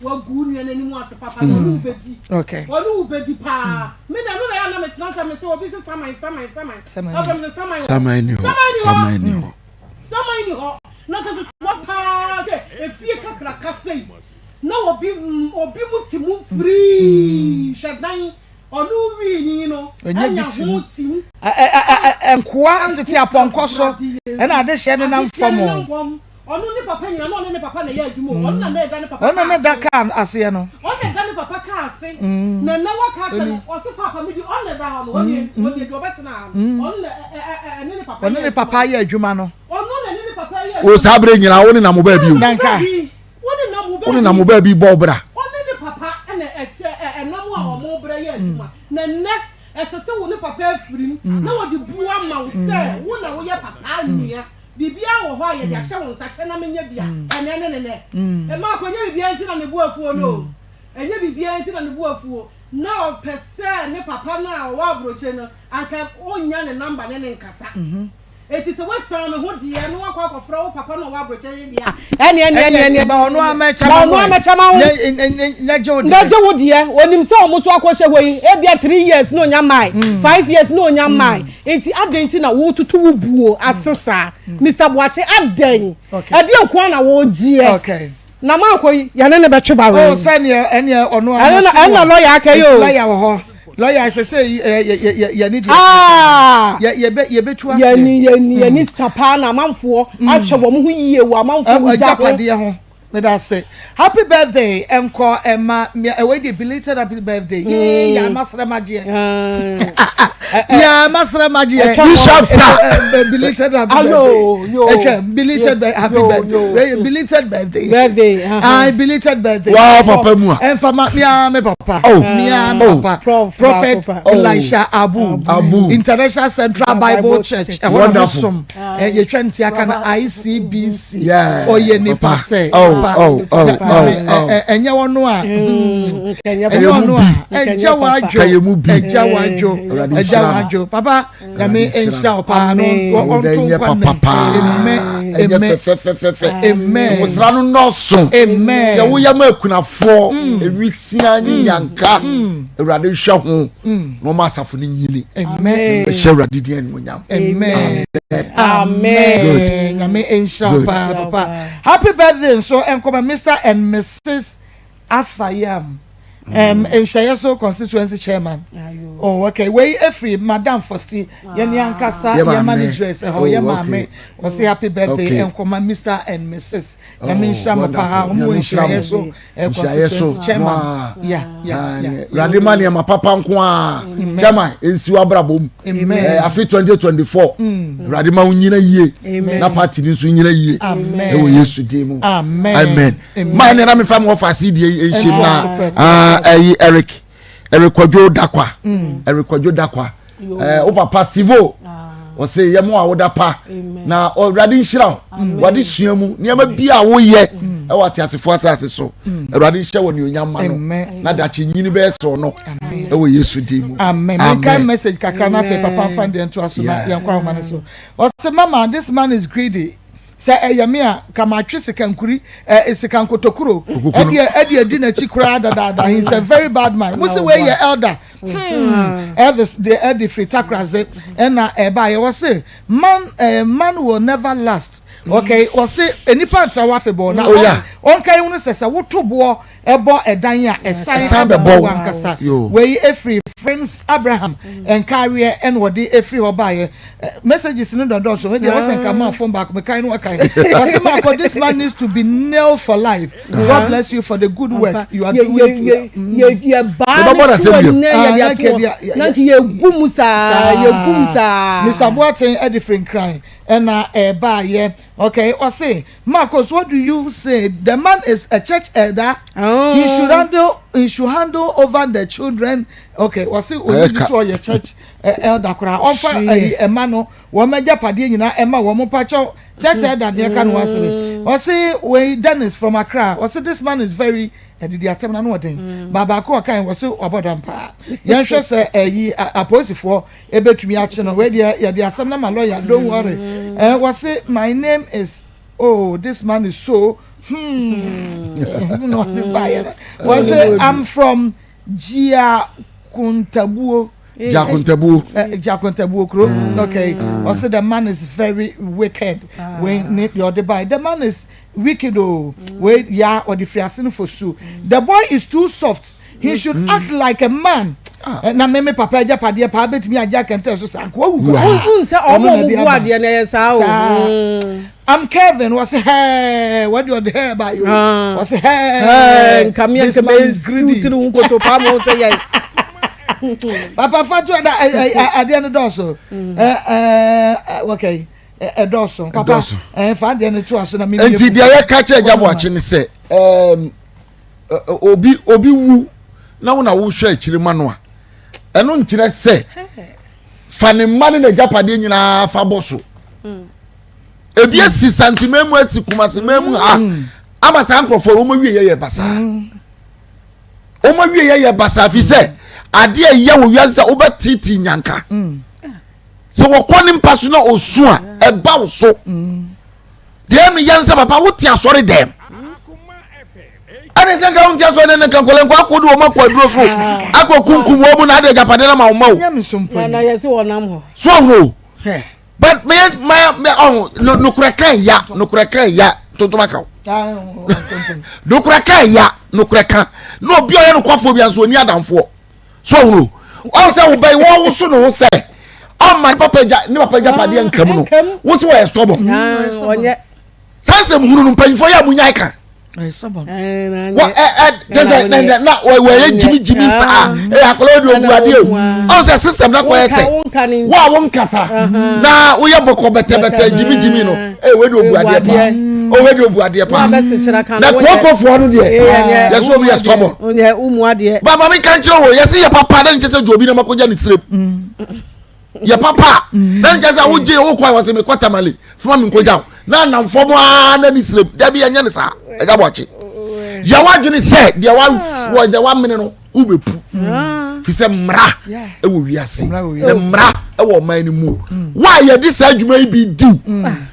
Wagu wo nua n'anim ase papa na ɔne wo bɛdi. Ɔne wo bɛdi paa. Me na ɛno na ɛyɛ a na metena sɛ mese obi se saman saman saman. Afei mese saman wɔ hɔ. Saman ni hɔ. Saman ni hɔ. Saman ni hɔ. Na nka susua paa sɛ efie kakraka sei na obi obi mu te mu firii hwɛ dan ɔno wiini no Ɛnyɛ anya bi te ho mu. te mu. Nkoa tete apɔnkɔ so ɛna adehyeɛ nenam Adehyeɛ fam nenam o. fam. Ɔno ne papa nyina na ɔne ne papa na ɛyɛ adwuma o, ɔno na na ɛda ne papa Ɔno na kaa na ɛda ase. kaa aseɛ no. Ɔno na ɛda ne papa kaa ase, na ɛnɛ waka akyerɛ no, ɔse paapa me deɛ ɔno na ɛda ha no, ɔno deɛ ɔno deɛ ɔbɛtena ha no, ɔno na ɛ ɛ ɛ ɛne ne papa Ɔne yɛ ne adwuma papa no. yɛ adwuma no. Ɔno na ɛne ne papa yɛ O adwuma saa no. berɛ nyinaa wo nenam wo baabi o. Nanka. Baabi, wo nenam wo Wo nenam wo baabi. baabi bɔ wo bra. Ɔne ne papa na ɛte ɛ ɛnam a wɔn brɛ yɛ adwuma, na ɛnɛ ɛsɛ sɛ wo ne papa afirim na wɔde buo ama wo sɛ wo na woyɛ papa nua. Biribiara wɔ hɔ a yɛde ahyɛ wo nsa, kyɛ na menyɛ bi a, ɛnnɛ ne ne nnɛ. Mma akɔnyɛ biribiara nti na ne bo afuo no o. Ɛnyɛ biribiara nti na ne bo afuo. Na ɔpɛ sɛ ne papa no a ɔwɔ aburokyire no, anka ɔnnya ne number ne no nkasa. Enti sɛ woasiane ne ho deɛ na woakɔ akɔfrɛ wo papa no a ɔwɔ aburokyire no deɛ a, ɛnneɛ ɛnneɛ ɛnneɛ ɛnneɛ. Ma ɔno ara mmɛkyɛ ma ɔno ara mmɛkyɛ ma wo. Na gye wo deɛ. Na gye wo deɛ. Ɔnim sɛ wɔn nso akɔhyɛ hɔ yi, ebia three years na ɔnya mmae, five years na ɔnya mmae. Enti adɛn nti na wototo wo buo ase saa? Mister Boakye, adɛn? Ɛdeɛn nko ara na woregyeɛ? Na mankɔ yi, yɛne no bɛtwe ba wei. Oh, sɛdeɛ ɛneɛ ɔno ara Ɛno na ɛna lɔya aka yi o. Lɔya wɔ hɔ. Lɔya ɛsɛ sɛ yɛne deɛ. Ah! Yɛbɛtu aseɛ. Yɛni yɛni yɛni sa paa na amanfoɔ ahwɛ wɔn ho yie wɔ amanfoɔ gya ho. Agyapadeɛ ho. Meda ase. Happy birthday ɛnkɔ ɛma mia ɛwɔ deɛ belated happy birthday. Yee yaa masrɛ magyeɛ. Yaa masrɛ magyeɛ. Bishop sa. Belated happy birthday. Ɛtwɛ belated happy birthday. Belated birthday. Birthday. Ah belated birthday. Wow papa mu a. Ɛnfa ma mia me papa. Oh. Mia me papa. Prophet Elisha Abu. Abu. International Central Bible Church. Ɛhɔ na mo som. Yɛtwa ntiaka na ICBC. ɔyɛ nipa sɛ ɛnyɛ ɔno a ɛnyɛ ɔno a ɛgya wadwo ɛgya wadwo ɛgya wadwo papa nyame nhyira wo paa no ɔnto nkwa nam amen amen amen nwosra no nɔɔso amen yɛ woyɛ ma akunafoɔ enwisia ne nyanka awurade nhwɛ ho na ɔma asafo no nyini amen ɛhyɛ awurade din animuonyam amen amen nyame nhyira wo paa papa happy birthday nso nkɔma mr and mrs afayam um, nhyɛyɛ so constituency chairman oh okay wei efiri madam fosti yɛn ni ankasa yɛn manageress ɛhɔ yɛ maame ɔsi happy birthday nkɔma mr and mrs nyame nhyira mo paa wɔn wɔ nhyɛyɛ so nhyiaeɛ so no a awurade ma nneɛma papa nko a chairman nsi w'abrabɔ mu afe 2024 awurade ma wo nyina yie na party no nso nyina yie ɛwɔ yesu din mu amen maa ne na mefa me wɔfa ase deɛ nhyɛ mu na ɛyi eric Eric Kwadwo Dakwa mm. Eric Kwadwo Dakwa eh, wo papa Stevo ɔsɛ yɛ mo a woda pa na awurade nhyira wo wade sua mu nneɛma bi a woyɛ mm. ɛwɔ ateasefoɔ asase so mm. awurade nhyɛ wɔ neonyam ma no na dakye nyini bɛyɛ sɛ ɔno ɛwɔ yesu din mu amen menka message kakra na afei papa mfa deɛ ntoa so na yɛnkɔ ahoma no so ɔsɛ mama this man is greedy Sɛ ɛyɛ me a, nka matwe sikankuri, eh, sikankotokuro, ɛdeɛ ɛde adi n'akyi koraa dadaada. He is a very bad man. Mo se wei yɛ elder. Hmm. Elvis de ɛde firi takraze ɛna ɛba yɛ wɔ se man eh, man will never last. Okay, wɔ se nipa ntra wɔ afebɔɔ na oh, ɔnka yi hunu sɛ sɛ woto boɔ ɛbɔ ɛdan a ɛsan bɛbɔ wo ankasa. Wei ɛfiri Frames Abraham Nkareɛ ɛna ɔde ɛfiri hɔ baeɛ. Messages no dɔdɔɔso, me deɛ wɔsɛ nka maa phone baako mekan no wɔkan. Wɔsɛ maakɔ this man needs to be nailed for life. God bless you for the good work you are doing to. Yɛbaa ne so ɛnɛ yɛde ato na nka yɛgu mu saa yɛgu mu saa. Mr. Boateng ɛde firi Nkran ɛna ɛbaayɛ. Okay, ɔse Marcos, what do you say? The man is a church elder. Oh. He should handle he should handle over the children. Okay, wɔsi oyi bi so ɔyɛ church eh, elder koraa. Ɔnfa ɛyi eh, ɛma no wɔn agyapadeɛ nyinaa ɛma wɔn mpakyɛw church elder deɛ ka no asere. Wɔsi wei Dennis from Accra. Wɔsi this man is very ɛdidi atɛm na no ɔden. Mm. Baako ɔkan wɔsi wabɔ dam paa. Yɛn hwɛ sɛ ɛyi apolisifoɔ ebetumi akye no wei deɛ yɛde asɛm no ma lawyer don't worry ɛɛ eh, wɔse my name is oh this man is so hmm na ɔde baayɛ no wɔse i'm from Jiakuntabuo. Jiakuntabuo. Eh, Jiakuntabuo kuro mm. okay wɔse the man is very wicked ah. wei ne deɛ ɔde baayɛ the man is wicked o oh. wei ya ɔde firi ase no for su the boy is too soft. he should mm. act like a man ah. eh, na me me papa agyapadeɛ paa bɛtumi agye akɛntɛn so saa nkoa wu koraa sɛ ɔmo ɔmo bu adeɛ na ɛyɛ saa o mm. I'm Kevin wɔsi hɛɛ wɔde ɔde hɛɛ ba yi o ah. wɔsi hɛɛ nkamia this man is greedy tiri nkoto paa mo sɛ yes papa fatu ɛda adeɛ no dɔɔso ɛɛ ɛɛ okay ɛdɔɔso papa ɛɛ fa adeɛ no to aso na mi. Nti deɛ yɛ ka kyerɛ Gya Boakye ne sɛ ɛɛm. obi obi wu na wo na wohwɛ akyiri ma no a ɛno nkyerɛ sɛ fa ne mma ne n'agyapadeɛ nyinaa fa bɔ so mm. Ebi asi Santeman mu asi Kumaseman mu ha ama saa nkurɔfoɔ no wɔn awie yɛ yɛ basaa. Wɔn awie yɛ yɛ basaa fi sɛ adeɛ ɛyɛ wɔ wiase sɛ wobɛtete nyanka. Sɛ wɔkɔ ne mpa so na osu a ɛba wo so. Deɛ ɛmi yɛn sɛ papa wote asɔre dɛm. Ɛne sɛ nka wonte asɔre dɛm nka nkɔlɛ nkɔ akɔ de wɔn akɔ aduro so akɔ kunkum wɔn mu na ade agyapadeɛ na ma wɔn ma o. So ahunu o. But me ma me ɔho nokorɛ kan ya nokorɛ kan ya tontom aka o. Nokorɛ kan ya nokorɛ kan na obi a ɔyɛ nokwafoɔ bi nso oni adamfoɔ. So ɔhunu ɔho sɛ wo bɛyi wɔn woso ne ho sɛ ɔma ne papa gya ne papa gya padeɛ nkam no wo so wɔyɛ stubborn. Saa nsɛm hunu no mpanyinfoɔ yɛ a mo nyae ka. Wɔ ɛ ɛ kyɛ sɛ na na na wɔyɛ gyimi gyimi saa ɛyɛ akɔla ɔdi ogu adeɛ o ɔn sɛ system na kɔyɛ sɛ wo a wo nkasa na woyɛ bɔkɔ bɛtɛbɛtɛ gyimi gyimi no ɛyɛ wei di ogu adeɛ paa o wei di ogu adeɛ paa na kokofoɔ no deɛ yɛ sɛ obi yɛ stubborn ba maame nka nkyerɛ wo yɛsi yɛ papa na nkyɛ sɛ jɔ obi na ma kɔgya ne tire yɛ papa na nkyɛ sɛ wogye wo kwan wɔsɛ mekɔ tamale fama me nkɔgya wo na anam fam aa na ne sirem dabi ɛnyɛ ne saa ɛgya bɔakye yɛ w'adwene sɛ deɛ wafoɔ deɛ wamene no wobɛpu fi sɛ mmara ɛwɔ wiase na mmara ɛwɔ ɔman no mu wo a yɛde saa adwuma yi bi diw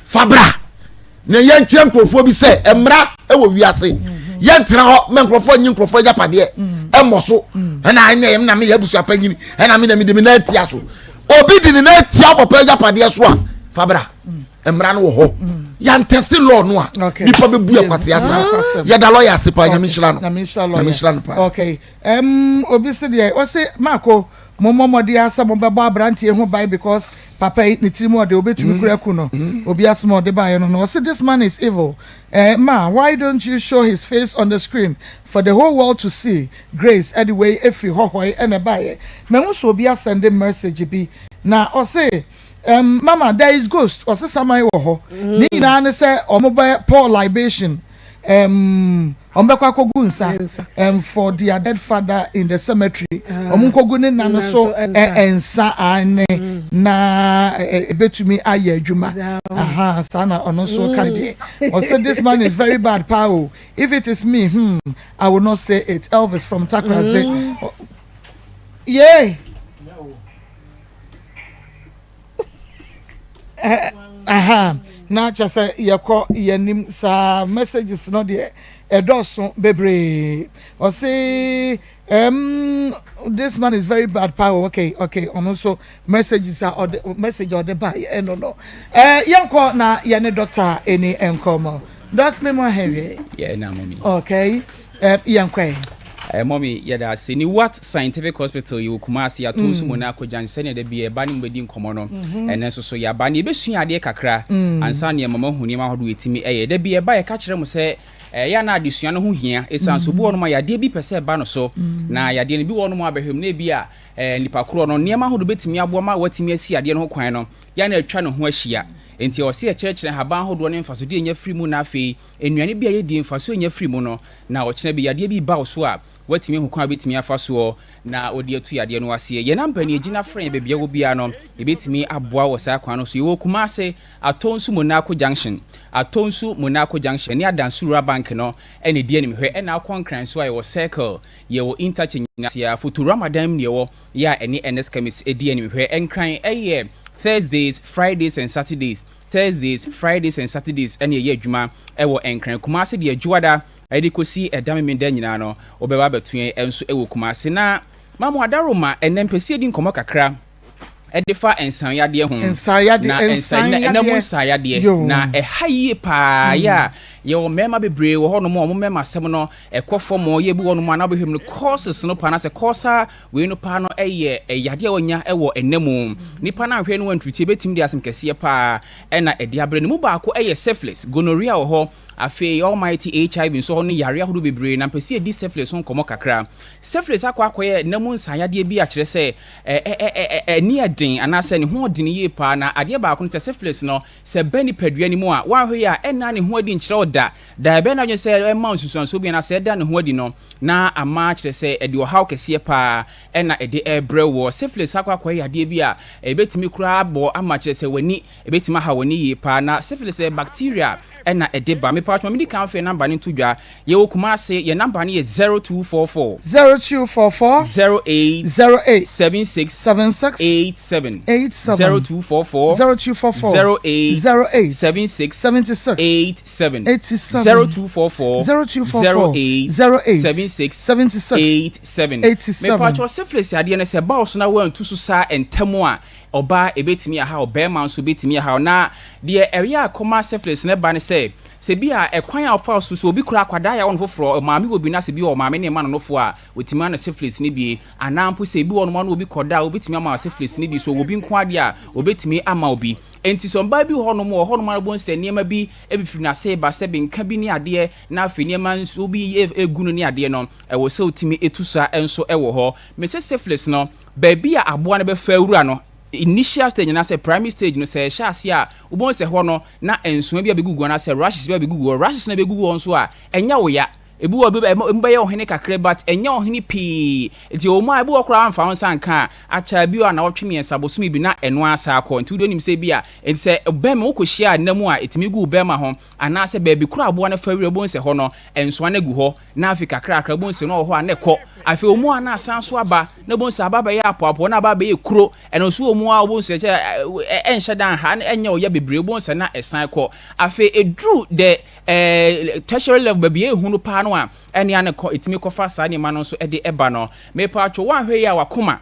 fa bra Na yɛnkyerɛ nkurɔfoɔ bi sɛ mmara wɔ wiase yɛntena hɔ ma nkurɔfoɔ nye nkurɔfoɔ agyapadeɛ mmɔ so ɛna ɛna ɛna na meyɛ abusua panyin ɛna me na mede me nan atia so obi de ne nan atia papa agyapadeɛ so a fabra mmara no wɔ hɔ yɛntɛse law no a nipa bɛbu yɛ kwase asa yɛda lɔya ase paa nyame nhyira no nyame nhyira no paa okay um, obi se deɛ ɔse maako mommɔ mmɔden asɛ mobɛbɔ aberanteɛ ho ban because Papa yi ne tirim ɔde obetumi kura aku no obi asem a ɔde baeɛ no no ɔse this man is evil eh ma why don't you show his face on the screen for the whole world to see Grace ɛde wei ɛfiri hɔhɔe ɛna ɛbaeɛ mahu sɛ obi asɛnde merssage bi na ɔse um mama there is ghost ɔse saman wɔ hɔ ne nyinaa ne sɛ ɔmo bɛ pour libation um Wɔn bɛkɔ akɔgu nsa um, for their dead father in the cemetery. Wɔn nkɔgu ne nna no so nsa ane na ebetumi ayɛ adwuma. Aha, saa na ɔno nso ka ne deɛ. Ɔsɛ this man is very bad paa o. If it is me, hmm, I will not say it. Elvis from Takraze. Yeah. Aha, na kyerɛ sɛ yɛkɔ yɛnim saa messages no deɛ ɛdɔɔso bebree. Ɔse um, this man is very bad paa okay okay ɔno nso messages a ɔde message a ɔde ba ɛno no. Eh, yɛnkɔ na yɛne doctor ɛni nkɔmmɔ. Doc me mo ahɛnwie. Yeah, na mommy. Okay. Eh, yɛnkɔ ɛ. Eh, mommy, yɛda ase. Ne Wat Scientific Hospital yɛwɔ Kumasi, yɛato nso mu na akɔgyan sɛnea da bi ɛba ne mu bɛdi nkɔmmɔ no. Mm-hmm. Ɛnɛ nso so yɛaba ne yɛbɛsua adeɛ kakra mm. ansa ne yɛma mahu nneɛma ahodoɔ yɛtumi ɛyɛ. Da bi ɛba yɛka kyerɛ mo sɛ ɛyɛ eh, na adesua no ho hia ɛsiane so bi wɔ nom a yadeɛ bi pɛ sɛ ɛba no so mm. na yadeɛ no bi wɔ nom a bɛhwɛ mu na ebi a eh, nipa korɔ no nneɛma ahodoɔ bɛtumi aboa ma watumi asi adeɛ no ho kwan no yɛ na atwa ne ho ahyia. Enti ɛwɔ sɛ yɛkyerɛkyerɛ nhaban ahodoɔ ne mfasodeɛ yɛnya firi mu na afei nnuane bi a yɛdie mfasoɔ yɛnya firi mu no, na ɔkyena bi yadeɛ bi ba wo so a, woatumi ahu kwan a wobɛtumi afa soɔ na wode atu yadeɛ no aseɛ. Yɛn namba nie, gyina frɛ yɛn baabi a wɔ biara no, yɛbɛtumi aboa wo wɔ saa kwan no so. Yɛwɔ Kumase, Atonsu Monaco Junction, Atonsu Monaco Junction ne Adansu Rural Bank no na ɛdi animhwɛ, ɛna wokɔ Nkran nso a yɛwɔ Circle, yɛwɔ Interchange no ase a, Fotorama dan mu na yɛwɔ. Yɛ a ɛne Ernest Chemist di animhwɛ. Nkran yɛ Thursdays, Fridays and Saturdays. Thursdays, Fridays and Saturdays na yɛyɛ adwuma wɔ Nkran. Kumase deɛ Dwoada de kɔsi ɛda Memenda nyinaa no, wobɛba abɛto yɛn nso wɔ Kumase. Na Mamu Adaroma, ɛnnɛ mpɛ sɛ yɛdi nkɔmmɔ kakra de fa nsanyadeɛ ho. Nsanyadeɛ, Na nsa, na ɛnam mu nsanyadeɛ. Na ɛha yie paa yɛ a yɛwɔ mmarima bebree wɔ hɔnom a wɔn mmarima asɛm no ɛkɔ fam, yɛ bi wɔ hɔnom a na wobɛhwɛ mu no courses no paa na sɛ course a Wei no paa no yɛ yadeɛ a wɔnya wɔ nna mu. Nipa no anhwɛ no anturuti ɛbɛtumi de asɛm kɛseɛ paa na ɛde abrɛ no. Mu baako yɛ syphilis, gonorrhea wɔ hɔ, afei almighty HIV nso hɔ ne yareɛ ahodoɔ bebree. Na mpɛ sɛ yɛdi syphilis ho nkɔmmɔ kakra. Syphilis akɔ akɔyɛ nna mu nsayadeɛ bi a kyerɛ sɛ ani yɛ den anaasɛ ne ho ɔden yie paa. Na adeɛ baako ne sɛ syphilis no sɛ ɛba nipadua no mu a woanhwɛ yie a ɛnna ne ho adi nkyerɛ wo. da. Da ɛbɛyɛ n'adwene sɛ ɛma nsunsuansoɔ bi anaasɛ ɛda ne ho adi no, na ama kyerɛ sɛ ɛde ɔhaw kɛseɛ paa na ɛde rebrɛ woɔ. Syphilis akɔ akɔyɛ yadeɛ bi a ɛbɛtumi koraa abɔ ama kyerɛ sɛ w'ani, ɛbɛtumi aha w'ani yie paa. Na syphilis ɛyɛ bacteria na ɛde ba. Mepatwo ma medi kan mfa yɛn number no nto dwa. Yɛwɔ Kumasi, yɛn number no yɛ 0244. 0244. 08. 08. 76. 76. 87. 87. 0244. 0244. 08. 08. 76. 76. 87. 87. 0244. 0244. 08. 08. 76. 76. 87. 87. Mepatwo syphilis adeɛ no sɛ ɛba wo so na woantu so saa ntɛm a, ɔbaa ɛbɛtumi ahaw, barima nso bɛtumi ahaw. Na deɛ ɛyɛ a ɛkɔma syphilis no ba ne sɛ, sɛ bi a ɛkwan a ɔfa so, sɛ obi kura akwadaa yɛ awo no foforɔ, ɔmaame wɔ bi na sɛ bi wɔ ɔmaame ne mma no nofoɔ a, ɔtumi ano syphilis no bi. Anaa mpo sɛ ebi wɔ nom a na obi kɔda a, ɔbɛtumi ama syphilis no bi. So ɔwɔ bi nko ara deɛ a, ɔbɛtumi ama wo bi. Enti sɛ ɔbaa bi wɔ hɔnom, wɔ hɔnom ara wobɛhu sɛ nneɛma bi fifiri n'ase reba, sɛ nka bi ne adeɛ, na afei nneɛma nso bi regu no ne adeɛ no, ɛwɔ sɛ ɔtumi tu sa nso wɔ hɔ. Mese syphilis no, Baabi a aboa no bɛfa awura no, initial stage anaasɛ primary stage no, sɛ ɛhyɛ aseɛ a, wobɛhu sɛ hɔ no, na nsoa bi abɛgugu hɔ anaasɛ rashes bi abɛgugu hɔ. Rashes no bɛgugu hɔ nso a, ɛnyɛ wo ya. Ebi wɔ hɔ a, emu bɛyɛ ɔhene kakra but ɛnyɛ ɔhene pii. Nti ɛwɔ mu a, ebi wɔ hɔ koraa wamfa wo nsa anka a, akyɛ bi wɔ hɔ a nnawɔtwe mmiɛnsa, bosome bi na ɛno ara san akɔ. Nti wo deɛ wonim sɛ ebi a, nti sɛ bɛrima wokɔhyia nna mu a, ɛtumi gu wo bɛrima ho anaasɛ baabi koraa aboa no fa wura, wobɛhu sɛ hɔ no, nsoa no agu hɔ. Na afei kakrakra wobɛhu sɛ na ɔwɔ hɔ a na ɛkɔ. Afei wɔ mu a na asan so aba, na wobɛhu sɛ aba abɛyɛ apɔapɔ, na aba abɛyɛ kuro. Ɛno nso wɔ mu a wobɛhu sɛ kyɛ ɛnhyɛ da nha, ɛnyɛ ɔya bebree, wobɛhu sɛ na ɛsan kɔ. Afei ɛduru the eh, tertiary level, baabi a ɛhu no paa no a, ɛne a na ɛkɔ, ɛtumi kɔfa saa nneɛma no nso de ɛba no. Mepaatwo, woanhwɛ yie a wakoma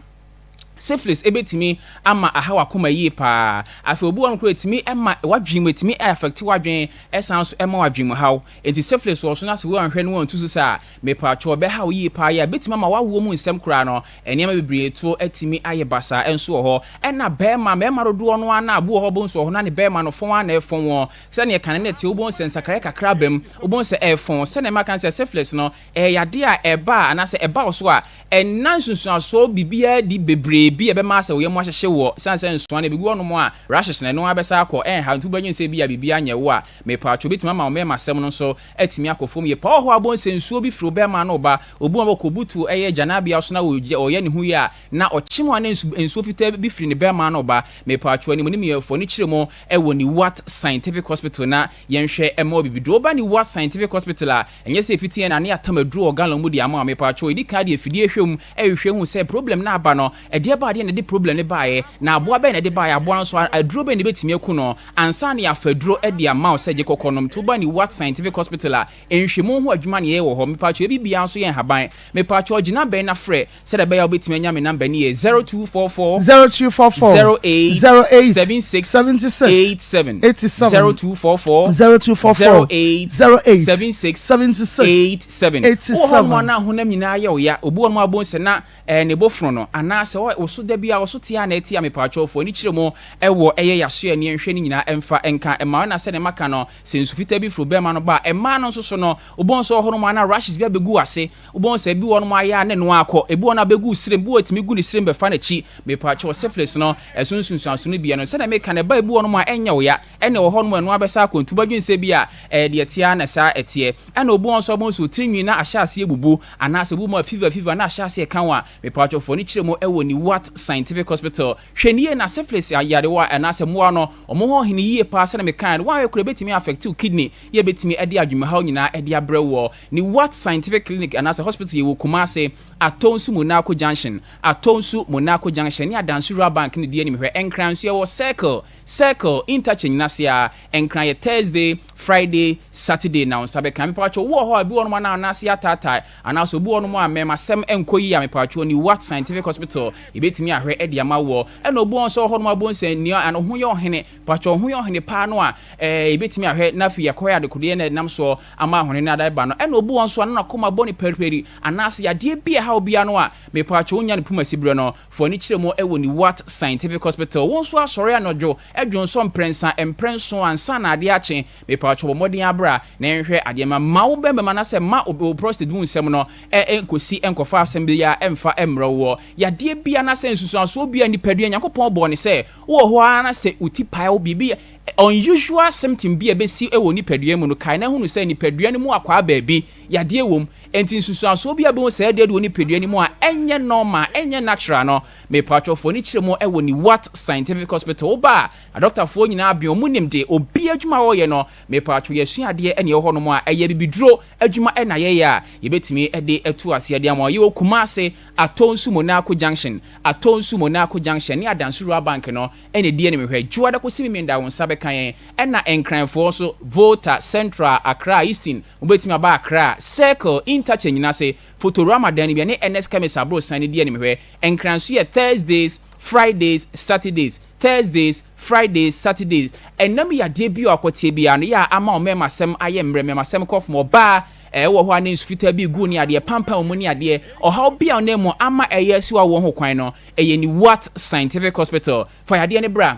Syphilis ebetumi ama ahaw akoma yie paa. Afei obi wɔ hɔ no koraa etumi ma w'adwene mu, etumi affect w'adwene, ɛsan nso ɛma wo adwene mu haw. Enti syphilis wɔ so na sɛ woanhwɛ na woantu so saa a, mepaatwɔ ɛbɛhaw yie paa yɛ a ebetumi ama w'awoɔ mu nsɛm koraa no, nneɛma bebree to atumi ayɛ basaa nso wɔ hɔ. Ɛna bɛɛma, mmarima dodoɔ no ara no a, obi wɔ hɔ wobɛhu sɛ ɔwɔ hɔ na ne bɛɛma no fɔn ara na ɛfɔn wɔn. Sɛdeɛ kane no ɛteɛ wobɛhu sɛ nsakraeɛ kakra aba mu, wobɛhu sɛ ɛfɔn. Sɛdeɛ maka no sɛ syphilis no, Ɛyɛ yadeɛ a ɛba a anaasɛ ɛba wo so a, ɛnna nsunsuansoɔ biribiara adi bebree bi a ɛbɛma asɛ wo yam ahyehye woɔ. Ɛsiane sɛ nsoa no ɛbɛgu hɔnom a, rashes no ɛno ara bɛsan akɔ, ɛnha wo nti wobɛdwene sɛ ebia biribiara nyɛ wo a, mepaatwo ɛbɛtumi ama wo mmɛɛmasɛm no nso atumi akɔ fam yie. Paa wɔ hɔ a wobɛhu sɛ nsuo bi firi wo bɛɛma ano reba, obi wɔ hɔ a ɔkɔbutu ɛyɛ agyananbea so na ɔyɛ ne ho yie a, na ɔkyem a na nsuo fitaa bi firi ne bɛɛma ano reba. Mepaatwo animonimyɛfoɔ no kyerɛ mu wɔ Niwat Scientific Hospital na yɛnhwɛ mma wo biribi. Deɛ woba Niwat Scientific Hospital a, Ɛnyɛ sɛ ɛfiti yɛn na ne yɛatam aduro wɔ gallon mu de ama wo, mepakyɛw, yɛdi kan de afidie hwɛ mu hwehwɛ hu sɛ problem no aba no, ɛdeɛ baa deɛ na ɛde problem no baeɛ, na aboa bɛn na ɛde baeɛ, aboa no nso aduro bɛn na ɛbɛtumi aku no, ansa na yɛafa aduro de ama wo sɛ gye kɔkɔ nom. Nti woba Newat Scientific Hospital a, nhwɛmu ho adwuma na yɛyɛ wɔ hɔ, mepakyɛw, yɛ biribiara nso yɛ nhaban, mepakyɛw gyina bɛn na frɛ Sɛdeɛ ɛbɛyɛ a wobɛtumi anya me number no yɛ 0244 0244 08 08 76 76 87 87 0244 0244 08 08 76 76 87. Wowɔ 87. hɔnom a na honam nyinaa yɛ wo ya. Obi wɔ hɔnom a wobɛhu sɛ na eh, ne bo fono no anaasɛ ɔ- wo so da bi a wo so te a na ɛte a mepaatwɔfoɔ ani kyerɛ mu ɛwɔ ɛyɛ yasoɛ ne yɛnhwɛ ne nyinaa ɛmfa nka ɛma ɛna sɛdeɛ maka no sɛ nsu fitaa bi firi bɛrima no ba a ɛmaa no nso so no wobɛhu sɛ wɔ hɔnom a na rashes bi abɛgu w'ase Wobɛhu sɛ ebi wɔ hɔnom a ayɛ a na ɛno ara kɔ. Ebi wɔ hɔ no a bɛgu wo serem, ebi wɔ hɔ a ɛtumi gu ne serem bɛfa n'akyi. Mepakyɛw, syphilis no, ɛso nsunsuanso no bi ɛno. Sɛdeɛ meka no, ɛba ebi wɔ hɔnom a ɛnyɛ wo ya, ɛna ɛwɔ hɔnom a ɛno ara bɛsan akɔ. Nti wobɛdwene sɛ ebia ɛyɛ deɛ ɛteɛ ara na saa ɛteɛ. Ɛna obi wɔ hɔ nso a wobɛhu sɛ wo tiri nwi no ahyɛ aseɛ abubu, anaasɛ obi wɔ mu a fever fever no ahyɛ aseɛ reka wo a, mepakyɛw fa w'ani kyerɛ mu wɔ Newat Scientific Hospital. Hwɛ no yie na syphilis yarewa anaasɛ mmoawa no, wɔn ho ɔhene yie paa sɛdeɛ mekaeɛ no, woanhwɛ koraa ɛbɛtumi affect wo kidney, yɛ ɛbɛtumi de adwenemhaw nyinaa de abrɛ woɔ. Ne Watt Scientific Clinic anaasɛ hospital yɛ wɔ Kumasi, Atonsu Monaco Junction, Atonsu Monaco Junction ne Adansi Rural Bank no di anim hwɛ. Nkran nso yɛwɔ Circle, Circle, Interchange no ase ara. Nkran yɛ Thursday, Friday, Saturday na wo nsa bɛka. Mepawkyɛw, wo wɔ hɔ a ebi wɔ hɔnom a na wo nan ase ataatae anaasɛ obi wɔ hɔnom a mmɛɛmasɛm nkɔ yie a mepawkyɛw ne Watt Scientific Hospital yɛbɛtumi ahwɛ de ama woɔ. Ɛna obi wɔ hɔ nso a wɔ hɔnom a wobɛhu sɛ nea ano ho yɛ ɔhene, Pakyɛ ho yɛ ɔhene paa no a, ɛɛ yɛbɛtumi ahwɛ na afei yɛakɔhwɛ adekodeɛ na ɛnam soɔ ama ahone no ada ba no. Ɛna obi wɔ hɔ nso a na n'akoma bɔ no paripari anaasɛ yadeɛ bi a ɛha obiara no a, mepakyɛ wonya no pumasi berɛ no, fa w'ani kyerɛ mu wɔ Niwat Scientific Hospital. Wo nso asɔre anɔdwo dwonsɔ mprɛnsa, mprɛnson ansa na adeɛ akye, mepakyɛ bɔ mmɔden ara bra na yɛnhwɛ adeɛ ma ma wo bɛmam anaasɛ ma wo prostate mu nsɛm no nkɔsi nkɔfa asɛm biara mfa mmrɛ woɔ. Yadeɛ bi anaasɛ nsusuansoɔ bi a nipadua Nyankopɔn bɔɔ no sɛ Wowɔ hɔ ara na sɛ wo ti pae wo, biribi Unusual symptom bi a ɛbɛsi wɔ nipadua mu no, kae na hunu sɛ nipadua no mu akwaa baabi, yadeɛ wɔ mu. Enti nsunsuansoɔ bi a wobɛhu sɛ ɛda adi wɔ nipadua no mu a ɛnyɛ normal, ɛnyɛ natural no, mepaatwɔ fa w'ani kyerɛ mu wɔ Niwat Scientific Hospital. Woba a, adɔktafoɔ nyinaa aben, wɔn nim de, obiara adwuma a ɔreyɛ no, mepaatwɔ yɛasua adeɛ na ɛwɔ hɔnom a, ɛyɛ abibiduro adwuma na yɛyɛ a, yɛbɛtumi de atu aseɛ de ama wo. Yɛwɔ Kumasi, Atonsu Monaco Junction, Atonsu Monaco Junction ne Adansi Rural Bank no na ɛdi anim hwɛ. Dwoada kɔsi Memenda wo nsa bɛka yɛn. Ɛna Nkranfoɔ nso, Volta, Central, Accra, Eastern, mobɛtumi aba Accra, Circle, Interchange no ase, Photorama dan no bi, ɛne Ernest Chemist aborosan no di anim hwɛ. Nkran nso yɛ Thursdays, Fridays, Saturdays, Thursdays, Fridays, Saturdays. Ɛnam yadeɛ bi a ɔkɔteɛ biara no, yɛ a ama wo mmɛɛmasɛm ayɛ mmerɛ, mmɛɛmasɛm kɔ fam, ɔbaa ɛwɔ hɔ a ne nsu fitaa bi regu ne adeɛ, pampan wɔ mu ne adeɛ, ɔhaw bi a ɔnam mu ama ɛyɛ asi w'awoɔ ho kwan no, ɛyɛ Niwat Scientific Hospital. Fa yadeɛ no bra.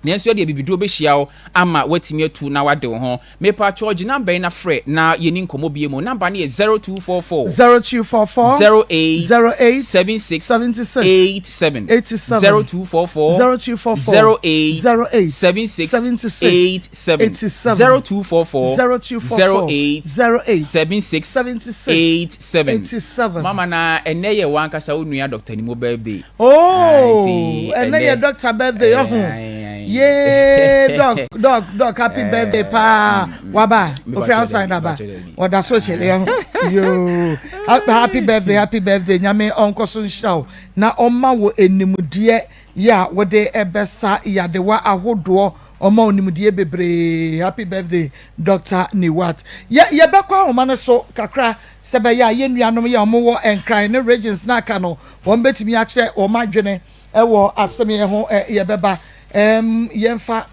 Nanso ɛdeɛ bibiduro bɛhyia wo ama woatumi atu na woade wo ho. Mepakyɛw gye number yi na frɛ na yɛni nkɔmmɔ bio mu. Number no yɛ 0244. 0244. 08. 08. 76. 76. 87. 87. 0244. 0244. 08. 08. 76. 76. 87. 87. 0244. 0244. 08. 08. 76. 76. 87. 87. Mama na ɛnɛ yɛ w'ankasa wo nua Dr. Nimo birthday. Oh, ɛnɛ yɛ doctor birthday ɔho. Yee, doc, doc, doc, happy birthday paa. Waba, ofi outside aba. Ɔda so kyerɛ yɛn ho. Yoo, happy birthday, happy birthday. Nyame ɔnkɔ so nhyira wo na ɔma wo enimdeɛ yɛ a wode ɛbɛsa yadewa ahodoɔ. Ɔma wo nimdeɛ bebree. Happy birthday, Doctor Niwat. Yɛ yɛbɛkɔ ahoma no so kakra sɛ bɛyɛ a yɛn nuanom yɛ a wɔwɔ Nkran ne regions no aka no wɔn bɛtumi akyerɛ wɔn adwene wɔ asɛm yi ho. Yɛbɛba yɛmfa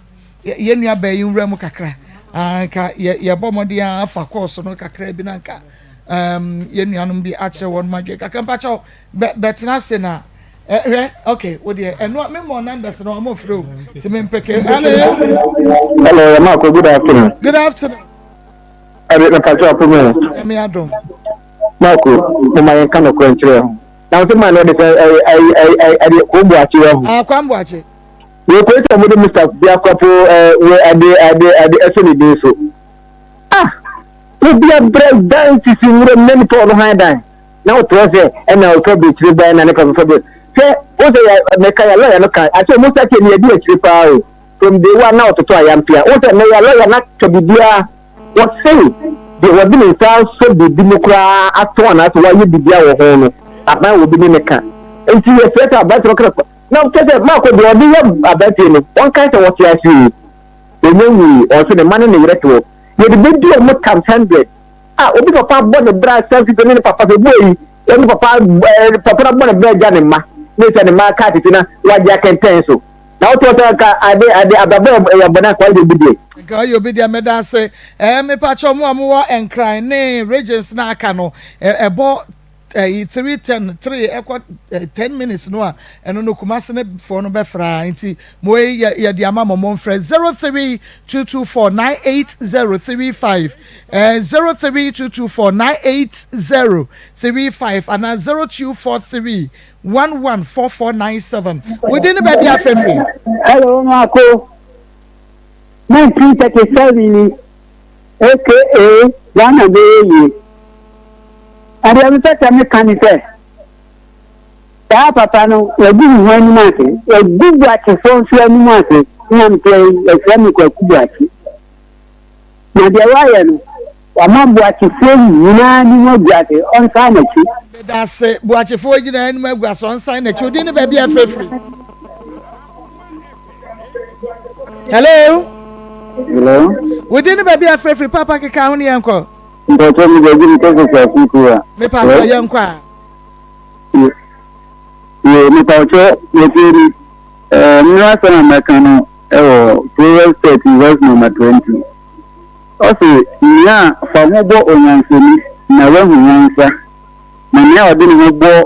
yɛn nua baa yi nwura mu kakra. Nka yɛbɔ mmɔden ara afa kɔɔso no kakra bi na nka yɛn nuanom bi akyerɛ wɔn adwene kakra. Mpakyɛw bɛtena ase na hwɛ ok wo deɛ ɛno me mmɔ numbers no ɔmo frɛ o ti me mpeke. Hello. Hello, Marco. Good afternoon. Good afternoon. Ɛde mpakyɛw apɔ mu. Nyame adom. Marco, mo ma yɛn ka nokorɛ nkyerɛ ho. Na wo sɛ maa no ɔde sɛ ɛyɛ ɛyɛ ɛyɛ ɛde Kwame Boakye wɔ ho. Ah, Kwame Boakye. Wɔ kuro sɛ wɔde Mr. Biakwapo ɛɛ wɔ ɛde ɛde ɛde ɛsɛ ne din so. Ah, obi abrɛ dan sisi nwura mu na nipa ɔno han dan. Na wotoɔ sɛ ɛna ɔtɔ aburokyire dan na ne papa fa bɛ. Hwɛ, wo sɛ yɛ mɛka yɛ lɔya no ka asɛ ɔmo sɛ ne yɛdi akyire paa o. From day one na ɔtoto ayampea. Wo sɛ mɛyɛ lɔya na ka biribiara. Wɔse deɛ wɔde ne nsa asɔ biribi mu koraa atɔn anaasɛ wayɛ biribi wɔ ho no, aban wɔ bi ne ne ka. Nti yɛsrɛ sɛ aberanteɛ no kra na kyɛ sɛ Marko deɛ ɔde yɛ aberanteɛ no, wɔnkae sɛ wɔte ase o, ɔnya nwui, ɔse ne mma ne ne yere te hɔ. Yɛde bɛdi wɔn times hundred. Ah, obi papa abɔ ne bra san fifɛ ne ne papa sɛ boy yi, ɔne papa eh, papa no abɔ ne bra agya ne mma, ne sɛ ne mma kaa tete na wagye akɛntɛn so. Na wotoɔ sɛ nka ade ade abrabɔ yɛ bɔne anka wayɛ obi deɛ. Nka wayɛ obi deɛ meda ase. Ɛɛ mepakyɛw mo a mowɔ Nkran ne regions na aka no ɛbɔ ɛyi 3:10 3 ɛkɔ 10 minutes no a ɛno no Kumasi ne foɔ no bɛfra nti mo yi yɛ yɛde ama mo mo mfrɛ 0322498035 ɛɛ 0322498035 anaa 0243 114497 Wo din ne baabi a afrɛ firi? Hello Marco, 1937 ni aka Ghana bɛyɛ yie. Na deɛ mepɛ sɛ meka ne sɛ saa papa no wagu ne ho anim ase, wagu Boakyefoɔ nso anim ase. Nea mepɛ yi yɛfrɛ me Kwaku Boakye. Na deɛ wayɛ no, wama Boakyefoɔ nyinaa anim agu ase, ɔnsan n'akyi. Meda ase, Boakyefoɔ nyinaa anim agu ase, ɔnsan n'akyi. Odin ne baabi a ɛfrɛfiri. Hello. Hello. Wodin ne baabi a ɛfrɛfiri papa keka ho ne yɛn kɔ. Mpɔtɔ mi baabi mi kɛse sɛ kuku a. Mepatɔ yɛn kɔ a. Yɛ mepatɔ yɛtie ni. Ɛɛ mmira asɛm a mɛka no. Wɔ Proverbs 13 verse number 20, ɔse, Nea fa ho bɔ onyansani na wahu nyansa, na nea ɔde ne ho bɔ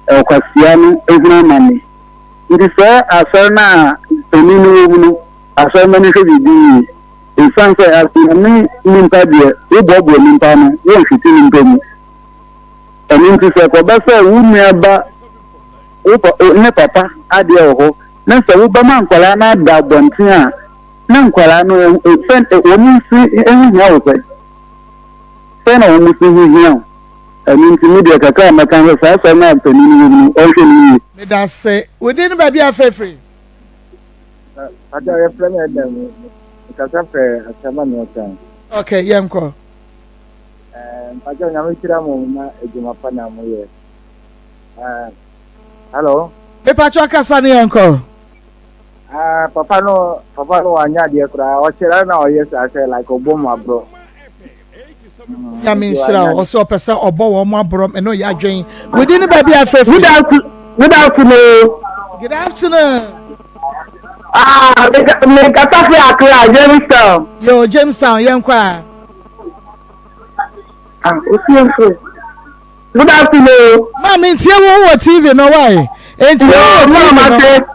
ɔkwasea no hunu amane. Nti sɛ asɔre no a panin no wɔ mu no, asɔremma no hwɛ biribi yie. Esiane sɛ Nyame nimpa deɛ, woboaboa nimpa ano, wonhwete nimpa mu. Ɛno nti sɛ ɛkɔba sɛ wo nua ba wo pa, ne papa adeɛ wɔ hɔ, na sɛ wobɛma nkwadaa no ada abɔnten a, Na nkwadaa no, sɛ wɔn nso ho hia wo sɛn? Sɛn na wɔn nso ho hia wo? Ɛno nti, me deɛ kakra a mɛka sɛ saa asɛm no a panin no wɔ mu no, ɔnhwɛ no yie. Medase. Wo din ne baabi a afrɛ firi? Ada yɛfrɛ me Adam mekasa fɛ Asama North Ok yɛnkɔ. Eh, mpakyɛ nyame hyira mo na adwuma pa na moyɛ. Eh, hello. Mepakyɛ kasa ne yɛnkɔ. Ah, papa no, papa no wanyɛ adeɛ koraa. Ɔkyerɛ na ɔyɛ saa sɛ like ɔbɔ mu aborɔ. Nyame nhyira wo. Ɔsɛ ɔpɛ sɛ ɔbɔ wɔn mo aborɔ ɛno yɛ adwen. Wodi ne baabi afefe. Good afternoon. Good afternoon. Good afternoon. Ah, me kasa fi Accra, Jamestown. Yo, Jamestown, yɛn kɔ a. Ah, osi nso. Good afternoon. Maame ntie wo ho wɔ TV no why? Ntie wo wɔ TV no.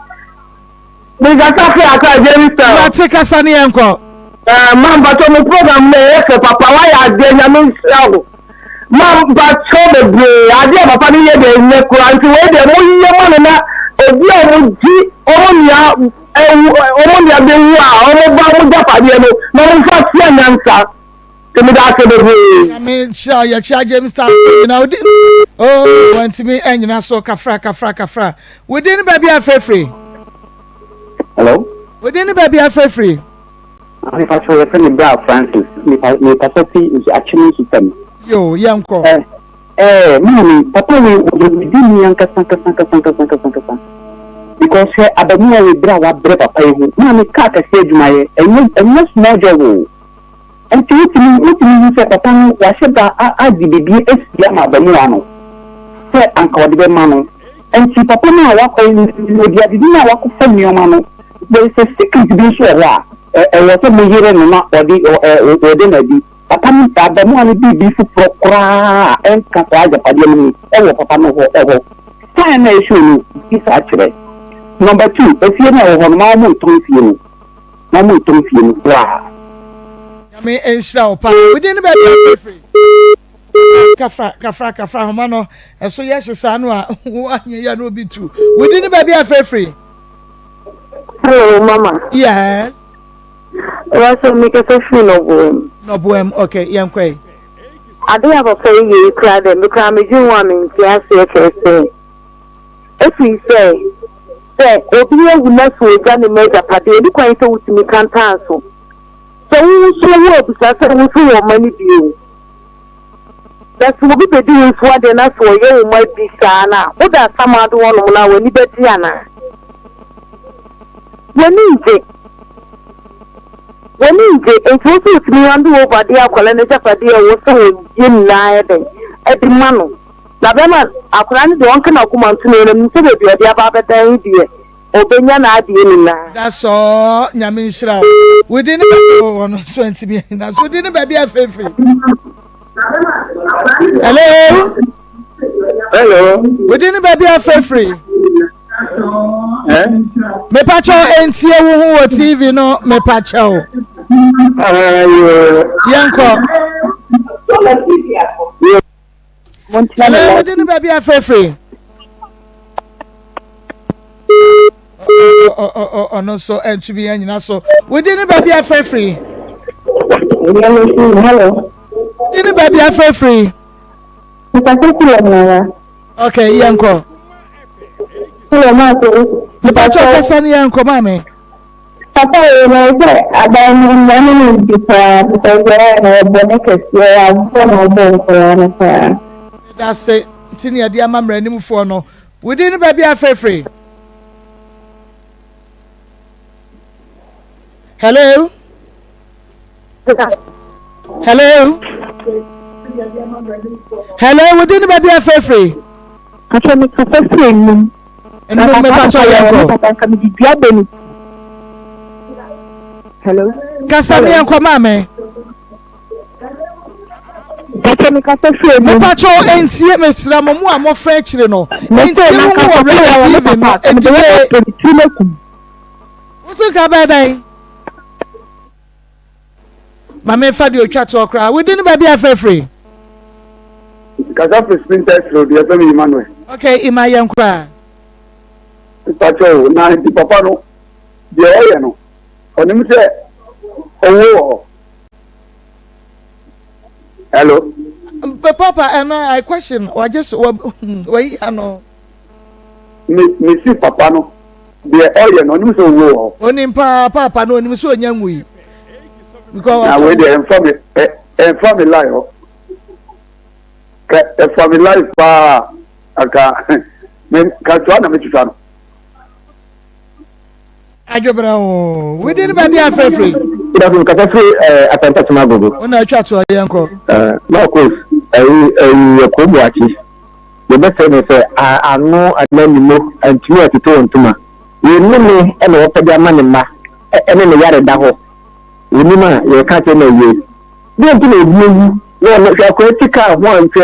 Mekasa fi Accra Jamestown. Mate kasa ne yɛn kɔ. Eh, ma mpatsɔ mo program no ɛyɛ fɛ papa wayɛ adeɛ nyame nhyira wo ma mpatsɔ bebree adeɛ papa no yɛ deɛ nyɛ koraa nti wei deɛ mo yɛ ma no na obi a ɔmo gye ɔmo nua ɛwu ɔmo nua bɛwu a ɔmo ba ɔmo gyapadeɛ no na ɔmo nfa sua nyansa. Nti meda ase bebree. Nyame nhyira wo yɛkyia James Town nyina wo din oh wantumi anyina so kafra kafra kafra wo din ne baabi a frɛfiri. Hello. Wo din ne baabi a frɛfiri. Mepa kyɛw yɛfrɛ me Bra Francis mepa mekasa fi nsu akyem nsu tam. Yo yɛnkɔ. Eh eh maame papa wei ɔyɛ wedini ankasa ankasa ankasa ankasa ankasa ankasa because hwɛ abamuwa wei bere a wabrɛ papa yi ho maame kaa kɛse adwumayɛ ɛnyɛ ɛnyɛ small job o. Enti wotumi wotumi hu sɛ papa no wahyɛ da agye biribi asi ama abamuwa no sɛ anka ɔde bɛma no. Enti papa no a wakɔ oduadidi no a wakɔfa nneɛma no, there is a secret bi nso wɔ hɔ a ɛwɔ sɛ moyere no na ɔde ɔde no adi. Papa no abamuwa no biribi foforɔ koraa a ɛnka saa agyapadeɛ no ho wɔ papa no hɔ hɔ. Sign no a ɛhyɛ no bi saa kyerɛ. Number two, efie no a ɛwɔ hɔ no, ma wɔntɔn fie no. na ɔmo ntɔn fie no koraa. Nyame nhyira wo paa. Wo din ne baabi a wofiri? Kafra kafra kafra ahoma no ɛso yɛ hye saa no a woanyɛ yɛ no obi tu. Wo din ne baabi a fɛfiri? Hello mama. Yes. Waso mi kasa firi Nɔboɛm. Nɔboɛm okay yɛn kɔ yi. Ade a papa yi yɛ yi koraa dɛ me koraa medwen ho a mente aseɛ kyerɛ sɛ. Ɛfiri sɛ, sɛ obi awu na sɛ ɔgya ne mma agyapadeɛ a, ɛnni kwan sɛ wotumi ka ntaaso. Sɛ wo nso wo a bisa sɛ wo nso wɔ mma no bi o. Na sɛ obi bɛdi wo nso adeɛ na sɛ ɔyɛ wo mma bi saa no a, woda asamando hɔnom no a, w'ani bɛgye anaa? W'ani ngye. W'ani ngye. Enti wo nso wotumi hand over de akwadaa no agyapadeɛ a ɛwɔ sɛ wɔyɛ nyinaa yɛ dɛn de ma no. Na bɛrima akwadaa no deɛ ɔnka n'akoma nto ne yam sɛ baabi a ɔde aba abɛdan yi deɛ ɔbɛnya n'adeɛ nyinaa. That's all nyame nhyira wo. Wo din ne baabi oh ɔno nso antumi anyina so din ne baabi a fefiri. Hello. Hello. Wo din ne baabi a fefiri. Eh? Mepakyɛw entie wo ho wɔ TV no mepakyɛw. Yɛnkɔ. Hello, wode ne baabi afeefee. Ɔno nso ntumi anyina so. Wode ne baabi afeefee. Hello. Wode ne baabi afeefee. Okay, yɛnkɔ. Hello, Marco. Mepakyɛ kasa no yɛnkɔ maame. Papa wei no ɛsɛ aban no mmara no ne di paa because ɛyɛ na ɔbɔ ne kɛseɛ wabɔ na ɔbɔ nkɔlaa no paa. Medase nti ne yɛde ama mmaranimfoɔ no. Wo din ne baabi a frɛfrɛ? Hello? Hello? Hello, wo din ne baabi a frɛfrɛ? Atwa me kasa firi enum. Enum mepa kyɛw yɛn kɔ. Papa nka me di dua bɔ ne ti. Hello. Kasa mi yɛn kɔ maame. Papa mi kasa firi enum. Mepa kyɛw entie mesra mo mo a mo frɛ akyire no. Entie mo ho wɔ radio TV no edile. Wosi nka bɛɛ dɛn? Ma memfa deɛ ɔtwa toɔ koraa. Wo din ne baabi a frɛfiri? Kasa firi Spintex Road, yɛfrɛ me Emmanuel. Okay, Emma yɛn koraa. Mpakyɛ o, na nti papa no, deɛ ɔyɛ no, ɔnim sɛ. Owuo wɔ hɔ. Hello. Papa ɛno I question wagye so wayi ano. Me me si papa no deɛ ɔyɛ no onim sɛ owuo wɔ hɔ. Onim paa papa no onim sɛ onya nwui. Because na wei deɛ ɛnfa me ɛ ɛnfa me line hɔ. Kɛ ɛfa me life paa anka me katua na metwitwa no. Adwobrɛ o, wo din baabi a frɛfrɛ yi. Good afternoon, kasa firi eh, Asante Akyem Agogo. Wo na atwa toɔ yɛn kɔ. Eh, Marcos, ɛyi ɛyi yɛ koo buakye. Yɛbɛsrɛ no sɛ ano anaa nimo antumi antete wɔn ntoma. Wei nnome na wɔpɛ de ama ne mma ɛne ne yare da hɔ. Wɔnim a yɛreka akyerɛ no awiei. Deɛ nti na obi awu na ɔno hwɛ akwadaa ti kaa ho a hwɛ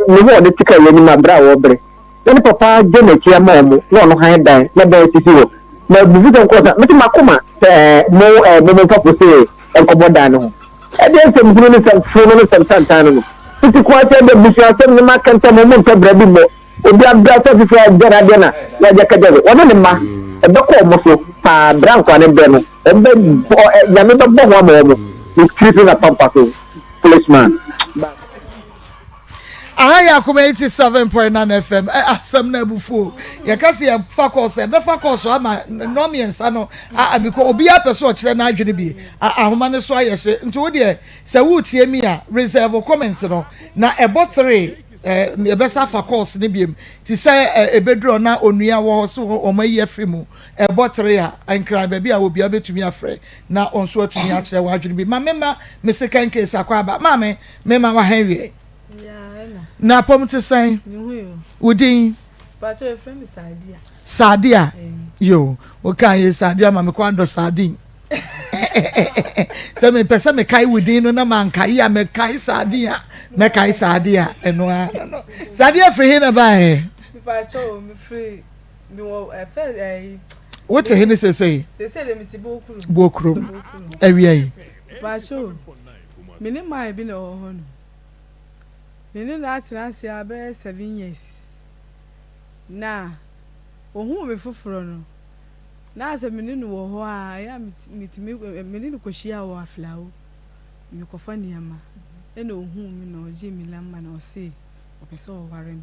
ne ho a ɔde te kaa yi anim a berɛ a wɔrebrɛ. Na ne papa agya n'akyi ama wɔn na ɔno hann dan na dan sisi hɔ. Na abufuwsɛm kɔɔ so a, mete m'akoma sɛ ɛɛ mo ɛɛ mo momfa posee nkɔbɔ dan no ho. Ɛdeɛ nsɛm hunu ne nsɛm fo no ne nsɛm tantan no no. Tete ko akyerɛ dɛ abusua asɛm ne maka ntam wɔn mpɛ bra bi mmɔ. Obi abrɛ asɛ fifiri agya n'adeɛ na wagya kagya so. Wɔne ne mma ɛbɛkɔ wɔn so paa bra nkoa ne brɛ no wɔn bɛ bɔ ɛ Nyame bɛbɔ ho ama wɔn. Ne tiri so na pampa so. Foolish man. Aha yɛ Akoma 87.9 FM. Ɛ asɛm no abufuo. Yɛka sɛ yɛfa kɔɔso yɛbɛfa kɔɔso ama nnɔɔ mmiɛnsa no a bikɔ obiara pɛ sɛ ɔkyerɛ n'adwene bi. Ahoma no so ayɛ hye. Nti wo deɛ sɛ woretie mi a reserve comment no na ɛbɔ 3 yɛbɛsa afa kɔɔso no biom. Ti sɛ ɛbɛduru na onua wɔ hɔ so wɔn ayi afiri mu ɛbɔ 3 a nkran baabi a obiara bɛtumi afrɛ na wɔn nso atumi akyerɛ w'adwene bi. Ma mema me second case akɔ aba. Maame Mema waha awiei. Na apɔm te sɛn? Wo din? Saadia. Yo, wo kan ye Saadia ma me kɔ adɔ sardine. Sɛ mepɛ sɛ mekae wo din no na mankae a mekae sardine a mɛkae Saadia ɛno ara no no. Saadia firi he na baeɛ? Wote he ne sesei? Buokurom. Awia yi. Me ne man bi na ɛwɔ hɔ nom. Me ne no atena ase ara bɛyɛ seven years. Na ohuu me foforɔ no, na asɛ me ne no wɔ hɔ ara, ɛyɛ a metumi, me ne no kɔhyia wɔ Aflao, mekɔfa nneɛma. Ɛna ohuu me na ɔgyee me lamba na ɔse ɔpɛ sɛ ɔware me.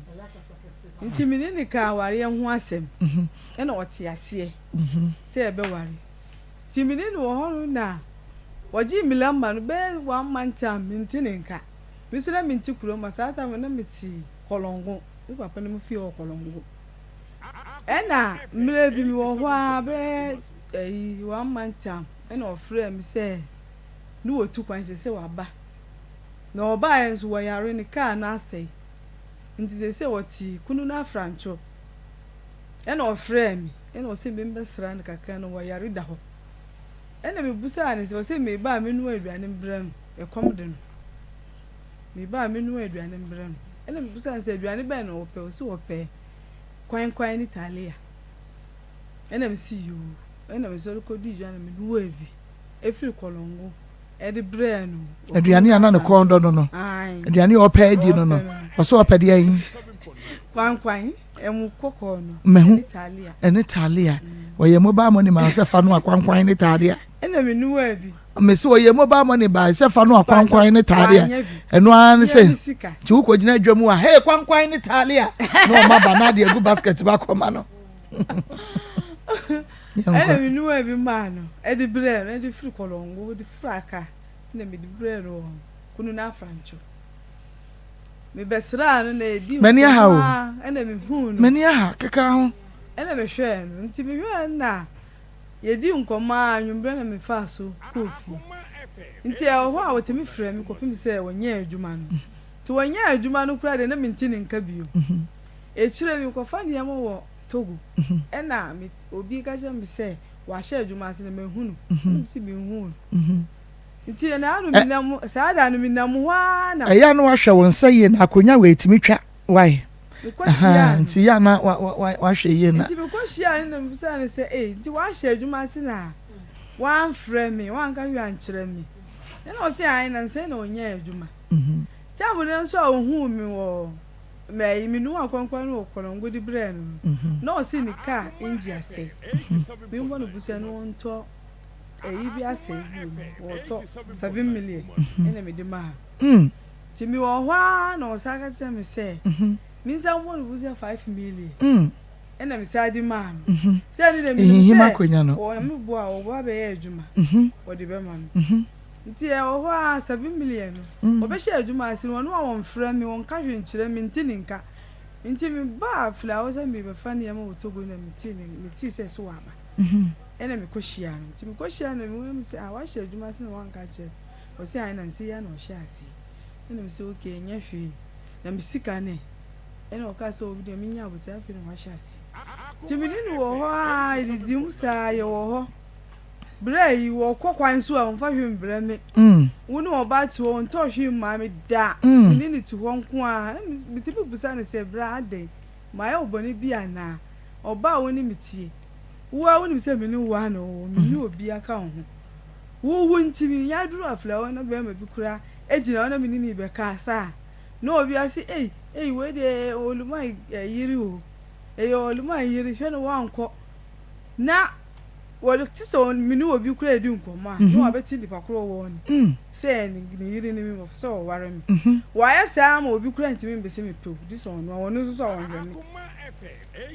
Nti me ne no kaa awareɛ ho asɛm, ɛna ɔte aseɛ sɛ yɛbɛware. Nti me ne no wɔ hɔ no na wɔgyee me lamba no bɛyɛ one month a mente ne nka. Me nso na mente kurom ha, saa time no na mete Kɔlɔngo, me papa no mu fie wɔ Kɔlɔngo. Ɛna mmerɛ bi mewɔ hɔ ara bɛyɛ ɛyi one month time ɛna ɔfrɛɛ me sɛ ne wɔtu kwan seesei waba. Na ɔbaeɛ nso wɔyare ne kaa no asɛe nti seesei ɔte kunu no afrantwo. Ɛna ɔfrɛɛ me ɛna ɔse membɛsra no kakra na ɔyare da hɔ. Ɛna mebusaa no sɛ ɔse meba a menoa aduane mbrɛ no, ɛkɔm de no. Meba a menoa aduane mbrɛ no. Ɛna mebusaa no sɛ aduane bɛn na ɔpɛ, ɔse ɔpɛ kwankwan ne talia. Ɛna mese yoo, ɛna mesɔre kɔdii dwa na menoaa bi ɛfiri Kɔlɔngo. de brɛɛ no. Aduane a na ne kɔn dɔ no no. Aduane a ɔpɛ adi no no. Ɔsɛ ɔpɛ deɛ yi. Kwankwan, ɛmu kɔkɔɔ no. Mehu. Ɛne talia. Ɛne talia. Ɔyɛ mobile money man sɛ fa no akwankwan ne talia. Ɛna me nuwa bi. Mesi ɔyɛ mobile money ba sɛ fa no akwankwan ne talia. Ɛno ara ne sɛ. Nti wokɔ gyina adwa mu a hey kwankwan ne talia. Na ɔma ba na ade agu basket ba kɔma no. Ɛna me nuaa bi maa no de brɛɛ no, ɛde firi Kɔlɔngo de firi aka na mede brɛɛ no wɔ Kunu no Afrancho. Mebɛsraa no na yɛdii M'ani aha nkɔmmɔ o. ara ɛna mehuu no. M'ani aha, keka ho. Ɛna mehwɛɛ no, nti mehwɛɛ no na yɛdii nkɔmmɔ ara anwummerɛ na mefaa so kɔɔ fie. Nti ɛwɔ hɔ a wɔtumi frɛ me kɔpem sɛ wɔnyɛɛ adwuma no. Nti wɔnyɛɛ adwuma no koraa deɛ na mente ne nka bio. Akyire mekɔfa nneɛma wɔ Togo ɛna me obi ka kyerɛ me sɛ wahyɛ adwuma ase na mahu no ɛna me si menhu no nti ɛna ano menam saa da no menam hɔ ara na. Ɛyɛ a na wahwɛ wo nsa yie na akonnwa wei tumi twa wae nti yɛ a na wahwɛ yie na. Nti mekɔ hyia no na mebisa no sɛ ee nti wahyɛ adwuma ase na wamfrɛ me wanka hwee ankyerɛ me ɛna ɔse ae na nsɛn na ɔnyaa adwuma time no nso a ohuu me wɔ Mɛyi me nuwa kwankwan no wɔ kɔlɔngo de brɛɛ no no, na ɔse ne kaa engine asɛe. Membɔ no bosea na ɔntɔ ɛyi bi asɛe bio no wɔtɔ 7 million ɛna mede maa nti mewɔ hɔ ara na ɔsan ka kyerɛ me sɛ mensan mmɔ no bosea 5 million ɛna mesan de maa no sɛ ɛno deɛ menim sɛ Onyame boa a ɔba bɛyɛ adwuma ɔde bɛma me nti ɛwɔ hɔ ara 7 million no ɔbɛhyɛ adwuma ase no ɔno a ɔmfrɛ me ɔnka hwee nkyerɛ me nte ne nka nti mebaa Aflao sɛ merebɛfa nneɛma wɔ Togo na metee ne metee sɛ so waba ɛna mekɔ hyiaa no nti mekɔ hyiaa no na mese ah wahyɛ adwuma ase na wanka akyerɛ me ɔse ae na nsɛ yi ara na ɔhyɛ aseɛ ɛna mese okay ɛnyɛ hwee na me sika no ɛ ɛna ɔkaa sɛ obi deɛ menya abotire afei na wahyɛ aseɛ nti me ne no wɔ hɔ ara yɛdidi mu saa yɛwɔ hɔ berɛ yi wɔkɔ kwan so a wɔmfa hwee mbrɛ me wo ne ɔbaa te hɔ ɔntɔ hwee mmaa me da me ne no te hɔ nko ara na metumi bisa no sɛ bra adɛn mayɛ wo bɔne bi anaa ɔbaa a wo ne me tie Wo ara wonim sɛ me ne wo ara na ɔwɔ hɔ, menni obiara ka wo ho. Wo wo nti, menya aduru aflɛ hɔ na barima bi koraa gyina hɔ na me ne no rebɛkasa a, na obiara se, Ei, ei, wei deɛ ɛyɛ Oluman yere o, ɛyɛ Oluman yere, hwɛ no wankɔ. Na wɔte sɛ me ne obi koraa redi nkɔmmɔ a, na wabɛte nipa korɔ wɔ ne sɛ ɛyɛ ne yere ne me, wɔpɛ sɛ wɔware me. Wɔayɛ saa ama obi koraa ntumi mbɛse me pɛ o, gye sɛ ɔno a, ɔno nso so a ɔnhwɛ me.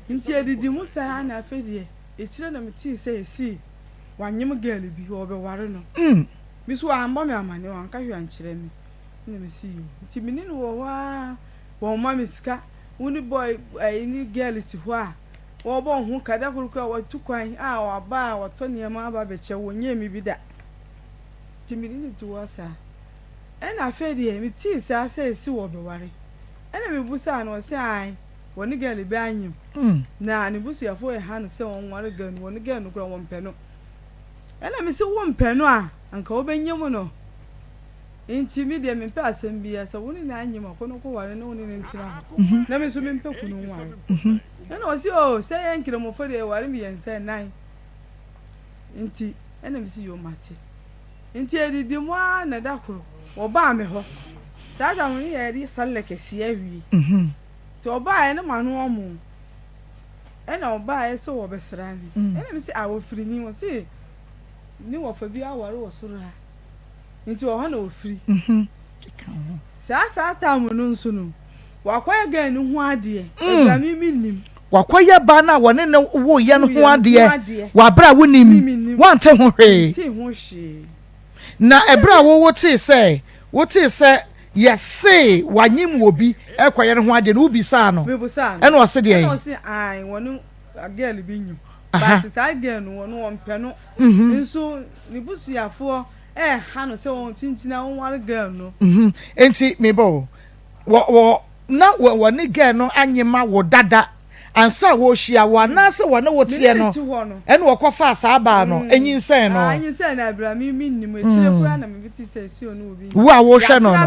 Nti edidi mu saa na afei deɛ ekyire na metee sɛ yɛsii wanyem girl bi wɔbɛware no. Me so wambɔ me amaneɛ wanka hwee ankyerɛ me ɛna mese yoo. Nti me ne no wɔ hɔ aa wɔmma me sika wo ne boy ɛyi ne girl te hɔ a wɔbɔ wo ho ka da koro koraa watu kwan a waba a watɔ nneɛma aba abɛkyɛ wo wɔnyɛɛ me bi da. Nti me ne no te hɔ saa ɛna afei deɛ metee saa sɛ yɛsi wɔbɛware ɛna mebusaa no ɔse ae. Wɔne girl bi anyem na ne busuafo reha no sɛ ɔnware girl no, wɔne girl no koraa wɔmpɛ no. Ɛna mese wompɛ no a anka wobɛnyem no. Nti me deɛ mempɛ asɛm biara sɛ wo ne no anyem a kɔ na kɔware na wo ne no ntena hɔ. Na me nso mempɛ kunu nware. Ɛna ɔse oh sɛ yɛn nkramofo deɛ yɛware mmiɛnsa nnan. Nti ɛna mese yoo mate. Nti edidi mu ara na da koro wɔbaa me hɔ. Saa da no ne yɛde sallah kɛseɛ awie. Nti ɔbaeɛ no m'ano ɔmo ɛna ɔbaeɛ sɛ ɔbɛsra me ɛna me se ah ɔfiri he ɔse ne wɔfa bi aware wɔ soro ha nti ɔhɔ na ɔfiri saa saa time no nso no wakɔyɛ girl no ho adeɛ ɛbra me me nim wakɔyɛ baa no a wɔne no woyɛ no ho adeɛ wɔ abere a wonim wante ho hwee na ɛberɛ a wowo tee sɛ wotee sɛ Yɛsee wanyem wɔ bi ɛkɔyɛ ne ho adeɛ no wobisaa no ɛna ɔse deɛn? Ɛna ɔse ae wɔne girl bi nyim but saa girl no wɔno wɔmpɛ no nso ne busuafoɔ ɛɛha no sɛ ɔnkyinkyin a ɔnware girl no. Nti meba o wɔ wɔ na wɔne girl no anyem awo dada Ansa wɔrehyia wo anaasɛ wɔne wo teɛ no, ɛna wɔkɔfaa saa baa no nyinsɛn no. Wo a wohwɛ no no,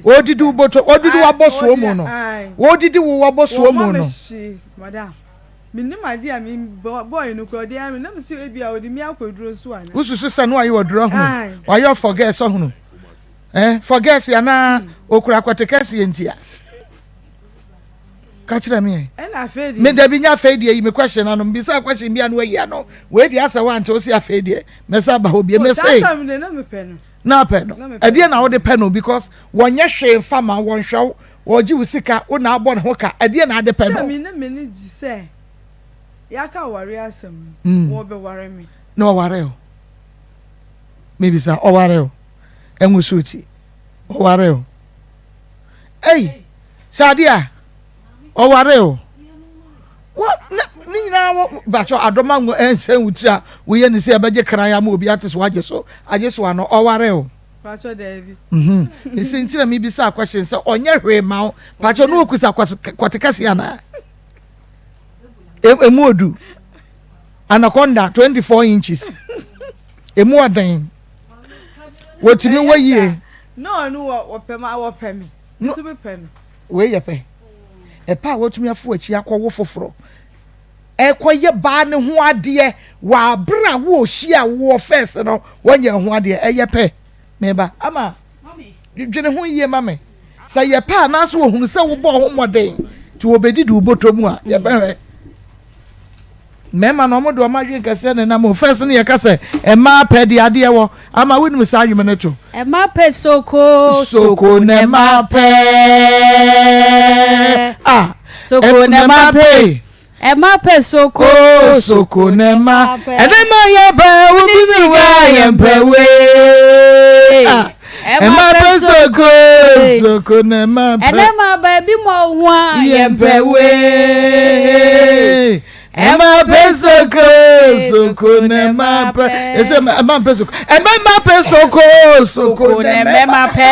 wɔredidi wo bɔtɔ, wɔredidi w'abɔsoɔ mu no, wɔredidi wo w'abɔsoɔ mu no. Wosusu sɛ no ayɛ ɔduro ahunu, wayɛ ɔfɔgɛs ahunu, eh, fɔgɛs anaa okura kɔte kɛseɛ ntia. ka kyerɛ me ɛ me dabi nya afei deɛ yi me question ano mbisa question bi ano ayi ano wei deɛ asɛ wante wo se afei deɛ mɛsɛ aba hɔ bie mɛsɛ na apɛ no ɛdeɛ na wode pɛ no because wɔnyɛ hwee mfa ma wɔnhwɛ wo wɔgye wo sika wo na abɔ ne ho ka ɛdeɛ na ade pɛ no sɛ me ne m'ani gye sɛ yɛaka aware asɛm no mm. wɔbɛware me na ɔware o mebisa ɔware o ɛnwo suuti ɔware o ei Sɛ adeɛ a, ɔware o. Wɔ ne ne nyinaa wɔ bakyɛ adɔma ngo ɛnsɛn wo tiri a woyɛ ne sɛ ɛbɛgye kran ama obi ate so agye so agye so ano ɔware o. Pakyɛ daabi. Mhm. Nsi nti na mebisa question sɛ ɔnyɛ hwee ma wo. Pakyɛ no okusa kɔte kɛse anaa? Emu odu. Anaconda 24 inches. Emu ɔden. Wɔtumi wɔ yie. No, no, wɔpɛ ma wɔpɛ me. No, wei yɛ pɛ. Ɛpɛ a watumi afo akyi akɔwo foforɔ. Ɛkɔyɛ baa ne ho adeɛ wɔ abere a wɔrehyia woɔ fɛs no wɔnyɛ ho adeɛ. Ɛyɛ pɛ. Meba ama dwene ho yie ma me. Sɛ yɛ pɛ anaasɛ wɔhunu sɛ wobɔɔ ho mmɔden nti wɔbɛdidi wo bɔtɔ mu a yɛbɛhwɛ. Mmarima no, wɔn de wɔn adwene kɛseɛ na ɛnam o. First no yɛka sɛ mmaa pɛ deɛ adeɛ wɔ ama wonim saa nnwom no to. Ɛma pɛ soko soko na ɛma pɛ. Ah, soko na ɛma pɛ. Ɛma pɛ soko soko na ɛma. Ɛna ɛma yɛ pɛ wo bi mi wɔ yɛ mpɛ wee. Ah, ɛma pɛ soko soko na ɛma pɛ. Ɛna ɛma baabi mɔ ho a yɛ mpɛ wee. Ɛma pɛ soko soko na ɛma pɛ ɛsɛ ɛma pɛ soko ɛma ɛma pɛ soko soko na ɛma pɛ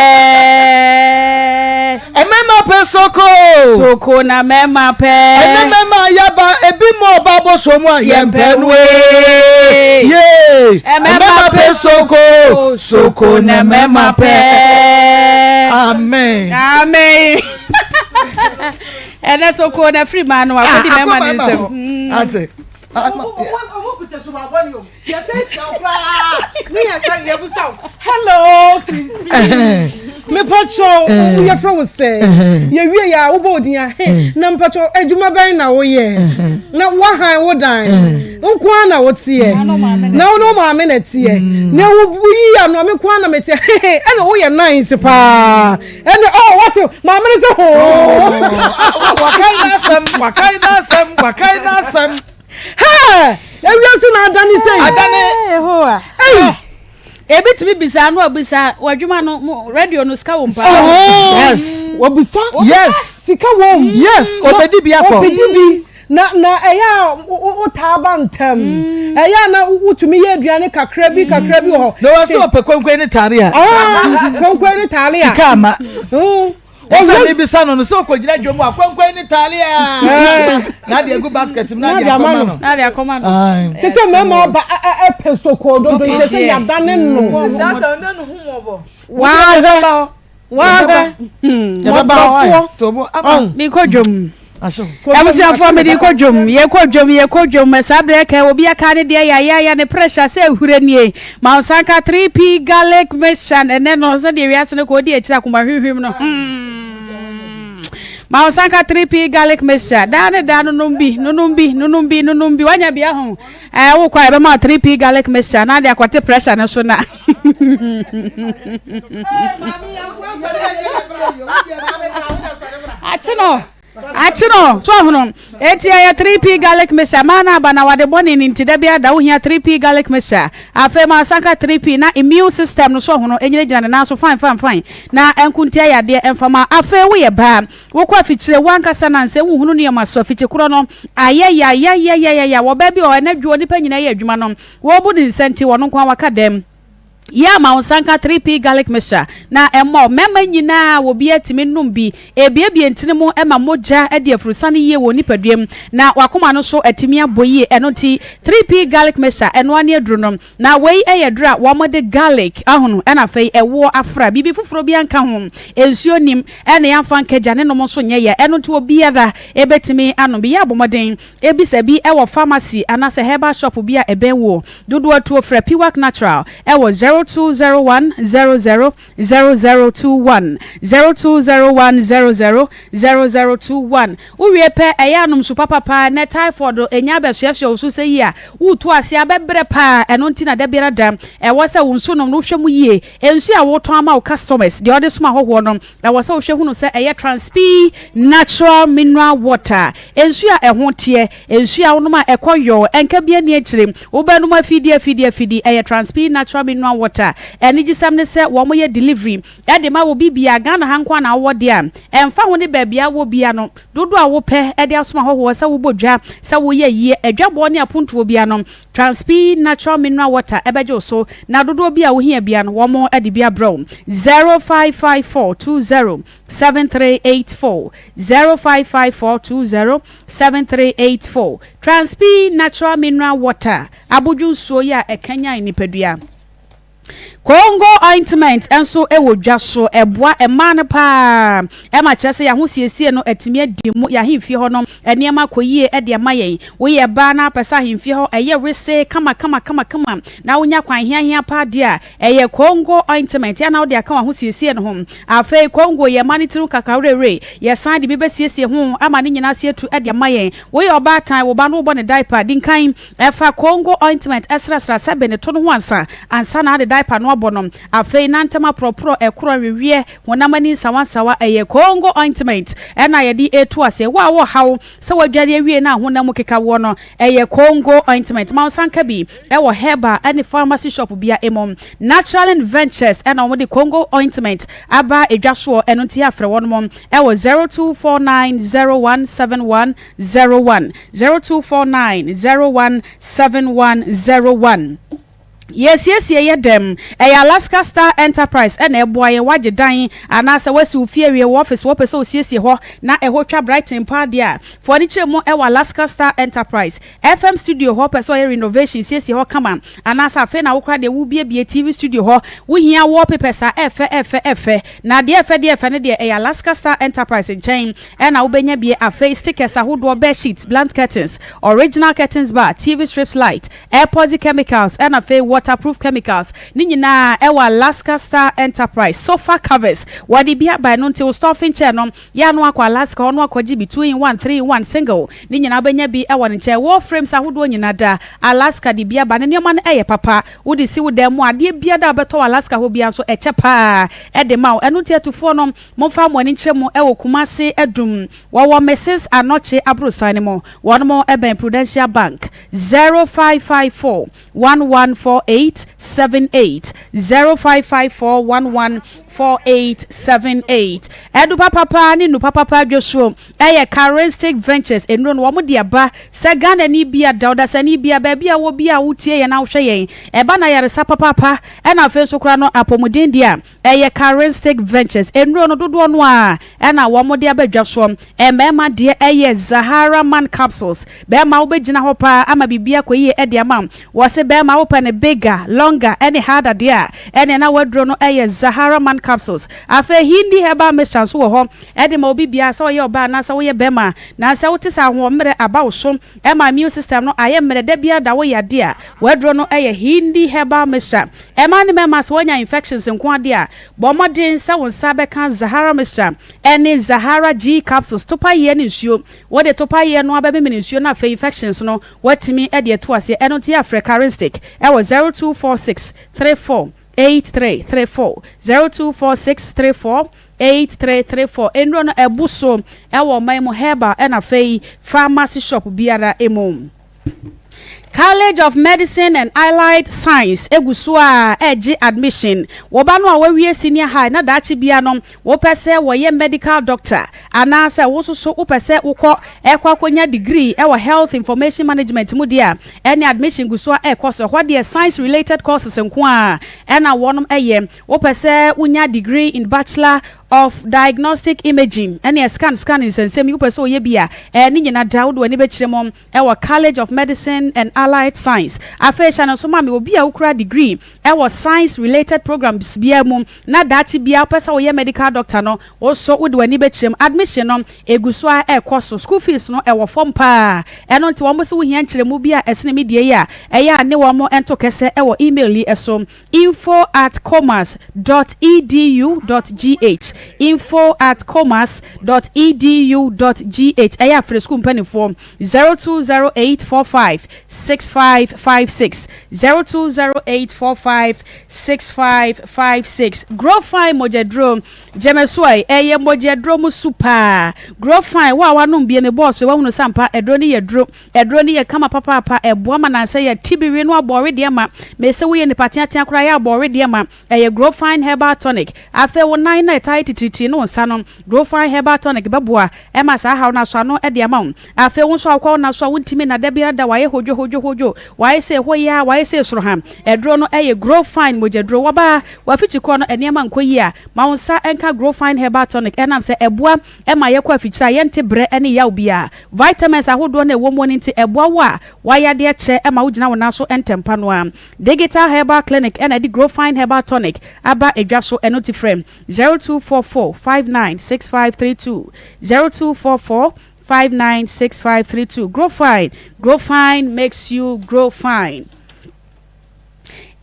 ɛma ɛma pɛ soko soko na ɛma pɛ ɛna ɛma yaba ebi mu ɔba bɔ so mu a yɛn pɛ no ee yee ɛma ɛma pɛ soko soko na ɛma pɛ amen amen. Ɛnɛ so koo na firi maa no akɔdi ah, mɛma ne nsam. Hmm. Ate. Ɔmo kuta so ba bɔ ne o. Yɛsɛ hyia wo koraa. Ne yɛ ka yɛ busa wo. Hello fifi. Mepɔtɔ yɛfrɛ wo sɛ yɛwie yɛ a wobɔ odin a he na mpɔtɔ adwuma bɛn na woyɛ na woahan wo dan nko ara na woteɛ na wo ne wo maame na teɛ na woyi ano a me nko ara na meteɛ hehe ɛna woyɛ nice paa ɛne ɔ oh, wate maame no sɛ hoo wakae n'asɛm wakae n'asɛm wakae n'asɛm hɛ ewiase na adane sɛ adane yehowa ei ebi tumi bisa ano abisa w'adwuma no radio no sika wɔ mpa yes wabisa yes sika wɔ mu yes obedi bi akɔ obedi bi Na na ɛyɛ a wotaa ba ntɛm. Ɛyɛ a na wotumi yɛ aduane kakra bi kakra bi wɔ hɔ. Na wɔsɛ ɔpɛ kwenkwen ne taare a. Ah, kwenkwen ne taare a. Sika ama. Ɛsɛ mi bisa no no sɛ ɔkɔgyina dwom a kwenkwen ne taare a. Na ade agu basket mu na ade akɔma no. Na ade akɔma no. Sɛ sɛ mmarima aba ɛpɛ sokoo dodo sɛ sɛ yadane no. Wahwɛ. Wahwɛ. Mmɔborɔfoɔ. Mekɔ dwom. Abusuafoɔ mede kɔ dwom yɛkɔ dwom yɛkɔ dwom saa berɛ kɛ obi aka ne deɛ yayaya ne pressure sɛ ahure nie ma wo nsa nka 3P garlic mixture ɛnɛ no sɛdeɛ wiase no kɔ ɔdi akyiri akoma hwimhwim no hmm. Ma wo nsa nka 3P garlic mixture daa ne daa nonom bi nonom bi nonom bi nonom bi wanya bi aho ɛɛ wokɔ a yɛbɛma 3P garlic mixture na de akɔte pressure no so na Akye no akye no so ahono eti ɛyɛ 3P garlic mixture maa na aba na wade bɔne ne nti da biara da wohia 3P garlic mixture afei ma asanka 3P na immune system no so ahono enyina gyina ne nan so fine fine fine na ɛnko ntia yadeɛ ɛmfama afei woyɛ baa wokɔ afikyire wankasa na nsɛ wohunu nneɛma so afikyi korɔ no ayɛ ya ya ya ya ya wɔ baa bi wɔ ɛna dwo nipa nyinaa yɛ adwuma no wɔbu ne nsa nti wɔno nko ara waka dɛm Yɛ ama wo nsa nka 3P Garlic Mixture na ɛmmɔ mmarima nyinaa a obiara tumi nom bi. Ɛbuebue ntini mu ma mogya di afurusane yie wɔ nipadua mu na w'akoma no nso atumi abɔ yie. Ɛno nti 3P Garlic Mixture ɛno ara ne aduro no. Na wei yɛ aduro a wɔde garlic ahono ɛna afei ɛwoɔ afra. Biribi foforɔ biara nka ho. Nsuo nnim ɛna yɛamfa anka gya ne nom nso nyɛ yɛ. Ɛno nti obiara bɛtumi anom bi. Yɛ abɔ mmɔden bisa bi wɔ pharmacy anaasɛ herbal shop bi a ɛbɛn woɔ. Dodoɔ tuo frɛ Piwak Natural wɔ 0201 00 0021, 0201 00 0021. Wowie pɛ, ɛyɛ a nom nsu papa paa. Ɛnnɛ typhoid nya abɛsoɛsoɛ wo so sɛ yi a, woretu aseɛ a, bɛbrɛ paa. Ɛno nti na da biara da ɛwɔ sɛ wo nsu nom no wohwɛ mu yie. Nsuo a wotɔn ama wo customers, deɛ wode soma ahɔhoɔ no, ɛwɔ sɛ wohwɛ hunu sɛ ɛyɛ Transpi Natural Mineral Water, nsuo a ɛho teɛ. Nsuo a wonom a ɛkɔ yɔɔ, ɛnka bi nni akyire. Wobɛnom afidi afidi afidi. Ɛyɛ Transpi Natural Mineral Water. Anigyesɛm ne sɛ wɔyɛ delivery de ma obi biara. Ghana ha nko ara na wowɔ deɛ a, ɛmfa ho ne baabi a wowɔ biara no, dodoɔ a wopɛ de asom ahɔhoɔ, sɛ wobɔ dwa, sɛ woyɛ ayie, adwabɔ ne apontoɔ biara no, Transpi Natural Mineral Water bɛgye wo so, na dodoɔ bi a wohia biara no, wɔde bi abrɛ wo. 055420 7384 055420 7384 Transpi Natural Mineral Water, abodwo nsuo yi a ɛkanyan nipadua. Congo ointment nso wɔ dwa so. Ɛboa mmaa no pa ara ma kyerɛ sɛ yɛn ahosiesie no atumi adi mu, yɛn ahemfie hɔ no nneɛma akɔ yie de ama yɛn. Woyɛ baa na wopɛ sɛ ahemfie hɔ yɛ wesee kama kama kama kama na wonya kwan heahea pa ara deɛ a, ɛyɛ Congo ointment a na wode aka w'ahosiesie no ho. Afei Congo yɛ mmaa no tiri ho kakawerɛwerɛ. Yɛsan de bi bɛsiesie ho ama ne nyinaa ase atu de ama yɛn. Woyɛ ɔbaatan, wo ba no wobɔ no diaper, di nkan Fa Congo ointment srasra sɛbe ne to no ho ansa ansa na ade diaper no abɔ no. Afei nantam aporɔporɔ, ɛkorɔ, nweweɛ, honam ani nsawansawa, ɛyɛ Congo ointment na yɛde retu aseɛ. Wo a wɔ haw sɛ woadware awie na honam mu keka woɔ no, ɛyɛ Congo ointment. Ma wo nsa nka bi wɔ herbal ne pharmacy shop bia mu. Naturalin Ventures na wɔde Congo ointment aba dwa soɔ, ɛno nti afrɛ wɔnom wɔ 0249 0171 01 0249 01 7101 Yɛresiesie yɛ dɛm. Ɛyɛ Alaska Star Enterprise na ɛboa yɛn. Woagye dan anaasɛ woasi wo fie awie, wo office wopɛ sɛ wosiesie hɔ na ɛhɔ twa brighten paa deɛ a, fa w'ani kyerɛ mu wɔ Alaska Star Enterprise. FM studio hɔ, wopɛ sɛ ɔyɛ renovation siesie hɔ kama anaasɛ afei na wo koraa deɛ worebuebue TV studio hɔ, wohia wallpapers a ɛfɛ ɛfɛ ɛfɛ. Na deɛ ɛfɛ deɛ ɛfɛ no deɛ ɛyɛ Alaska Star Enterprise nkyɛn na wobɛnya bie afei stickers ahodoɔ, bed sheets, blunt curtains, original curtains bar, TV strips light, epoxy chemicals ɛna afei waterproof chemicals ne nyinaa ɛwɔ Alaska Star Enterprise. Sofa covers wɔde bi aba ɛno nti wo stuffing chair no yɛ ano akɔ Alaska hɔ no akɔgye bi 2 in 1, 3 in 1, single ne nyinaa wobɛnya bi ɛwɔ ne nkyɛn. Wall frames ahodoɔ nyinaa da Alaska de bi aba ne nneɛma no ɛyɛ papa wode si wo dan mu a adeɛ biara a wobɛtɔ wɔ Alaska hɔ biara nso ɛkyɛ paa ɛde ma wo ɛno nti atufoɔ no Momfa mo ani nkyerɛ mu wɔ Kumasi Adum. Wɔwɔ Mrs Anokye aborosan no mu. Wɔnom bɛn Prudential Bank. 0554 1148 78 0554 1148 78 Adu papapa ne nnu papapa adwosuo ɛyɛ Charistic Ventures nnuro no wɔn de aba sɛ Ghanani bia da ɔdasani bia baabi a wɔ bia a wotie yɛn na wohwɛ yɛn ɛba no ayaresa papaapa ɛna afei nso koraa no apɔmuden deɛ a Ɛyɛ Charistic Ventures nnuro no dodoɔ no ara na wɔde aba dwa soɔ. Mmarima deɛ ɛyɛ Zahara Man Capsules. Barima wobɛgyina hɔ pa ara ama biribi akɔ yie de ama wo. Wɔse barima wopɛ no bigger, longer ne harder deɛ a, ɛneɛ na w'aduro no yɛ Zahara Man Capsules. Afei Hindi Herbal Mixture nso wɔ hɔ de ma obi biara sɛ ɔyɛ ɔbaa anaasɛ woyɛ barima. Na sɛ wote sɛ ahoɔmmerɛ aba wo so ma immune system no ayɛ mmerɛ da biara da woyɛ adeɛ a, w'aduro no yɛ Hindi Herbal Mixture. Mmaa ne mmarima, sɛ woanya infections nko ara deɛ a, bɔ mmɔden sɛ wo nsa bɛka Zahara Mixture ne Zahara G Capsules, topayeɛ ne nsuo. Wode topayeɛ no ara bɛmemene nsuo no afei infections no woatumi de atu aseɛ. Ɛno nti frɛ Karinstick wɔ 0246 34 83 34, 0246 34 83 34. Nnuro no abu so wɔ ɔman mu herbal ɛna afei pharmacy shop biara mu. College of Medicine and Allied Science gu so a ɛregye admission. Wo ba no a wawie senior high na daakye bia no wopɛ sɛ wɔyɛ medical doctor anaasɛ wo nso so wopɛ sɛ wokɔ ɛkɔ akɔnya degree wɔ health information management mu deɛ a, ɛne admission gu so a ɛrekɔ so. Ɛhɔ deɛ science related courses nko ara ɛna wɔnom ɛyɛ. Wopɛ sɛ wonya degree in Bachelor of Diagnostic Imaging ɛne scan scan nsɛnsɛm yi wopɛ sɛ ɔyɛ bi a, ɛne nyina da wode w'ani bɛkyerɛ mu. wɔ College of Medicine and Allied Science. Afei hyɛ no nso ma me obi a wokura degree wɔ science related programs biara mu na daakye biara wopɛ sɛ woyɛ medical doctor no, wo nso wode w'ani bɛkyerɛ mu. Admission no ɛgu so ara ɛrekɔ so. School fees no ɛwɔ fam pa ara. Ɛno nti wɔn se wohia nkyerɛmu bi a ɛsene me deɛ yi a, ɛyɛ a ne wɔn nto kɛsɛ wɔ email yi so. Info at commerce dot edu dot gh info at commerce dot edu dot gh Ɛyɛ a frɛ sukuu mpanimfoɔ 020845 6556 020845 6556 Grow Fine mogyaduro Gyeme so ɛ, ɛyɛ mogyaduro mu su paa Grow Fine, wo a woanom bie mebɔɔ so woahunu sɛ ampa aduro no yɛ duro Aduro no yɛ kama papaapa, ɛboa ma nansɛ yɛ ti bi we no abɔ wedeɛ ma, mese woyɛ nipa teatea koraa yɛ abɔ wedeɛ ma, ɛyɛ Growfine herbal tonic. Afei wo nan na ɛtae. ayɛ titiritii ne wo nsa no, Growfine Herbal Tonic bɛboa ma saa haw no asɔ ano de ama wo. Afei wo nso a wokɔ wo nna so a wontumi nna da biara da, wayɛ hodwohodwohodwo, wayɛ sei hɔ yi ara, wayɛ sei soro ha. Aduro no yɛ Growfine mogyaduro. Wɔbaa w'afikyikɔ no nneɛma nkɔ yie a, ma wo nsa nka Growfine Herbal Tonic ɛnam sɛ ɛboa ma yɛkɔ afikyire a yɛnte brɛ ne yaw biara. Vitamins ahodoɔ no a ɛwɔ mu no nti ɛboa wo a w'ayadeɛ kyɛ ma wogyina wo nan so ntɛmpa no ara. Digital Herbal Clinic na ɛde Growfine Herbal Tonic aba dwa so, ɛno nti frɛ 0244 59 6532, 0244 59 6532. Growfine, Growfine makes you grow fine.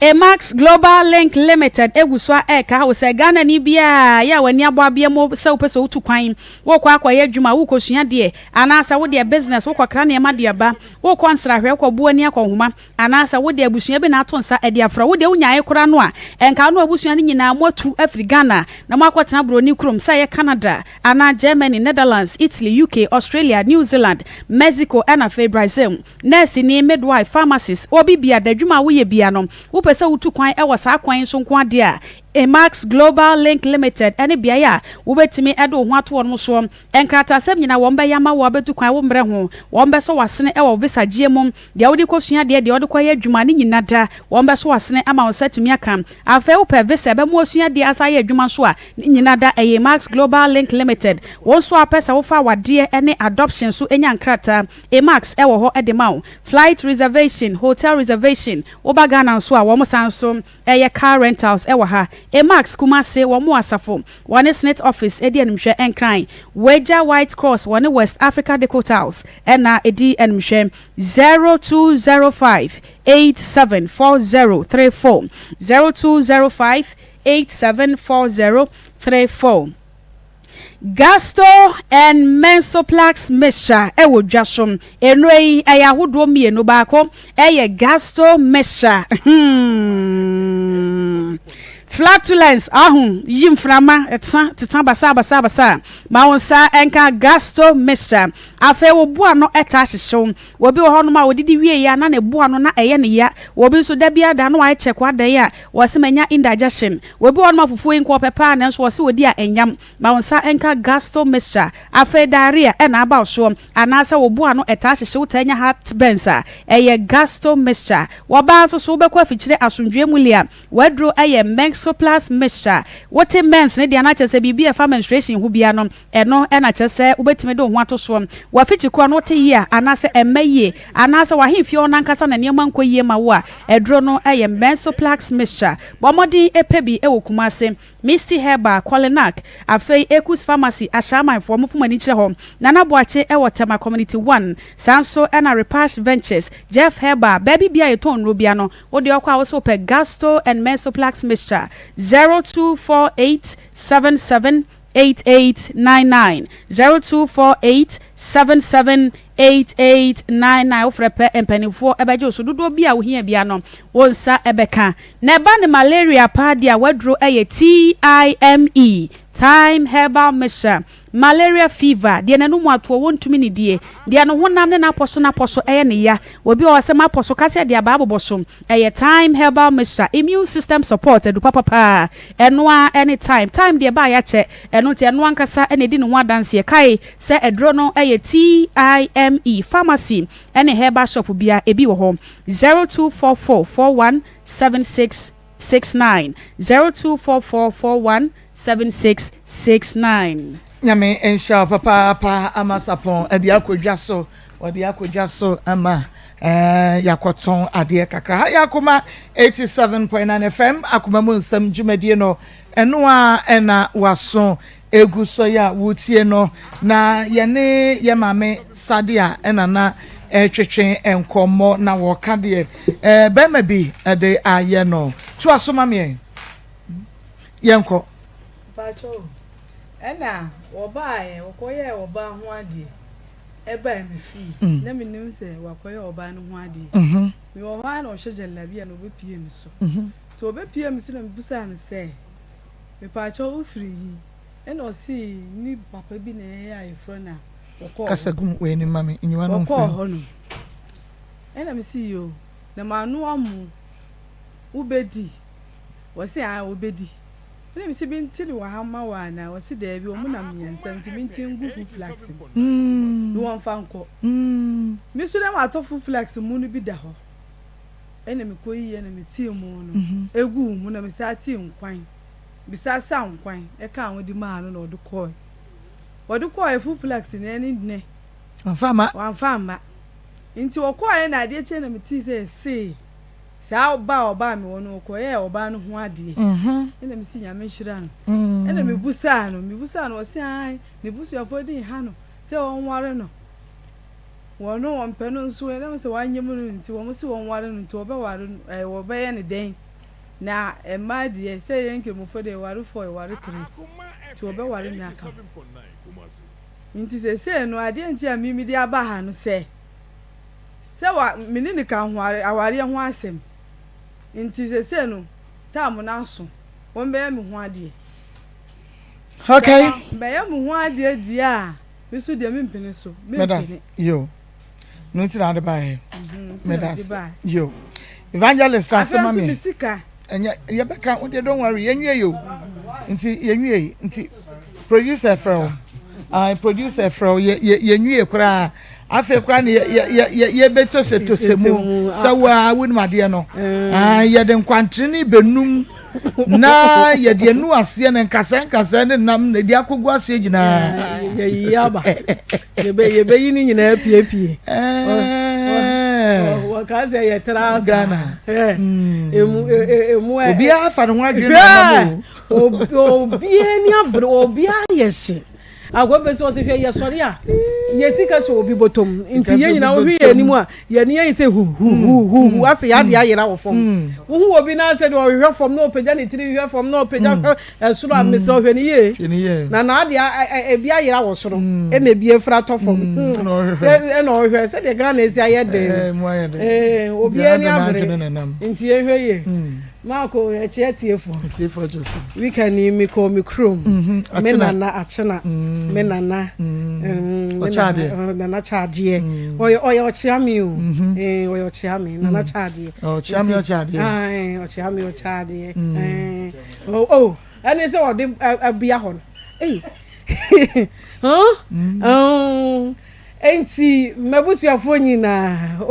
Emax Global Link Limited egu so a ɛreka wo sɛ Ghanani biara yɛ a w'ani abɔ abea mu sɛ wopɛ sɛ wotu kwan, wokɔ akɔyɛ adwuma, wokɔsua deɛ, anaasɛ wodeɛ business, wokɔkra nneɛma de aba, wokɔ nsrahwɛ, wokɔboa ani akɔnhoma, Anaasɛ wo deɛ abusua bi na ato nsa de afrɛ wo, wo deɛ wonyaeɛ koraa no a, ɛnka wo ne w'abusua no nyinaa moatu afiri Ghana na moakɔtena buroni kurom, sɛ ɛyɛ Canada anaa Germany, Netherlands, Italy, UK, Australia, New Zealand, Mexico ɛna afei Brazil. Nɛɛseni, midwife, pharmacist, obi biara, adwuma a woyɛ biara no, wopɛ sɛ wotu kwan wɔ saa kwan yi so nko ara deɛ a, Emax Global Link Limited ne beaeɛ a wobɛtumi de wo ho ato wɔn soɔ. Nkrataasɛm nyinaa wɔn bɛyɛ ama wo abɛtu kwan wo mmerɛ ho, wɔn bɛsɔ w'asene wɔ wo visa gyeɛ mu, Deɛ wode kɔsua adeɛ, deɛ wode kɔyɛ adwuma, ne nyina da, wɔn bɛso w'asene ama wo nsa atumi aka. Afei wopɛ visa a ɛbɛma woasua adeɛ asan ayɛ adwuma nso a, ne nyina da, ɛyɛ Emax Global Link Limited. Wo nso a wopɛ sɛ wofa awadeɛ ne adoption so nya nkrataa, Emax wɔ hɔ de ma wo. Flight reservation, hotel reservation, woba Ghana nso a, wɔn san nso yɛ car rentals wɔ ha. Emax Kumasi, wɔn wɔ asafo, wɔne SSNIT office di animhwɛ Nkran. Wagya White Cross, wɔne West Africa Decotals na ɛdi animhwɛ. 0205 874034 0205 874034 Gasto and Mensoplax mixture wɔ dwa so. Nnuro yi ɛyɛ ahodoɔ mmienu, baako ɛyɛ Gasto mixture hmm. Flatulence ahu yi mframa ɛtsa teta basaa basaa basaa ma wo nsa nka Gasto mixture. Afei wo bo ano taa hyehye wo. Obi wɔ hɔnom a odidi wie a na ne bo ano na ɛyɛ no ya. Obi nso da biara da no ayɛ kyɛk adan a wɔse manya indigestion. Obi wɔ hɔnom a fufuo yi nka ɔpɛ paa nanso wɔse odi a ɛnyam. Ma wo nsa nka gasto mixture. Afei diarrhea na aba wo soɔ anaasɛ wo bo ano taa hyehye wo taa nya heartburns a, ɛyɛ gasto mixture. Wɔ baa nso so wobɛkɔ afikyire asomdwoeɛ mu lia w'aduro yɛ Menxoplus mixture. Wote mens no deɛ a na kyerɛ sɛ biribi a ɛfa menstruation ho biara no Ɛno na kyerɛ sɛ wobɛtumi de wo ho ato soɔ. W'afikyi korɔ no wote yie a, anaasɛ ɛmma yie, anaasɛ w'ahemfie hɔ no ankasa na nneɛma nkɔ yie ma wo a, aduro no yɛ Mensoplax Mixture. Bɔ mmɔden pɛ bi wɔ Kumasi, Misty Herbal, Kolinak, afei Ekus Pharmacy, Ashaimanfoɔ, momfa mo ani nkyerɛ hɔ. Nana Boakye wɔ Tema Community One, saa nso na Repash Ventures, Jeff Herbal, baabi biara a yɛtɔn nnuro biara no, wo deɛ wokɔ a wo se wopɛ Gasto and Mensoplax Mixture, 0248 77 8899 0248 77 8899 Wofrɛ pɛ mpanimfoɔ bɛgye wo so dodoɔ bi a wohia biara no wo nsa bɛka. Na ɛba ne malaria paa deɛ a w'aduro yɛ TIME, Thyme Herbal Mixture, Malaria fever, deɛ n'anum atoɔ wɔntumi nidie, deɛ ne honam ne n'apɔso n'apɔso yɛ ne ya, obi wɔ hɔ sɛ m'apɔso ka sɛ deɛ abaa bobɔ so, ɛyɛ Thyme Herbal Mixture, Immune System Support, adu papa paa, ɛno ara ne Thyme. Thyme deɛ ɛbaeɛ akyɛ, ɛno nti ɛno ankasa na ɛdi ne ho adanseɛ. Kae sɛ aduro no yɛ TIME, Pharmacy ne Herbal Shop biara ebi wɔ hɔ, 0244 41 76 69, 0244 41 7669. Nyame nhyira wo papaapa ama sapɔn ɛde akɔ dwa so wɔde akɔ dwa so ama ɛɛ yakɔtɔn adeɛ kakra ha yɛ akoma 87.9 FM akoma mu nsɛm dwumadie no ɛno a ɛna waso egu so yɛ a wotie no na yɛne yɛ maame Sadia ɛna na ɛretwetwe nkɔmmɔ na wɔka deɛ ɛɛ bɛrima bi ɛde ayɛ no to aso ma meɛ yɛnkɔ. Mpakyɛ o, ɛna wɔbaeɛ, wɔkɔyɛɛ ɔbaa ho adeɛ ɛbae me fie, na mennim sɛ wakɔyɛ ɔbaa no ho adeɛ. Mewɔ hɔ ara na ɔhyɛ gyalabia na ɔbɛpie me so. Nti ɔbɛpie me so na mebisaa no sɛ, mepakyɛ wo firi he? Ɛna ɔsee ne papa bi na ɛyɛ ayeforɔ na wɔkɔɔ Kasa gu w'anim ma me, nyiwa no wɔkɔɔ mfiri. hɔ nom. Ɛna mese yoo, na manoa mo, wobɛdi? Wɔse aane wɔbɛdi. Ɛna mese mente no wɔ ha mma wo anaa? Ɔse daabi, wɔn nam mmiɛnsa nti mente ngu full flax mu na wɔmfa nkɔ. Me nso na matɔ full flax mu no bi da hɔ. Ɛna mekɔyiiɛ na metee mu no guu ho na mesan tee nkwan, mesan saa nkwan kaa ho de maa no na ɔde kɔɔe. Ɔde kɔɔe full flax no ɛne nnɛ Wamfa amma. Wamfa amma. Nti ɔkɔɔeɛ na adeɛ kyeeɛ na metee sɛ ɛsee. Saa ɔbaa a ɔbaa me hɔ no, ɔkɔyɛɛ ɔbaa no ho adeɛ. Ɛna mese Nyame nhyira no. Ɛna mebusaa no, mebusaa no, ɔse ae, ne busuafoɔ di nha no sɛ ɔnware no. Wɔn no wɔmpɛ no nso, ɛnam sɛ wanyem no nti, wɔn se wɔnware no nti wɔbɛware no, ɛɛ wɔbɛyɛ no dɛn? Na mmaa deɛ, sɛ yɛn Nkramofoɔ deɛ yɛware four, yɛware three, nti wɔbɛware me aka ho. Nti seesei no, adeɛ nti a me mede aba ha no sɛ, Sɛ wa me ne no ka ho awareɛ ho asɛm nti sesei no time no aso wɔn bɛyɛ me ho adeɛ. Okay. Sɛ wɔn bɛyɛ me ho adeɛ deɛ a me nso deɛ me mpene so me mpene. Yo no nti na ade ba yɛ. Medase yo evangelist ase ma me. Ɛnyɛ yɛbɛka wo deɛ don't worry yɛnwie yo nti yɛnwie nti producer frɛ wo ah producer frɛ wo yɛ yɛ yɛnwie koraa afei koraa ne yɛ yɛ yɛ yɛbɛtosetose mu sɛ wo a wonim adeɛ no ah yɛde nkwantere bɛnum na yɛde anu aseɛ ne nkasɛɛ nkasɛɛ ne nam na ɛde akɔgu aseɛ nyinaa. Yɛyi aba yɛbɛyi ne nyinaa piepie wɔka sɛ yɛtra asa Ghana emu emu obiara fa ne ho adwene na ɔnam o obiara ni abere obiara yɛ hye Akoa bɛ sɛ ɔsɛ hwɛ yɛ sɔre a yɛ sika hyɛ obi bɔtɔm nti yɛ nyinaa wohwɛ yɛ anim a yɛ ani ayɛ sɛ hu hu hu hu hu asɛ yɛ adeɛ ayera wɔ fam wohu obi na asɛ deɛ ɔhwehwɛ fam na ɔpagya ne tiri hwɛ fam na ɔpagya hwɛ ɛsoro a mesrɛ ɔhwɛ ne yie na n'adeɛ ebi ayera wɔ soro ɛna ebi afira tɔ fam sɛ ɛna ɔhwehwɛ sɛdeɛ Ghana esi ayɛ den no obi ani abere nti yɛhwɛ yie. Marco ɛkyɛ atiefoɔ. Atiefoɔ gye so. Weekend yi mi kɔ mi kurom. Mhm, me nana akyena. Mm. Me nana. Mm. Mm, me nana nana kyaadeɛ. Mm. Ɔyɛ ɔyɛ ɔkyea mi o. Mm-hmm. Eh, ɔyɛ ɔkyea mi nana mm. kyaadeɛ. Ɔkyea mi ɔkyaadeɛ. Ayi ɔkyea mi ɔkyaadeɛ. Mm. Eh, oh oh ɛne sɛ ɔde ɛbea hɔ no. Ei. Huh? Mm. Um, Enti m'abusuafoɔ nyinaa,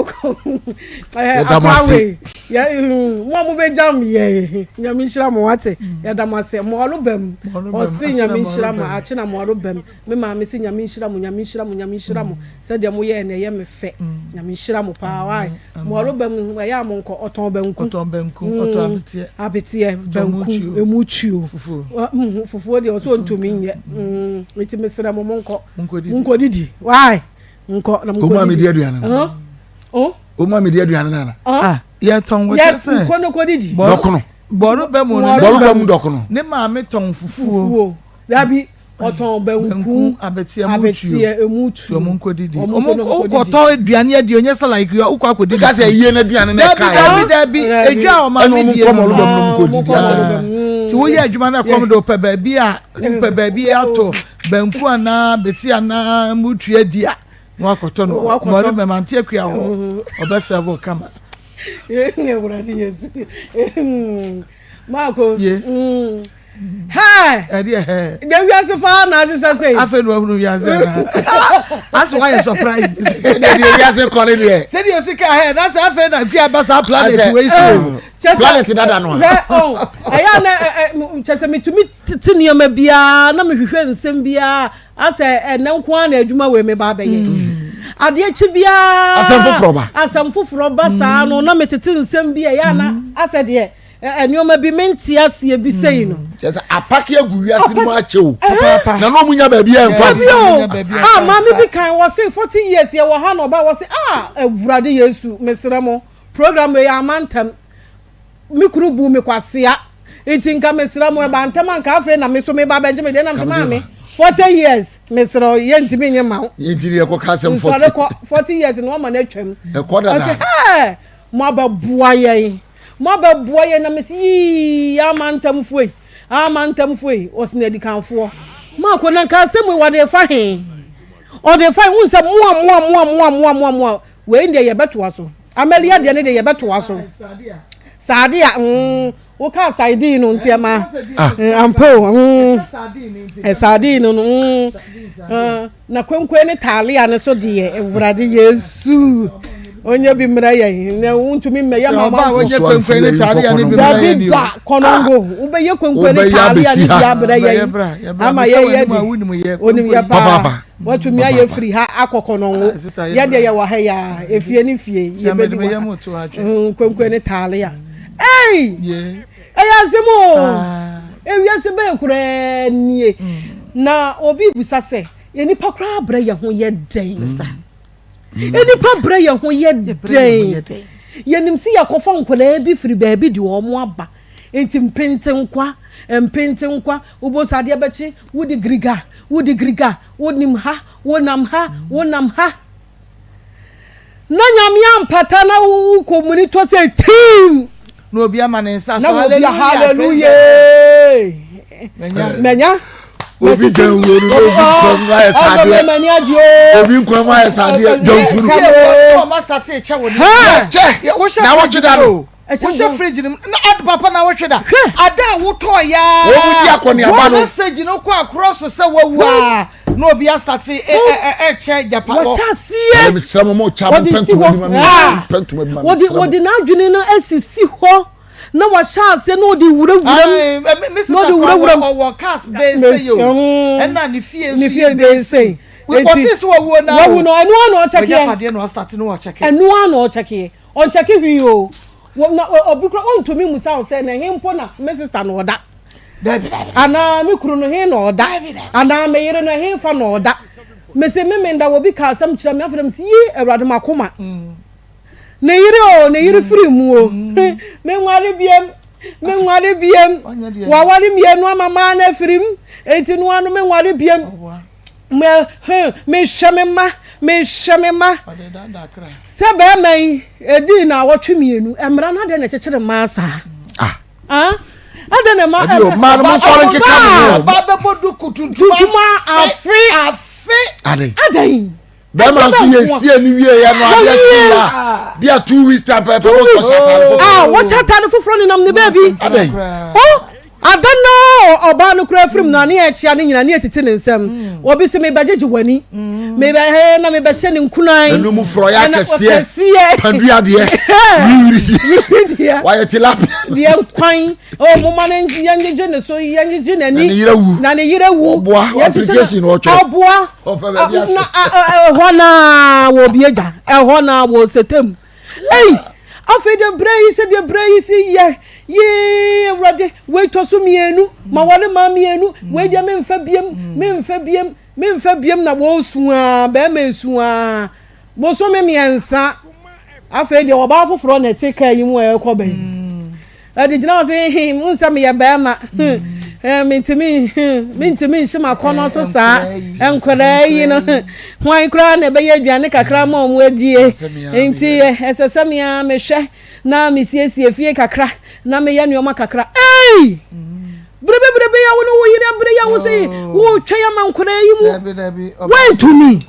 Yɛda mo ase. Mo a mobɛgyam yɛn, Nyame nhyira mo wate. Yɛda mo ase. Mo ɔlo bam. Ɔse Nyame nhyira mo. Akye na mo ɔlo bam. Me maame se Nyame nhyira mo, Nyame nhyira mo, Nyame nhyira mo. Sɛdeɛ moyɛɛ no ɛyɛ me fɛ. Nyame nhyira mo paa. Wai. Mo ɔlo bam ɛyɛ a monkɔ. Ɔtɔn banku. Ɔtɔn banku, ɔtɔn abeteɛ. Abeteɛ, banku, emu tuo. Fufuo. Fufuo deɛ ɔse ɔntumi nyɛ. Nti mesrɛ mo monkɔ. Monkɔdidi. Why? Nkɔ na monkɔdidi. Ɔmo a medi aduane no. Ɔmo a medi aduane no ana. Ah, yɛtɔn wɔ kyɛ sɛ. Nkɔ no kɔdidi. Dɔkono. Bɔro bɛ mu no. Bɔro bɛ mu dɔkono. Ne maame tɔn fufuo. Fufuo. Dabi ɔtɔn banku. Abɛteɛ mu tuo. Abɛteɛ emu tuo. Ɔmo nkɔdidi. Ɔmo kɔtɔ aduane adi onye sɛ like wokɔ akɔdidi. Kasi ɛyie na aduane na ɛka yɛ. Dabi dabi dabi edwa a ɔmaame die no. Ɛna ɔmo nkɔ mɔlo bɛ mu na ɔmo kɔdidi. Ti woyɛ adwuma na ɛkɔm de ɔpɛ baabi a wopɛ baabi ato banku anaa beti anaa mutua di a na wakɔtɔ no mɔre mɛmante akua hɔ ɔbɛsɛ bɔ kama. Awurade Yesu Marco ye hɛɛ ɛdeɛ hɛɛ de wiase paa na asesa sɛ afei na wahunu wiase ana asɛ wayɛ surprise sɛdeɛ deɛ wiase kɔ ne deɛ sɛdeɛ osi ka hɛɛ na sɛ afei na akua ba saa planet wei so planet dada no a ɛyɛ na kyɛ sɛ metumi tete nneɛma biara na mehwehwɛ nsɛm biara asɛ ɛnɛ nko ara na adwuma wei meba abɛyɛ mm. adeɛ kyi biara asɛm foforɔ ba asɛm foforɔ ba saa no na metete nsɛm bi ɛyɛ ana mm. asɛ deɛ nneɛma bi mente aseɛ bi sei no. kyerɛ sɛ apake agu wiase no mu akyɛ o na na ɔmo nya baabi a ɛnfa. Dabi o ah maame bi kan wɔ se 40 years yɛ wɔ ha na ɔba wɔ se ah awurade yesu mesrɛ mo program yɛ ama ntɛm Me kunu buu me kwasea nti nka mesrɛ mo ɛba ntɛm a nka afei na me so meba abɛgye me deɛ nam sɛ maame 40 years mesrɛ wo yɛntumi nye ma wo. Yɛnti deɛ ɛkɔ ka asɛm 40. Nsɔre kɔ 40 years na wama no atwam. Ɛkɔ dada. Ɔsɛ hɛɛ mo abɛboa yɛn mo abɛboa yɛn na mesi yii ama ntɛmfoɔ yi ama ntɛmfoɔ yi ɔsɛ na adikanfoɔ maako na nka asɛm yi wɔde fa he ɔde fa he wohu sɛ moa moa moa moa moa moa moa Wei deɛ yɛbɛtoa so. Amalia deɛ ne deɛ yɛbɛtoa so. Saadia mm, Wokaa sardine no nti ɛma ah. eh, ampa o mm. eh, sardine no mm. eh, na kwenkwen ne taalia no so deɛ awurade yesu onye bi mmerɛ yɛn na wontumi mmɛyɛ ma amanfo dabi da kɔnɔngo wobɛyɛ kwenkwen ne taalia ne bi abrɛ yɛn ama yɛyɛ de onim yɛ paa Watumi ayɛ firi ha akɔ Kɔnɔngo. Yɛ deɛ yɛwɔ ha yi ara, efie ne fie, yɛbɛdi wɔ ha. Nkwenkwe ne taalia. Ei! Ɛyɛ asɛm o! Ewiase bɛyɛ koraa nie. Na obi bisa sɛ, nnipa koraa brɛ yɛn ho yɛ dɛn? Nnipa brɛ yɛn ho yɛ dɛn? Yɛnim sɛ yɛkɔfa nkwadaa bi firi baabi de wɔn aba. Nti mpentenkwa, mpentenkwa, wobɛhu sɛ adeɛ bɛkye, wodi giriga, wodi giriga, wonim ha, wonam ha, wonam ha. Na Nyame ampata na wokɔ muni tɔ sɛ tim. Na obi ama ne nsa so, hallelujah, hallelujah. Manya. Obi dwan wuo no na obi nkwa mu ayɛ sadeɛ. Obi nkwa mu ayɛ sadeɛ dwan furu. Kyɛ na wɔtwe da no. Wohyɛ fridge no mu na ad papa na wohwɛ da. Ada a wotɔɔ yaa. Wɔn mu di akɔneaba no. Message no kɔ akorɔ so sɛ wawu a na obi asate ɛkyɛ japa. Wɔhyɛ aseɛ. Mesrɛ mo mo kya mo mpɛntoma bi ma me mpɛntoma bi ma me mesrɛ mo. Wɔde n'adwene no asisi hɔ na wahyɛ aseɛ na ɔde wurawura mu. Me sister kora ɔwɔ cars bɛyɛ sɛ yi o ɛna ne fie nso yɛ bɛyɛ sɛ yi. Wɔte sɛ wawuo na o. Wawu no ɛno ara na ɔkyɛkeɛ. Wɔnya padeɛ na ɔstate na ɔkyɛke. Ɛno ara na ɔkyɛkeɛ. Ɔnkyɛke hwee o. Wɔ na obi koraa ɔntumi mmusa wo sɛ na he mpo na me sista na ɔda? Anaa me kunu no he na ɔda? Anaa me yere no he fa na ɔda? Mese me menda wɔ bi ka asɛm kyerɛ me afei mese yi Awurade makoma. Ne yere o, ne yere firi mu o. Menware biem, menware biem. Waware mmienu ama maa no afiri mu. Enti no ano menware biem. Me he, mehwɛ me mma, mehwɛ me mma. Sɛ bɛrima yi, edii naawɔtwe mmienu, mmara no adɛn na ɛkyekyere mmaa saa? Ah. Ah? Adɛn na ɛma Ɛbi o, mmaa no mo nsɔre nkeka mo ho. Ɔbaa bɛbɔ duku tuntum afe. Afe. Adɛn? Adɛn? Bɛrima nso yɛ sie ne wie yɛ no adeɛ kye ya. Deɛ 2 weeks time pɛpɛ wɔsɔ hyɛ ataade foforɔ. Ah, wɔhyɛ ataade foforɔ nenam ne baabi. Adɛn? Oh. Ada no a ɔbaa no koraa firim no a, ne yɛkyea no nyinaa, ne yɛtete ne nsam. Obi se, Mebɛgyegye w'ani. Mebɛ, he, na mebɛhyɛ ne nkunan. N'anum forɔeɛ Ɛna akɛseɛ, kɛseɛ. padua deɛ, wiriwiri deɛ, Wiriwiri deɛ. wayɛ tilapia. Deɛ nkwan. Oh, momma no ngye, yɛngyegye ne so, yɛngyegye n'ani. Na ne yerɛ wu. Na ne yerɛ wu. Ɔboa, Yɛnhyehyɛ no- application na ɔtwerɛ. Ɔboa. Ɔpɛ baabi ahyɛ. Na, a, a, ɛhɔ no ara wɔ obi agya. Ɛhɔ no ara wɔ ɔsɛtɛm. Ei! Afei deɛ berɛ yi sɛdeɛ berɛ yi si yɛ yee Awurade wei tɔ so mmienu maware maa mmienu wei deɛ memfa biem memfa biem memfa biem na wɔresu ara bɛrima esu ara bosome mmiɛnsa afei deɛ ɔbaa foforɔ na ɛte kaa yi mu a ɛrekɔ bɛn Ɛde gyina hɔ sɛ, He, wohu sɛ meyɛ barima. He, mentumi, he, mentumi nhye m'akɔnnɔ so saa. Nkwadaa yi no, he, hwan koraa na ɛbɛyɛ aduane kakra ma wɔn adie? Nti ɛsɛ sɛ me ara mehwɛ na mesiesie fie kakra na meyɛ nneɛma kakra. Ei! Bere bebrebe a wo ne wo yere abere yɛ wo sɛ woretwɛn ama nkwadaa yi mu. Woantumi.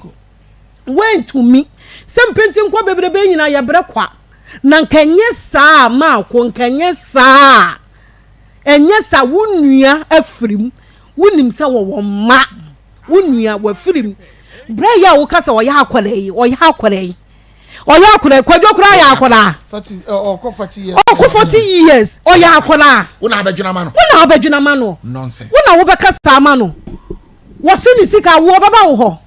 Woantumi. Sɛ mpɛntinkɔ bebrebe nyinaa yɛbrɛ kwa. Na nka ɛnyɛ saa a, Marko, nka ɛnyɛ saa a, ɛnyɛ saa, wo nua afiri mu, wonim sɛ wɔwɔ mma, wo nua wafiri mu. Berɛ yi a woka sɛ ɔyɛ akwadaa yi, ɔyɛ akwadaa yi, ɔyɛ akwadaa yi, Kwadwo koraa yɛ akwadaa. Ɔkɔ 40 years. Ɔkɔ 40 years, ɔyɛ akwadaa. Wo na abɛdwena ama no. Wo na abɛdwena ama no. Nonsense. Wo na wobɛka saa ama no. Wɔse ne sika, wo ɔbɛba wo hɔ.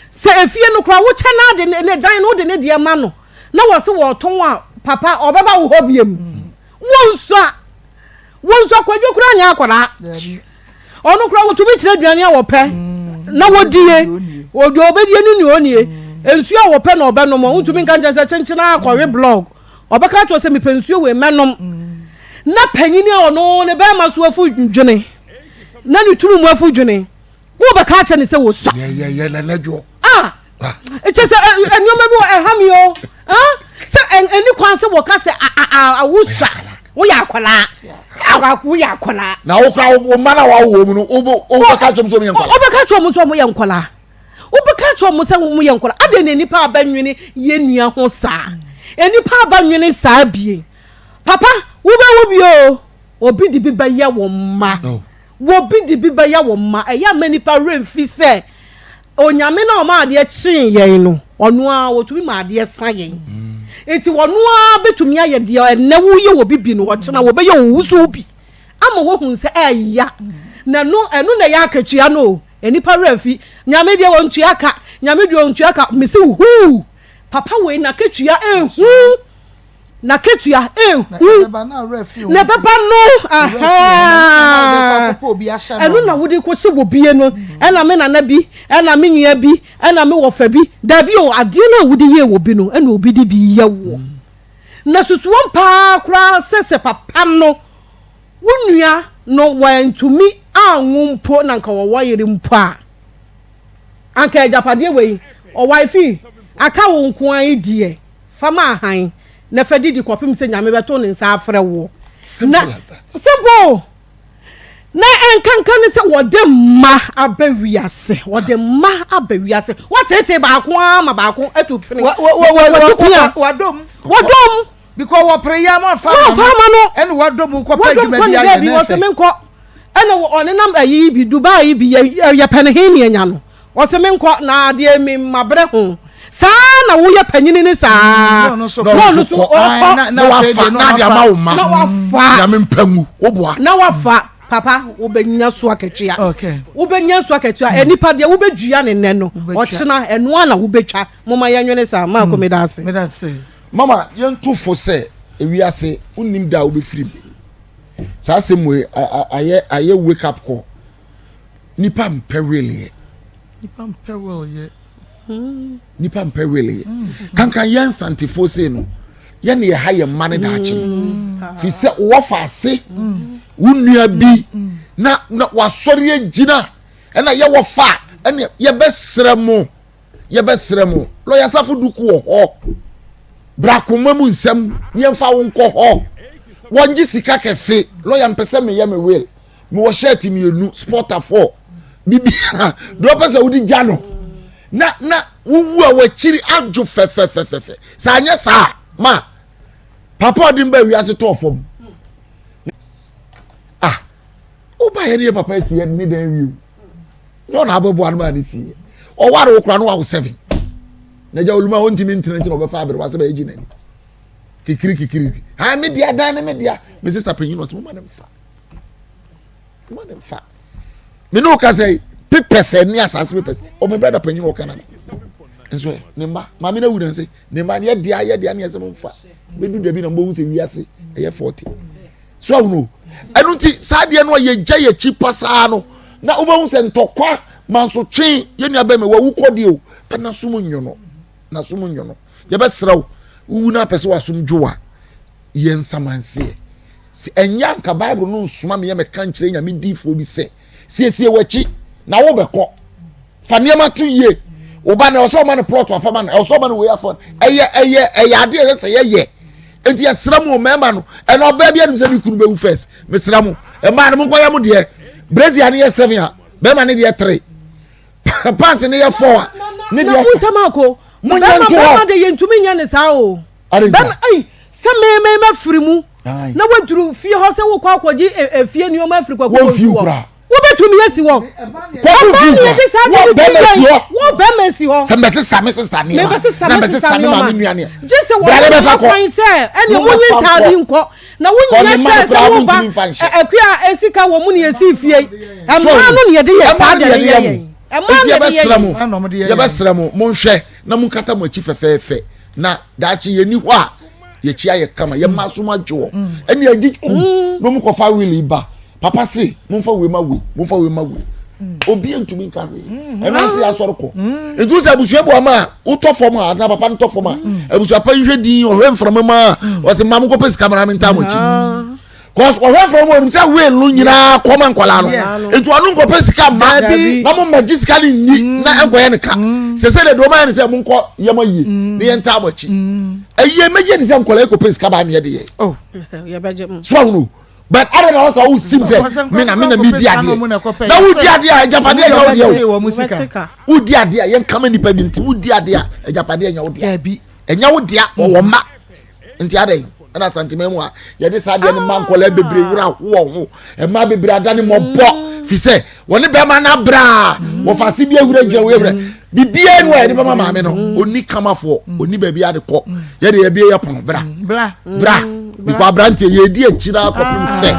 Sɛ efie no koraa, wokyɛ n'ade, ne dan no, wode ne deɛ ma no. na wɔse wɔɔtɔn a papa ɔbɛba wo hɔ biam wonsua wonsua kwadwo koraa nyɛ akwadaa ɔno koraa wɔtumi kyerɛ aduane a wɔpɛ na wɔdie deɛ ɔbɛdie ne nea ɔnie nsuo a wɔpɛ na ɔbɛnom wontumi nka nkyɛn sɛ kyenkyena akɔwe blog ɔbɛka kyerɛ sɛ mepɛ nsuo wei mɛnom na panyini a ɔno ne bɛrima so afu dwene na ne tunu mu afu dwene wobɛka akyɛ ne sɛ wɔsua yɛyɛyɛ nanadwoɔ ah kyɛ sɛ nneɛma bi wɔ ɛha mi o sɛ ɛni kwan sɛ wɔka sɛ wosua woyɛ akwadaa woyɛ akwadaa. Na wo kora wo mma na wawo wɔn mu no wobɛka kyerɛ wɔn sɛ wɔn yɛ nkwadaa. Wobɛka kyerɛ wɔn sɛ wɔn yɛ nkwadaa wobɛka kyerɛ wɔn sɛ wɔn yɛ nkwadaa adɛn na nipa aba nwene yɛ nua ho saa nipa aba nwene saa bie papa wobɛwu bio. Obi de bi bɛyɛ wo mma. Oh. Obi de bi bɛyɛ wo mma. Ɛyɛ a ma nnipa werɛ mfi sɛ Onyame no a ɔma adeɛ kyee yɛn no, ɔno ara ɔtumi ma adeɛ sa yɛn. Nti ɔno ara bɛtumi ayɛ deɛ ɛnnɛ woyɛ wɔ bi bi no, ɔkyena wɔbɛyɛ wo so bi ama woahu sɛ ɛya. Na ɛno, ɛno na ɛyɛ akatua no o. Nnipa werɛ mfi. Nyame deɛ ɔntua ka, Nyame deɛ ɔntua ka. Mese huu! Papa wei n'akatua ɛhu. N'akatua ehu. Na ɛbɛba no ahaa. Ɛno na wode kɔhyɛ wɔ bie no. Ɛna me nana bi, ɛna me nua bi, ɛna me wɔfa bi. Dabi o, adeɛ no a wode yɛɛ wɔ bi no, ɛna obi de bi yɛ woɔ. Na susuwam paa koraa sɛ sɛ papa no, wo nua no wantumi anwo mpo na nka ɔwɔ yere mpo a, anka agyapadeɛ wei, ɔwife aka wo nko ara yi deɛ. Fa ma hann, na fa didi kɔpem sɛ Nyame bɛto ne nsa afrɛ woɔ. Na, simple! Na ɛnkanka ne sɛ wɔde mma aba wiase, wɔde mma aba wiase. Wɔteetee baako ara ma baako atu pene. Watu pia. Wadom. Wadom. Because wɔpere yɛ ama fa ama no. Ɛna wadom kɔpɛ adwuma bi ayɛ ne fɛ. Wɔsɛ menkɔ. Ɛna ɔnenam ayi bi Dubai yi bi yɛ yɛpɛ ne he ne anya no. Ɔse menkɔ na adeɛ me mabrɛ ho. Saa na woyɛ panyini ne saa. Na ɔno nso kɔ na wafa na ade ama wo mma. Na wafa. Nyame mpa ngu wo boa. Na wafa papa wobɛnya so akatua. Wobɛnya so akatua. Mm. Nipa deɛ wobɛdua ne nnɛ no ɔkyena ɛnoa na wobɛtwa. Moma yɛnwene saa. Maako mm. meda ase. Meda ase. Mama yɛnto fo sɛ ewiase wonnim da a wobɛfiri mu. Saa asɛm wei ayɛ ayɛ wake up call. Nipa mpɛ weleɛ. Nipa mpɛ weleɛ. Nipa mpɛ weleɛ. Kankan yɛn nsantefoɔ sei no, yɛn na yɛha yɛn mma ne daakye no. Mm. Fi sɛ wɔfa ase, mm. wo nua bi mm. na na wasɔre agyina ɛna yɛwɔ fa ɛna yɛbɛsrɛ mo yɛbɛsrɛ mo lɔya safo duku wɔ hɔ bra koma mu nsɛm yɛmfa wo nkɔ hɔ wɔngye sika kɛse lɔya mpɛ sɛ meyɛ me will mewɔ shirt mmienu sportafoɔ biribiara deɛ ɔpɛ sɛ wode gya no na na wowu a wakyiri adwo fɛfɛfɛfɛ sɛ anyɛ saa ma papa ɔde mba wiase tɔɔ fam ah woba yɛ ne yɛ papa asi yɛ ne dan wie o nyɛ ɔna abɛboa no ma ne si yɛ ɔware wo kora no wawo seven na gya oluma ɔntumi ntena nti na ɔbɛfa aberewa sɛ bɛyɛ gye n'ani kikiri kikiri ha me dea dan ne me dea me sista panyin na ɔsɛ mo ma ne mfa mo ne nfa me ne wo ka sɛ papers ɛne asase papers ɔmo brada panyin wɔ Canada nso ɛ ne mma maame na wu na nse ne mma yɛ dea yɛ dea ne yɛ sɛ mo nfa bɛdu dabi na mo bɛhu sɛ wiase ɛyɛ fɔte so ahono ɛno nti saa deɛ no a yɛgya yɛ akyi pasaa no na wobɛhu sɛ ntɔkwa mansotwe yɛ nua bɛmɛ wawu kɔ deɛ o pɛ nasom nwono nasom nwono yɛbɛsrɛ wo wowu no apɛ sɛ wasom dwo a yɛ nsamanseɛ. Sɛ ɛnyɛ anka Bible no nsoma me yɛ mɛka nkyerɛ nyame diifoɔ bi sɛ, siesie w'akyi na wobɛkɔ. Fa nneɛma to yie. Wo ba no ɛwɔ sɛ ɔma no plot afa ma no, ɛwɔ sɛ ɔma no wei afa no. Ɛyɛ ɛyɛ ɛyɛ adeɛ ɛyɛ sɛ yɛyɛ. Nti yɛsrɛ mo mmarima no, ɛna ɔbaa bi anim sɛ ne kunu bɛwu first. Mesrɛ mo, mmaa no monkɔyɛ mo deɛ. Brazier no yɛ seven a, bɛrima no deɛ three. Pants no yɛ four a, ne deɛ. Na wo nsɛm akɔ. Monyɛ nto hɔ. Bɛrima de yɛntumi nyɛ ne saa o. Bɛma ei, sɛ me me mafiri mu na waduru fie hɔ sɛ wokɔ akɔgye e, efie nneɛma afiri kwaku wɔ nsu hɔ. Wobɛtumi asi hɔ. Ɔbaa ne yɛde saa de ne ti yɛn. Wo bɛrima si hɔ. Sɛ mbɛsesa me sesa nneɛma. Mebɛsesa Na me mbɛsesa sesa me maame nneɛma. nua nneɛma. Gye sɛ Bra wɔn ne bɛfa kɔ. kwan sɛ ɛne Momma monyi fa ntaade nkɔ. nkɔ. Na Kɔ wonyɛ ne mma hyɛ no sɛ koraa woba wontumi mfa nhyɛ. akua a esika wɔ mu ne yɛsi fie. So Mmaa no ne yɛde yɛ ɛmaa saa no deɛ ne ne yɛde yɛ yɛ yɛn. mo. Mmaa Enti no yɛde yɛ yɛbɛsrɛ yɛn. mo, yɛbɛsrɛ mo, monhwɛ na monkata mo akyi fɛfɛɛfɛ. Na daakye yɛnni hɔ a yɛkyi ayɛ kama yɛ mma so adwe wɔ mm. ɛne agye kum mm. na ɔmu kɔfa wili ba papa se momfa wei ma wei momfa wei ma wei mm. obi ntumi nka hwee ɛno ase asɔre kɔ nti sɛ abusua bu ama a wotɔ fam a anaa papa no tɔ fam a abusua pa nhwɛ din ɔhwɛ mframa mu a ɔsɛ mma mo nkɔpɛ sika mara me ntaa mo akyi cause ɔhwɛ fam wɔn sɛ wheel no nyinaa kɔma nkwadaa no nti ɔno nkɔpɛ sika ma na mo mma gye sika no nyi mm. na nkɔyɛ ne ka mm. sɛ sɛ de deɛ ɔmayɛ ne sɛ mo nkɔ yɛ mo yie mm. ne yɛn ntaa mo akyi ɛyie mɛgye ne sɛ nkwadaa kɔpɛ sika baa meɛ de yɛ oh. so ahono but ada na ɔsɛ ɔwɔ sim sɛ me na me na mi di adeɛ na wo di adeɛ a agyapadeɛ nyɛ wo deɛ o wo di adeɛ a yɛn kama nipa bi nti wo di adeɛ a agyapadeɛ nyɛ wo deɛ ɛnyɛ wo deɛ ɔwɔ mma nti ada yi. Ɛna Asanteman mu a yɛde saa adeɛ no ma nkɔlaa bebree wura ho wɔn ho. Mmaa bebree ada ne mmɔbɔ fi sɛ wɔne bɛrima no abraa wɔfa ase bi awura gyina wɔ awura biribiara nu a yɛde bɛma maame no ɔni kamafoɔ ɔni baabi ade kɔ yɛde yɛbie yɛ pono bra bra bikɔ aberanteɛ yɛdi akyire akɔpem sɛ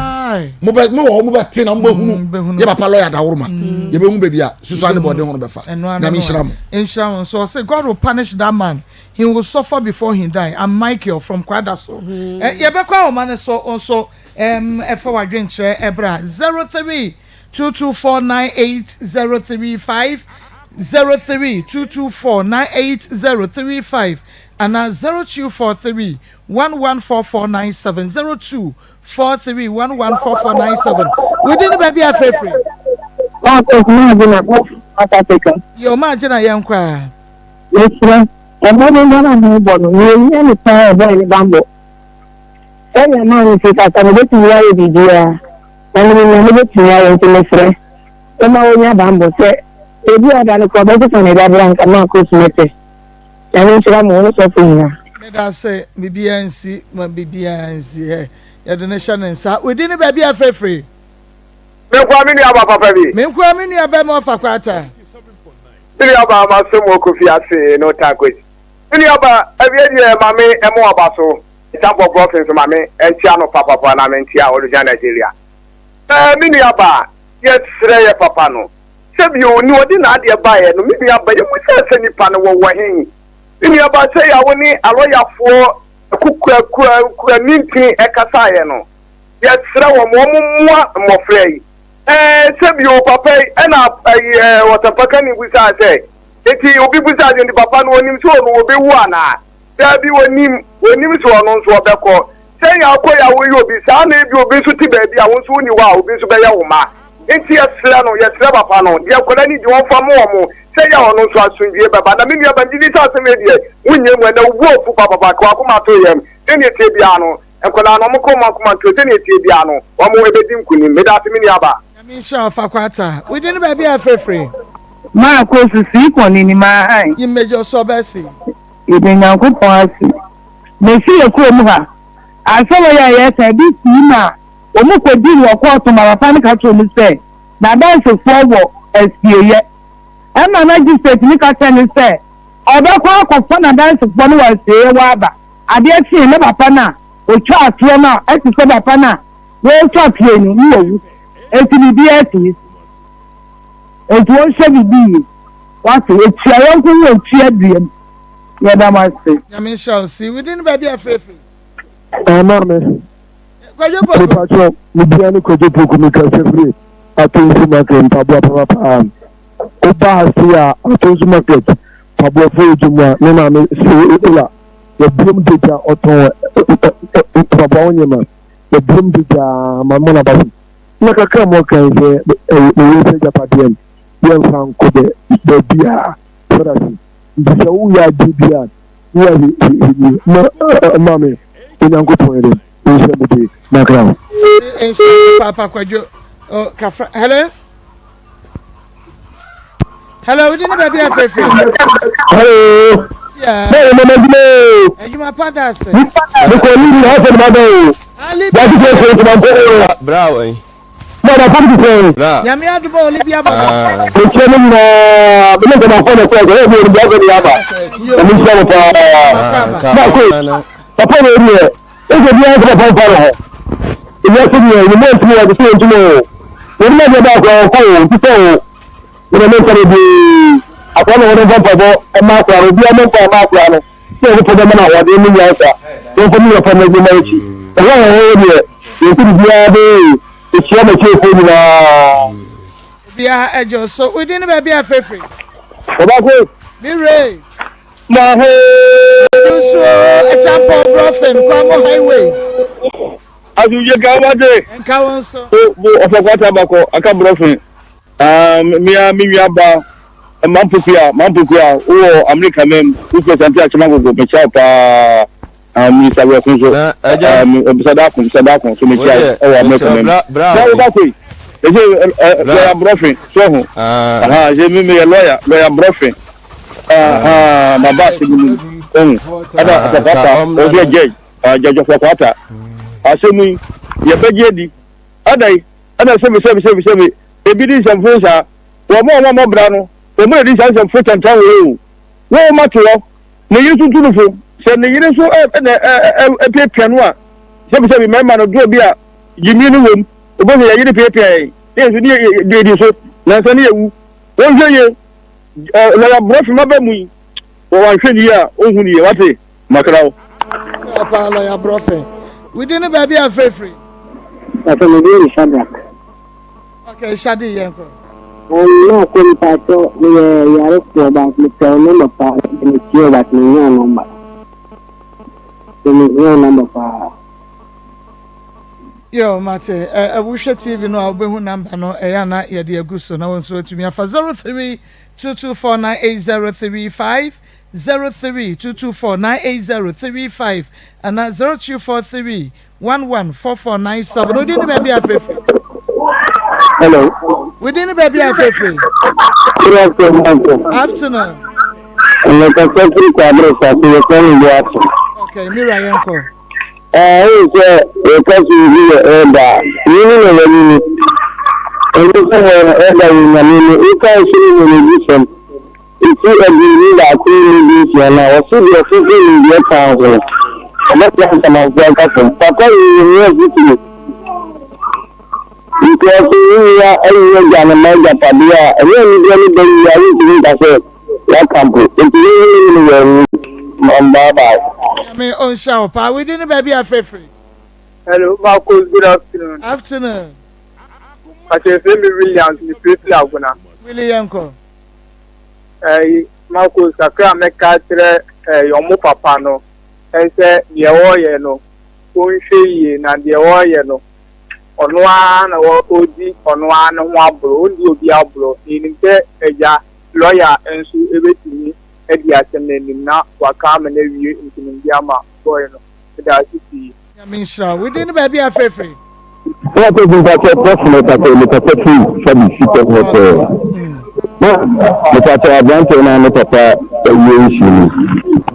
mobɛ mo wɔ hɔ mobɛte na mobɛhunu yɛ papa lɔya daworo ma yɛbɛhu baabi a susu ane bɔden ho no bɛfa. Nyame nhyira mo. Nhyira wo nso. Ɔse God will punish that man he will suffer before he die I'm Michael from Kwadaso. Yɛbɛkɔ ahoma no so wo nso ɛfa w'adwenkyerɛ ɛbra 0322498035 0322498035 anaa 0243114497 0243114497 Wo din ne baabi a afrɛfiri? Marcus Magyina, South Africa. Yo, Magyina yɛnkɔ a. Mesrɛ, mmɔdenbɔ no a mobɔ no, nea ehia me paa yɛ bɔne ne bammɔ. Sɛnea maa me fi kasa no, obetumi ayɛ biribiara, na minim nea mubetumi ayɛ, nti mesrɛ, momma wonnya bammɔ. Sɛ ebia da no koraa ɔbɛsesa ne dabere anka Marcus mɛpɛ. Nyame nhyira mo, wo ne sɔfo nyinaa. Meda ase, biribiara nsi, ma biribiara nsi ɛ, yɛde no hyɛ ne nsa. Wo din ne baabi a afrɛfiri? Me nkoa me nua ba papa bi. Me nkoa me nua bɛma ɔfa kwata. Me nua ba ma so mo kofi ase no takwes. Me nua ba awie deɛ ma me ɛmo aba so. Ɛtamfo brɔfe nso ma me nkyea no papapa na me nkyea Olusegun Nigeria. Ɛɛ me nua ba yɛ srɛ yɛ papa no sɛ bio ne ɔde n'adeɛ baeɛ no me nua ba yɛ musaa sɛ nipa no wɔ wɔ he? Me nua ba sɛ yɛ a wo ne alɔyafoɔ kukura kura kura nintin ɛkasaeɛ no yɛsrɛ wɔn wɔn mmoa mmɔfra yi. Ɛɛ, sɛ bio, papa yi, ɛna ɛyi ɛɛ ɔsɛmpakani bisaa sɛ, enti obi bisaa sɛ, enti papa no onim sɛ ɔno ɔbɛwu anaa? Daabi, onim, onim sɛ ɔno nso ɔbɛkɔ. Sɛnea wokɔ yi a woyɛ obi, saa na ebi obi nso te baabi a wo nso wonni hɔ a obi nso bɛyɛ wo mma. Enti yɛsrɛ no, yɛsrɛ papa no, deɛ nkwadaa no di ɔmfa mma wɔn, sɛ ɛyɛ a ɔno nso asomdwoeɛ bɛba. Na me nua ba, megye di sɛ asɛm yi deɛ, wonyɛ mu, ɛnnɛ wo bo afu papapa, ka w'akoma to yam, sɛnea ɛteɛ biara no, Nkwadaa no, wɔn kɔn mu akoma ntuo, sɛnea ɛteɛ biara no, wɔn bɛdi nkunim. Meda ase, me nuabaa. Nyame nhyira wo Fakwata. Wo din ne baabi a ɛfrɛfrɛ? Maa kɔ susui kɔ ne nim ahan. Yi mmegye ɔsɔ bɛsi. Yɛda Nyankopɔn ase. Mesi yɛ kurom ha. Asɛm wei a yɛreka ebi sii ma wɔn kɔdii no wɔ kɔɔto ma papa no ka kyerɛ wɔn sɛ n'adansefoɔ wɔ asieyɛ. Ɛma magistrate no ka kyerɛ no sɛ ɔbɛkɔ akɔfa n'adansefoɔ no wɔ asieyɛ hɔ aba. Adeɛ kyee na papa no a ɔtwaa toɔ no a ɛte sɛ papa no a wɔretwa toɔ no ne wawu. Enti biribiara tumi si. Enti wɔnhwɛ biribi yie. Wate, ɛtua yɔnko ho ɔtua duam. Yɛda mo ase. Nyame nhyira wo si wo din baabi a frɛfiri. Ɛɛ maame. Kwadwo Poku. Mepakyɛ me bia ne Kwadwo Poku me kasa firi Atonsu market mpaboa papapaa. Woba ha sei a Atonsu market mpaboa fo edwom a me maame Sheila wabuom dagya ɔtɔn mpaboa ho nneɛma wabuom dagya ma mo na ba so. Na kakra mo kan sɛ mewɔ sɛ agyapadeɛ no yɛmfa nkɔ bɛ baabiara sɔda se nti sɛ woyɛ adeɛ bi a woyɛ hwɛ ma maame Onyankopɔn yɛ dɛ nhyɛ mo de makra wo. Nhyɛ papa kwadwo oh, kafra hello hello wodi ne baabi afefe. Hello. Yeah. Bẹ́ẹ̀ni mo máa dúró. Adwuma pa da ase. Mo kọ ní ìlú ọ̀sẹ̀ ní ma bẹ̀ o. Bẹ́ẹ̀ni kí o ṣe ìtura nkó o. Bra wɛn. Mo ọ̀dà fún mi sẹ́yìn. Bra. Nyame adum a Olivia baba. Mo kyerɛ mo nyinaa mo ne nkɔmɔfo na ɛkɔ ɛsɛ ɛbi obi asɛ de aba. Ɛmi nhyira mo paa. Baako papa na ebi yɛ. Ɛsɛ biara sɛ papa mfa ne ho. Ewiase deɛ ne mu antumi wɔ sɛ ntumi o. Wɔn mu adeɛ baako a ɔkɔ o nti sɛ o. Wɔn mu nsa bebree. Akora na wɔn mfa mpaebɔ ɛma akora no obiara mɔ mpa ɛma akora no. Sɛ Nyankopɔn bɛma no ahoɔden ne nyansa. Wɔn mfa mu yɛ fam adwuma akyi. Ɛhɔ a ɛhɔ deɛ yɛn sɛ biribiara bɛyɛ yie. Ehyia m'atiefoɔ nyinaa. Obiara agye wo so. Wo din ne baabi a frɛfiri. Ɔbaako. Me wura. Mahe. Nsuo Acheampong Brɔfen Kwamo Highways. Asomdwe ka wo ate. Nka wo nso. Bo bo ɔfɔkwata bakɔ aka Brɔfen. Ah me a me nua ba Mampokua Mampokua wowɔ Amerika mam wofiri Asante Akyem Agogo mekyia wo paa. Ah Minister Abrɔko nso. Na agya. Ah Sadako Sadako nso mekyia wo ɛwɔ Amerika Mesrɛ mam. bra bra Na wo wei. ba koi. Ɛsɛ Bra. lɔya Brɔfen so ho. Ah. Aha ɛsɛ me meyɛ lɔya lɔya Brɔfen. Aha ma ba asɛm no mu. Ohu. Ɛna Ah, nka papa ɔmmra ɔnso yɛ na. judge. Judge Kwata. Asɛm yi, yɛbɛgye adi. Adɛn na sɛbe sɛbe sɛbe sɛbe ebi di nsɛmfo saa? Wɔn a wɔmmɔ bra no, wɔn na edi saa nsɛmfo tantan wei o. Wo mma te hɔ, ne yere nso tu no fo. Sɛ ne yere nso na ɛpiapia no a, sɛbe sɛbe mmarima no, doɔ bi a gyimii no wom, wobɛhu sɛ yɛn yere piapia yɛn, ne yɛn nso ne yɛdi so, nansa ne yɛwu. Wɔnhwɛ yie, lɔya Borɔfo maba mu yi, wɔanhwɛ no yie a, ɔnhu no yie, wate? Makra wo. Papa lɔya Brɔfɛ. Wo din ne baabi a frɛfiri? Papa me din de Shadrack. Okay, Shadi yɛn kɔ. Um, na akɔ mpatsɔ meyɛ yarefoɔ but mepɛ wo number paa nti metie wo but mennya wo number. Nti mehia wo number paa. Yo, mate. Ɛ ɛ wohwɛ TV no a wobɛhu number no ɛyɛ ana yɛde agu so na wo nso atumi afa 0322498035 03224 98035 anaa 0243 114497. Wo din ne baabi a frɛfiri? Hello. Wo din ne baabi a frɛfiri? Good afternoon. Uncle. Afternoon. Mmekasa firi Kwabere Sase yɛfrɛ me Boakye. Okay, Mira yɛnkɔ. Ɛɛ sɛ yɛka sɛ obi yɛ ɛɛda a, nyini na wanyini. Ɛnyɛ sɛ wɔyɛ ɛɛda wɔ nyame mu, wokae sɛ ne nyamedisɛm. Mfe 21 ne dunsia no a ɔse deɛ ɔfoforo nimdeɛ kaa ho no, ɔbɛtra nsamanfoɔ akasa mu. Papa yi yɛ nua titire nti ɔse wo nua ayi agya ne mma agyapadeɛ a ɛnyɛ aniberɛ ne ba yi a wontumi nka sɛ waka mpo nti wo ne no yɛ anni ma bye bye. Nyame ɔnhyira wo paa. Wo din ne baabi a frɛfiri? Hello, Marcos, good afternoon. Afternoon. Pakyɛ yɛfrɛ me Williams, mefiri Agona. Willie yɛnkɔ. Ɛyi, Marcos, kakra a mɛka akyerɛ ɛyi ɔmo papa no ɛnsɛ deɛ ɔreyɛ no ɔnhwɛ yie na deɛ ɔreyɛ no ɔno ara na ɔredi ɔno ara ne ho aborɔ, ɔndi obi aborɔ. Yɛnim sɛ agya lɔya nso ɛbɛtumi adi asɛm no anim na waka ama no awie nkunimdie ama boy no. Meda ase pii. Nyame nhyira wo. Wo din ne baabi a frɛfrɛ? Ɔkɔ bi mpakyɛ prɔfo no mpakyɛ mekasa firi Fabi sitɛm hɔ pɛɛ na mepakyɛ aberanteɛ no a ne papa awie nsuo no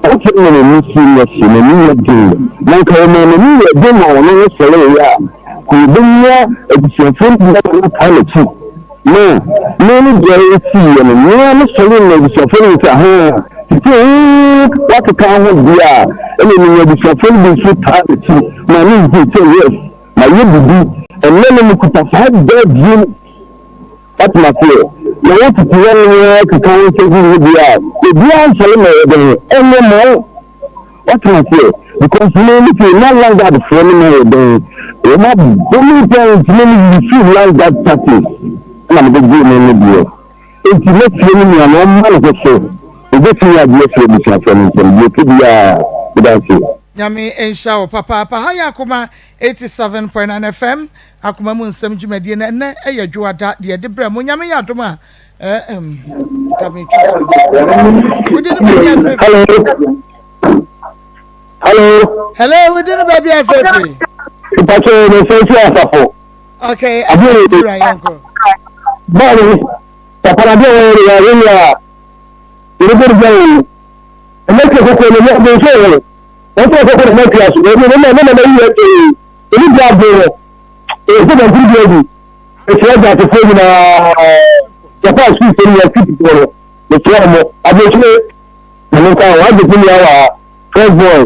ɔkyɛ na n'ani si nyɛ hye n'ani nyɛ den na nka ɔmaa n'ani yɛ den ma ɔno ho sɔreeɛ a ka ɔbɛnya abusuafoɔ no bi ama no ataa n'akyi Na me ne deɛ ɛsiiɛ no, me ara mesɔre na abusuafoɔ no hu sɛ ahaa, tete oo, woakeka ho deɛ a, ɛna menya abusuafoɔ no bi nso taa m'akyi ma mehuu sɛ yes, mayɛ biribi. Ɛnnɛ no mekuta saa da abien, woate m'aseɛ, na wotete hɔ nom ara keka wo nsa gu ho deɛ a, obiara nsɔre ma ɛyɛ dɛn, ɛnyɛ ma wo. Woate m'aseɛ, because me me fie na landguard foɔ no ma yɛ dɛn, wɔn abɔ me paa nti me me yi firi landguard taxes ɛna mede gyee me me deɛ. Enti mɛtie me nua no ɔmma ne ho so, obetumi agye afiri abusuafoɔ no nsam, deɛ ɛpɛ biara, meda ase. Nyame nhyira wo papaapa. Ha yɛ Akoma 87.9 FM, Akoma mu nsɛm dwumadie no ɛnɛ ɛyɛ Dwoada deɛ yɛde brɛ mo. Nyame yɛ adom a ɛɛm nka metwa so. Wodi no baabi a frɛfrɛ. Hello. Hello. Hello, wodi no baabi a frɛfrɛ. Mpakyɛ me fɛ fi asafo. Okay, asafo dura yɛnkɔ. Bɔɔli, papa na deɛ wɔyɛ yɛ yɛ yɛ a, yɛde bɔ ne yɛ o. Ɛmɛ kɛ koko ne yɛ bɔ nso o. Wɔn sɛ koko ne mɛ kura so, ɛbi ne mɛ ne mɛ yɛ ee, ɛni bi abo wɔ. Ɛyɛ sɛ bɛnkuru bi adi. Mekyerɛ Gyatefoɔ nyinaa, Japan sukuufoɔ no nyinaa, sukuufoɔ no, mekyerɛ wɔn. Aburokyire, Nyame nka ho, Isaac me nua wɔ ha, first boy.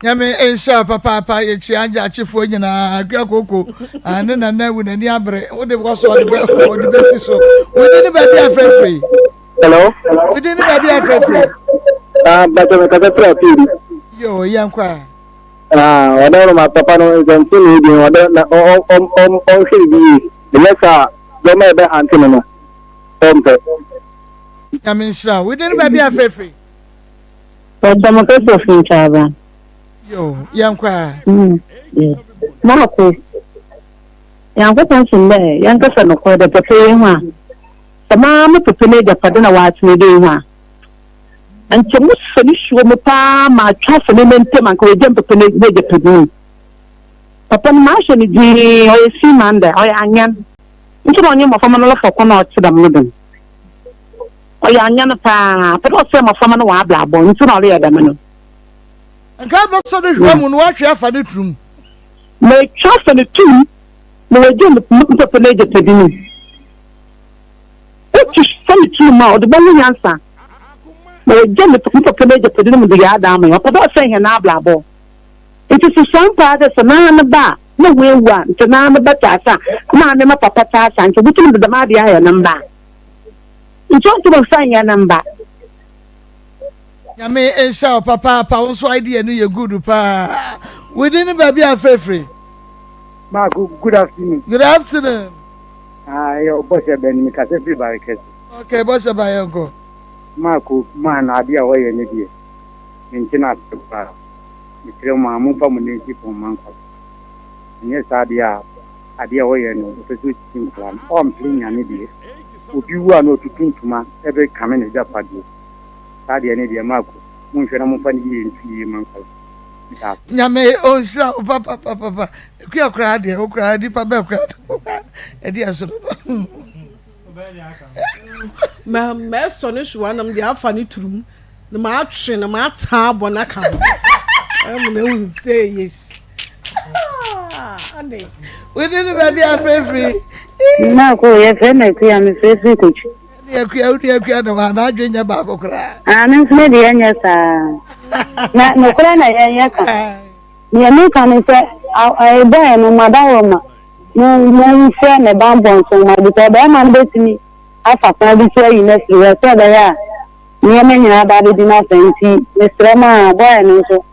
Nyame nhyira wo papaapa yɛkyia Gyaakyefoɔ nyinaa Akua Koko ah, ne nana awu n'ani abere wode kɔ so ɔde bɛ ɔde bɛsi so wodi ne baabi a frɛfrɛ Hello. wodi ne baabi a frɛfrɛ Ah, bàtà mi kasa fira pii. Yo, yɛn kɔ a. Ah, ɔdɔ no ma papa no nsɛmfo na edi no ɔdɔ na ɔnhwɛ biribi yie ɛnyɛ saa a dɔm a ɛbɛ hante no no ɔmpɛ. Nyame nhyira wo. Wodin ne baabi a frɛfiri? Pàtó mo kɛsɛ fi Nkyaba. Yo, yɛn kɔ a. Mm, yeah. Maako, Nyankopɔn som dɛ yɛnkasa nokwar dɛ papa yi ho a, sɛ maa me papa n'agyapade na ɔatsena dɛ yi ho a, Nkyɛ mosɔ ne hyiwa mu paa ma atwe afa ne nan ntam anka oegya me papa n'egyapadze mu. Papa no, mahwɛ no dzinn, ɔyɛ seaman dɛ, ɔyɛ anyan. Ntsi na ɔnye mboframba no refa kwan a ɔtse dɛm no do no. Ɔyɛ anyan paa, ɔpɛ dɛ ɔsɛɛ mboframba no hɔn abrabɔ ntsi na ɔreyɛ dɛm no. Nka bɛsɔ no hwa mu no woatwe afa ne turum. Metwa afa ne turum na wagya me papa n'agyapade no mu. Wotu fa ne turum a, ɔde bɛwo nyansa na wagya me papa n'agyapade no mu de yɛ adan ama yɛn. Ɔpɛ dɛ ɔsɛe hɛn abrabɔ. Ntsi susuan paa dɛ sɛ noara ne ba a nna oewu a, nkyɛ noara ne ba tse ase a, nna ame me papa tse ase a, nkyɛ obotum dze dɛm ade yi ayɛ ne mba a? Nkyɛ onntum mmfa nnyɛ ne mba. Nyame nhyira wo papaapa wo nso idea no yɛ good paa wo din ne baabi a frɛfiri. Mark, good afternoon. Good afternoon. Ah, yɛ bɔhyɛ bɛn mi kasa firi bare kɛse. Okay, bɔhyɛ ba yɛn kɔ. Mark, maa na adeɛ a wɔyɛ ne deɛ, mente no ase koraa. Mesrɛ mo a, momfa mo nan nsi fam mma nkwadaa. Ɛnyɛ saa deɛ a, adeɛ a ɔyɛ no, ɔpɛ sɛ ɔsisi nkwadaa no. Ɔmpere nyane deɛ. Obi wu a na ɔtutu ntoma bɛkame n'agyapadeɛ. Saa deɛ no deɛ, Marko, monhwɛ na momfa ne yie nto yie mma nkwadaa. Meda ase. Nyame ɔnhyira wo papapapapa. Akua koraa deɛ wo koraa nipa bɛɛ koraa ɛde ɛso dodo. Mɛsɔ ne so anam deɛ afa ne turum. Na matwe na mataa abɔ no aka ho. Ɛmu na ehu sɛ yes. Ade. Wodi ne baabi afirafiri. Mmaako yɛfrɛ me Akua mefirafiri Kotwi. Ne Akua wo nua Akua na wa n'adwene nyɛ baako koraa. Ah me nso me deɛ nyɛ saa. Na nokorɛ na yɛn yɛ ka. Deɛ meka ne sɛ ɛbɔɛ no madaworo ma mo monhwɛ ne banbɔ nso ma because bɛrima no bɛtumi afa kwan bi so ayi no afiri hɔ sɛ ɛbɛyɛ a nneɛma nyinaa aba abɛdi n'afa nti mesrɛ mo a boy no nso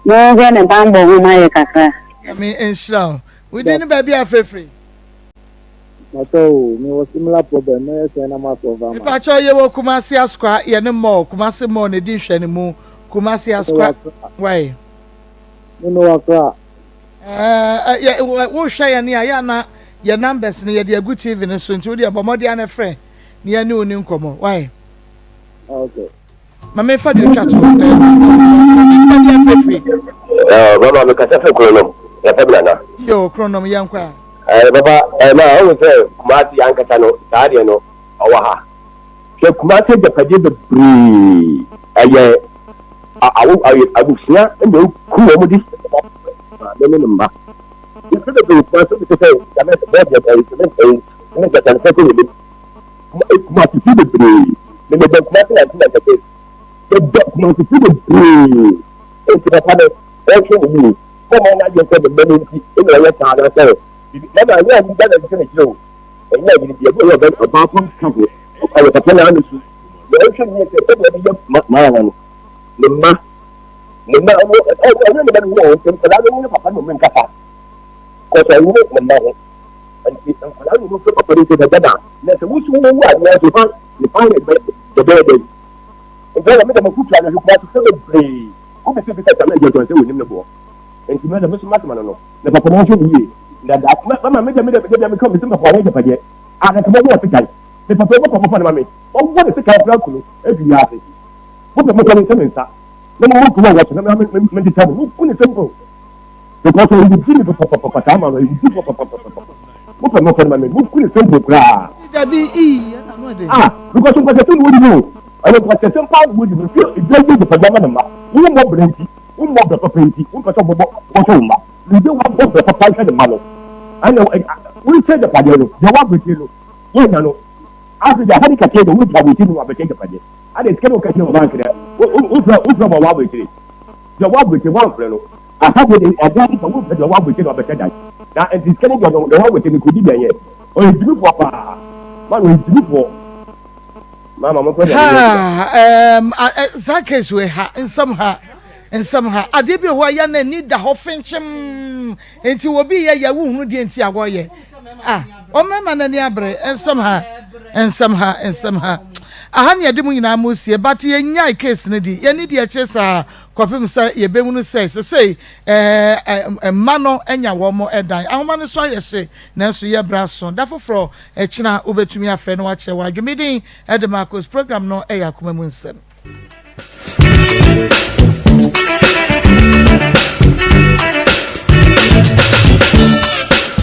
monhwɛ ne banbɔ ho ma yɛ kakra. Nyame nhyira wo. Wo din ne baabi a frɛfiri? Mpakyɛw o, me wɔ similar problem, mɛyɛ sɛn na ma solve ama. Mepakyɛw yɛwɔ Kumasi Asokwa yɛne mall Kumasi mall na edi nhwɛnimu Kumasi Asokwa wai. Me me wɔ Accra. Ɛɛ yɛ wohwɛ yɛn a yɛ ana yɛ numbers no yɛde agu TV no so nti wo deɛ bɔ mmɔden ana frɛ na yɛne wo ni nkɔmmɔ wai. Okay. Ma me fa deɛ otwa to ɛɛ sports no so nipa bi afirifiri. Ɛɛ bàbá mi kasa fún Kronom yɛfɛ mi nana. Yoo Kronom yɛn kɔ a. Ɛɛ bàbá ɛɛ na ɔwɔ sɛ Kumasi ankasa no saa deɛ no ɔwɔ ha. Hwɛ Kumasi agyapadeɛ bebree ɛyɛ awo ayɛ abusua ɛna oku wɔn de maame ne ne mma. Nso bebree Kumasi bi te sɛ cement bɔɔdeɛ ɛɛ cement ɛɛ cement gyatanfɛ sɛ yɛ bi. Kumasi bebree. Me meda Kumasi 1996. Meda Kumasi bebree. Enti papa no, ɔnhwɛ ne yie. Mma ɔma n'adwene sɛ ne mma no nti na ɔyɛ saa anaasɛ biribi. Mama ɛnyɛ ayi da na ɛsɛ sɛ mekyerɛ o. Ɛnyɛ ayi no deɛ ɛbi ɔyɛ ɔbɛ ɔbaa fam ka ho. Ɔyɛ papa na ano su. Na ɔnhwɛ ne yie sɛ sɛdeɛ ɔde yɛ maa no ne mma ne mma ɔno ɔne ne mma no ho ɔn nkwadaa no ne papa no nkasa. Kɔsɛ ɔne ne mma ho. Nti nkwadaa no fɛ papa no sɛ dada na sɛ wosu wo wu a nea so fa ne fa yɛ bɛ bɛbɛyɛ dɛ nti ɛna meda mafutu ano hwɛ kuma so sɛ bebree wo bi sɛ bi sɛ sɛ mɛgye ntɔn sɛ wɔnim ne boɔ nti mɛda me so masɛm ano no na papa no ahwɛ ne yie na da mama meda meda meda meka me sɛ papa ɔyɛ agyapadeɛ a na sɛ mɔwɔ sekan me papa mɔkɔ mɔfa no ma me ɔwɔ ne sekan kora kunu afi wiase mopɛ mɔkɔ ne nsɛm nsa na mɔmɔ kuma wɔ so na mede mo ku ne simple Because ɔyɛ di mi papapapa saa ma no ɔyɛ di papapapa mo pɛ mo fɛ no ma mi mo ku ne simple koraa. Dabi ii ɛna no ɛde. Ah because nkwasiasɛm na wɔdi mu o ɛyɛ nkwasiasɛm paa na wɔdi mu fi ebi ayi agyapade ama ne mma wo mmɔ brɛ nti wo mmɔ brɛ papa nti wo mpɛ sɛ ɔbɔbɔ wɔhwɛ wo mma na ebi wabɔ brɛ papa hwɛ ne mma no ɛna wonkyɛ agyapadeɛ no deɛ wabɛgye no wonya no afei deɛ ahade kɛseɛ deɛ wogya abɔnten no wabɛkyɛ agyapadeɛ ade sika no wɔka kyerɛ wɔ bank dɛ wofrɛ wofrɛ ma wɔabɛkyire deɛ wɔabɛkyire wɔamfrɛ no Aha deɛ de ɛdan ne sɛ wompɛ deɛ ɔwɔ abɔkyire na ɔbɛhyɛ dan na nti sika ne deɛ ɔno deɛ ɔwɔ abɔkyire no kɔdi deɛ yɛ ɔyɛ gyimifoɔ paa ma no ɔyɛ gyimifoɔ mama mo pɛ deɛ Ha ɛɛm saa case wei ha nsɛm ha nsɛm ha adeɛ bi wɔ hɔ a yɛ na ani da hɔ fenkyem nti obi yɛ yɛ wohunu deɛ nti a wɔyɛ ah ɔmɛma n'ani abere nsɛm ha nsɛm ha nsɛm ha aha ne yɛde mu nyinaa mo sie but yɛnyae case no di yɛne di akyire saa Kɔpem sɛ yɛbɛhunu sɛ sesei ɛɛ mma no anya wɔn dan. Ahoma no so ayɛ hye, nanso yɛ berɛ aso. Da foforɔ, ɛkyena, wobɛtumi afrɛ na woakyerɛ w'adwene. Me din de Marcos. Program no yɛ Akoma Mu Nsɛm.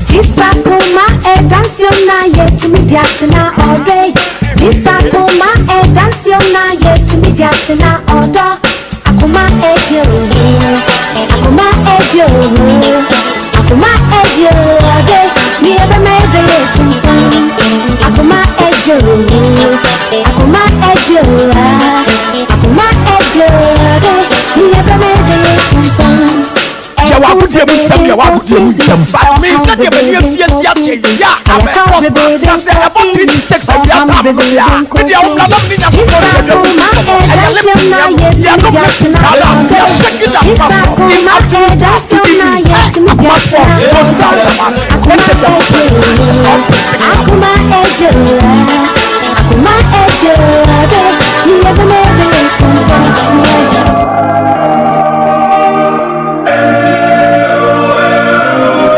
Jisakuma e na yetumi di atena ɔdɔ. Jisakuma e na yetumi di atena ɔdɔ. Akoma eje owu. Akoma ɛdwo ɔde ni ɛbɛma ɛdwo yɛ tumpɔn. Akoma ɛdwo akoma ɛdwo akoma ɛdwo ɔde ni ɛbɛma ɛdwo yɛ tumpɔn. Yɛwɔ agodie mu nsɛm yɛwɔ agodie mu nsɛm but me sɛdeɛ m'ani asiesie akyɛ yi yɛ a abɛbɔ na sɛ ɛbɔ 3 to 6 awia tam no deɛ a me deɛ wo nana me ne Nyankopɔn ne yɛdwa mu nkɔmmɔ ɛyɛ lipton yɛ yɛnom lipton talas we are shaking that platform in afternoon to evening ɛ akumafoɔ goes down the man wɔnkyɛ fia mo pɛ.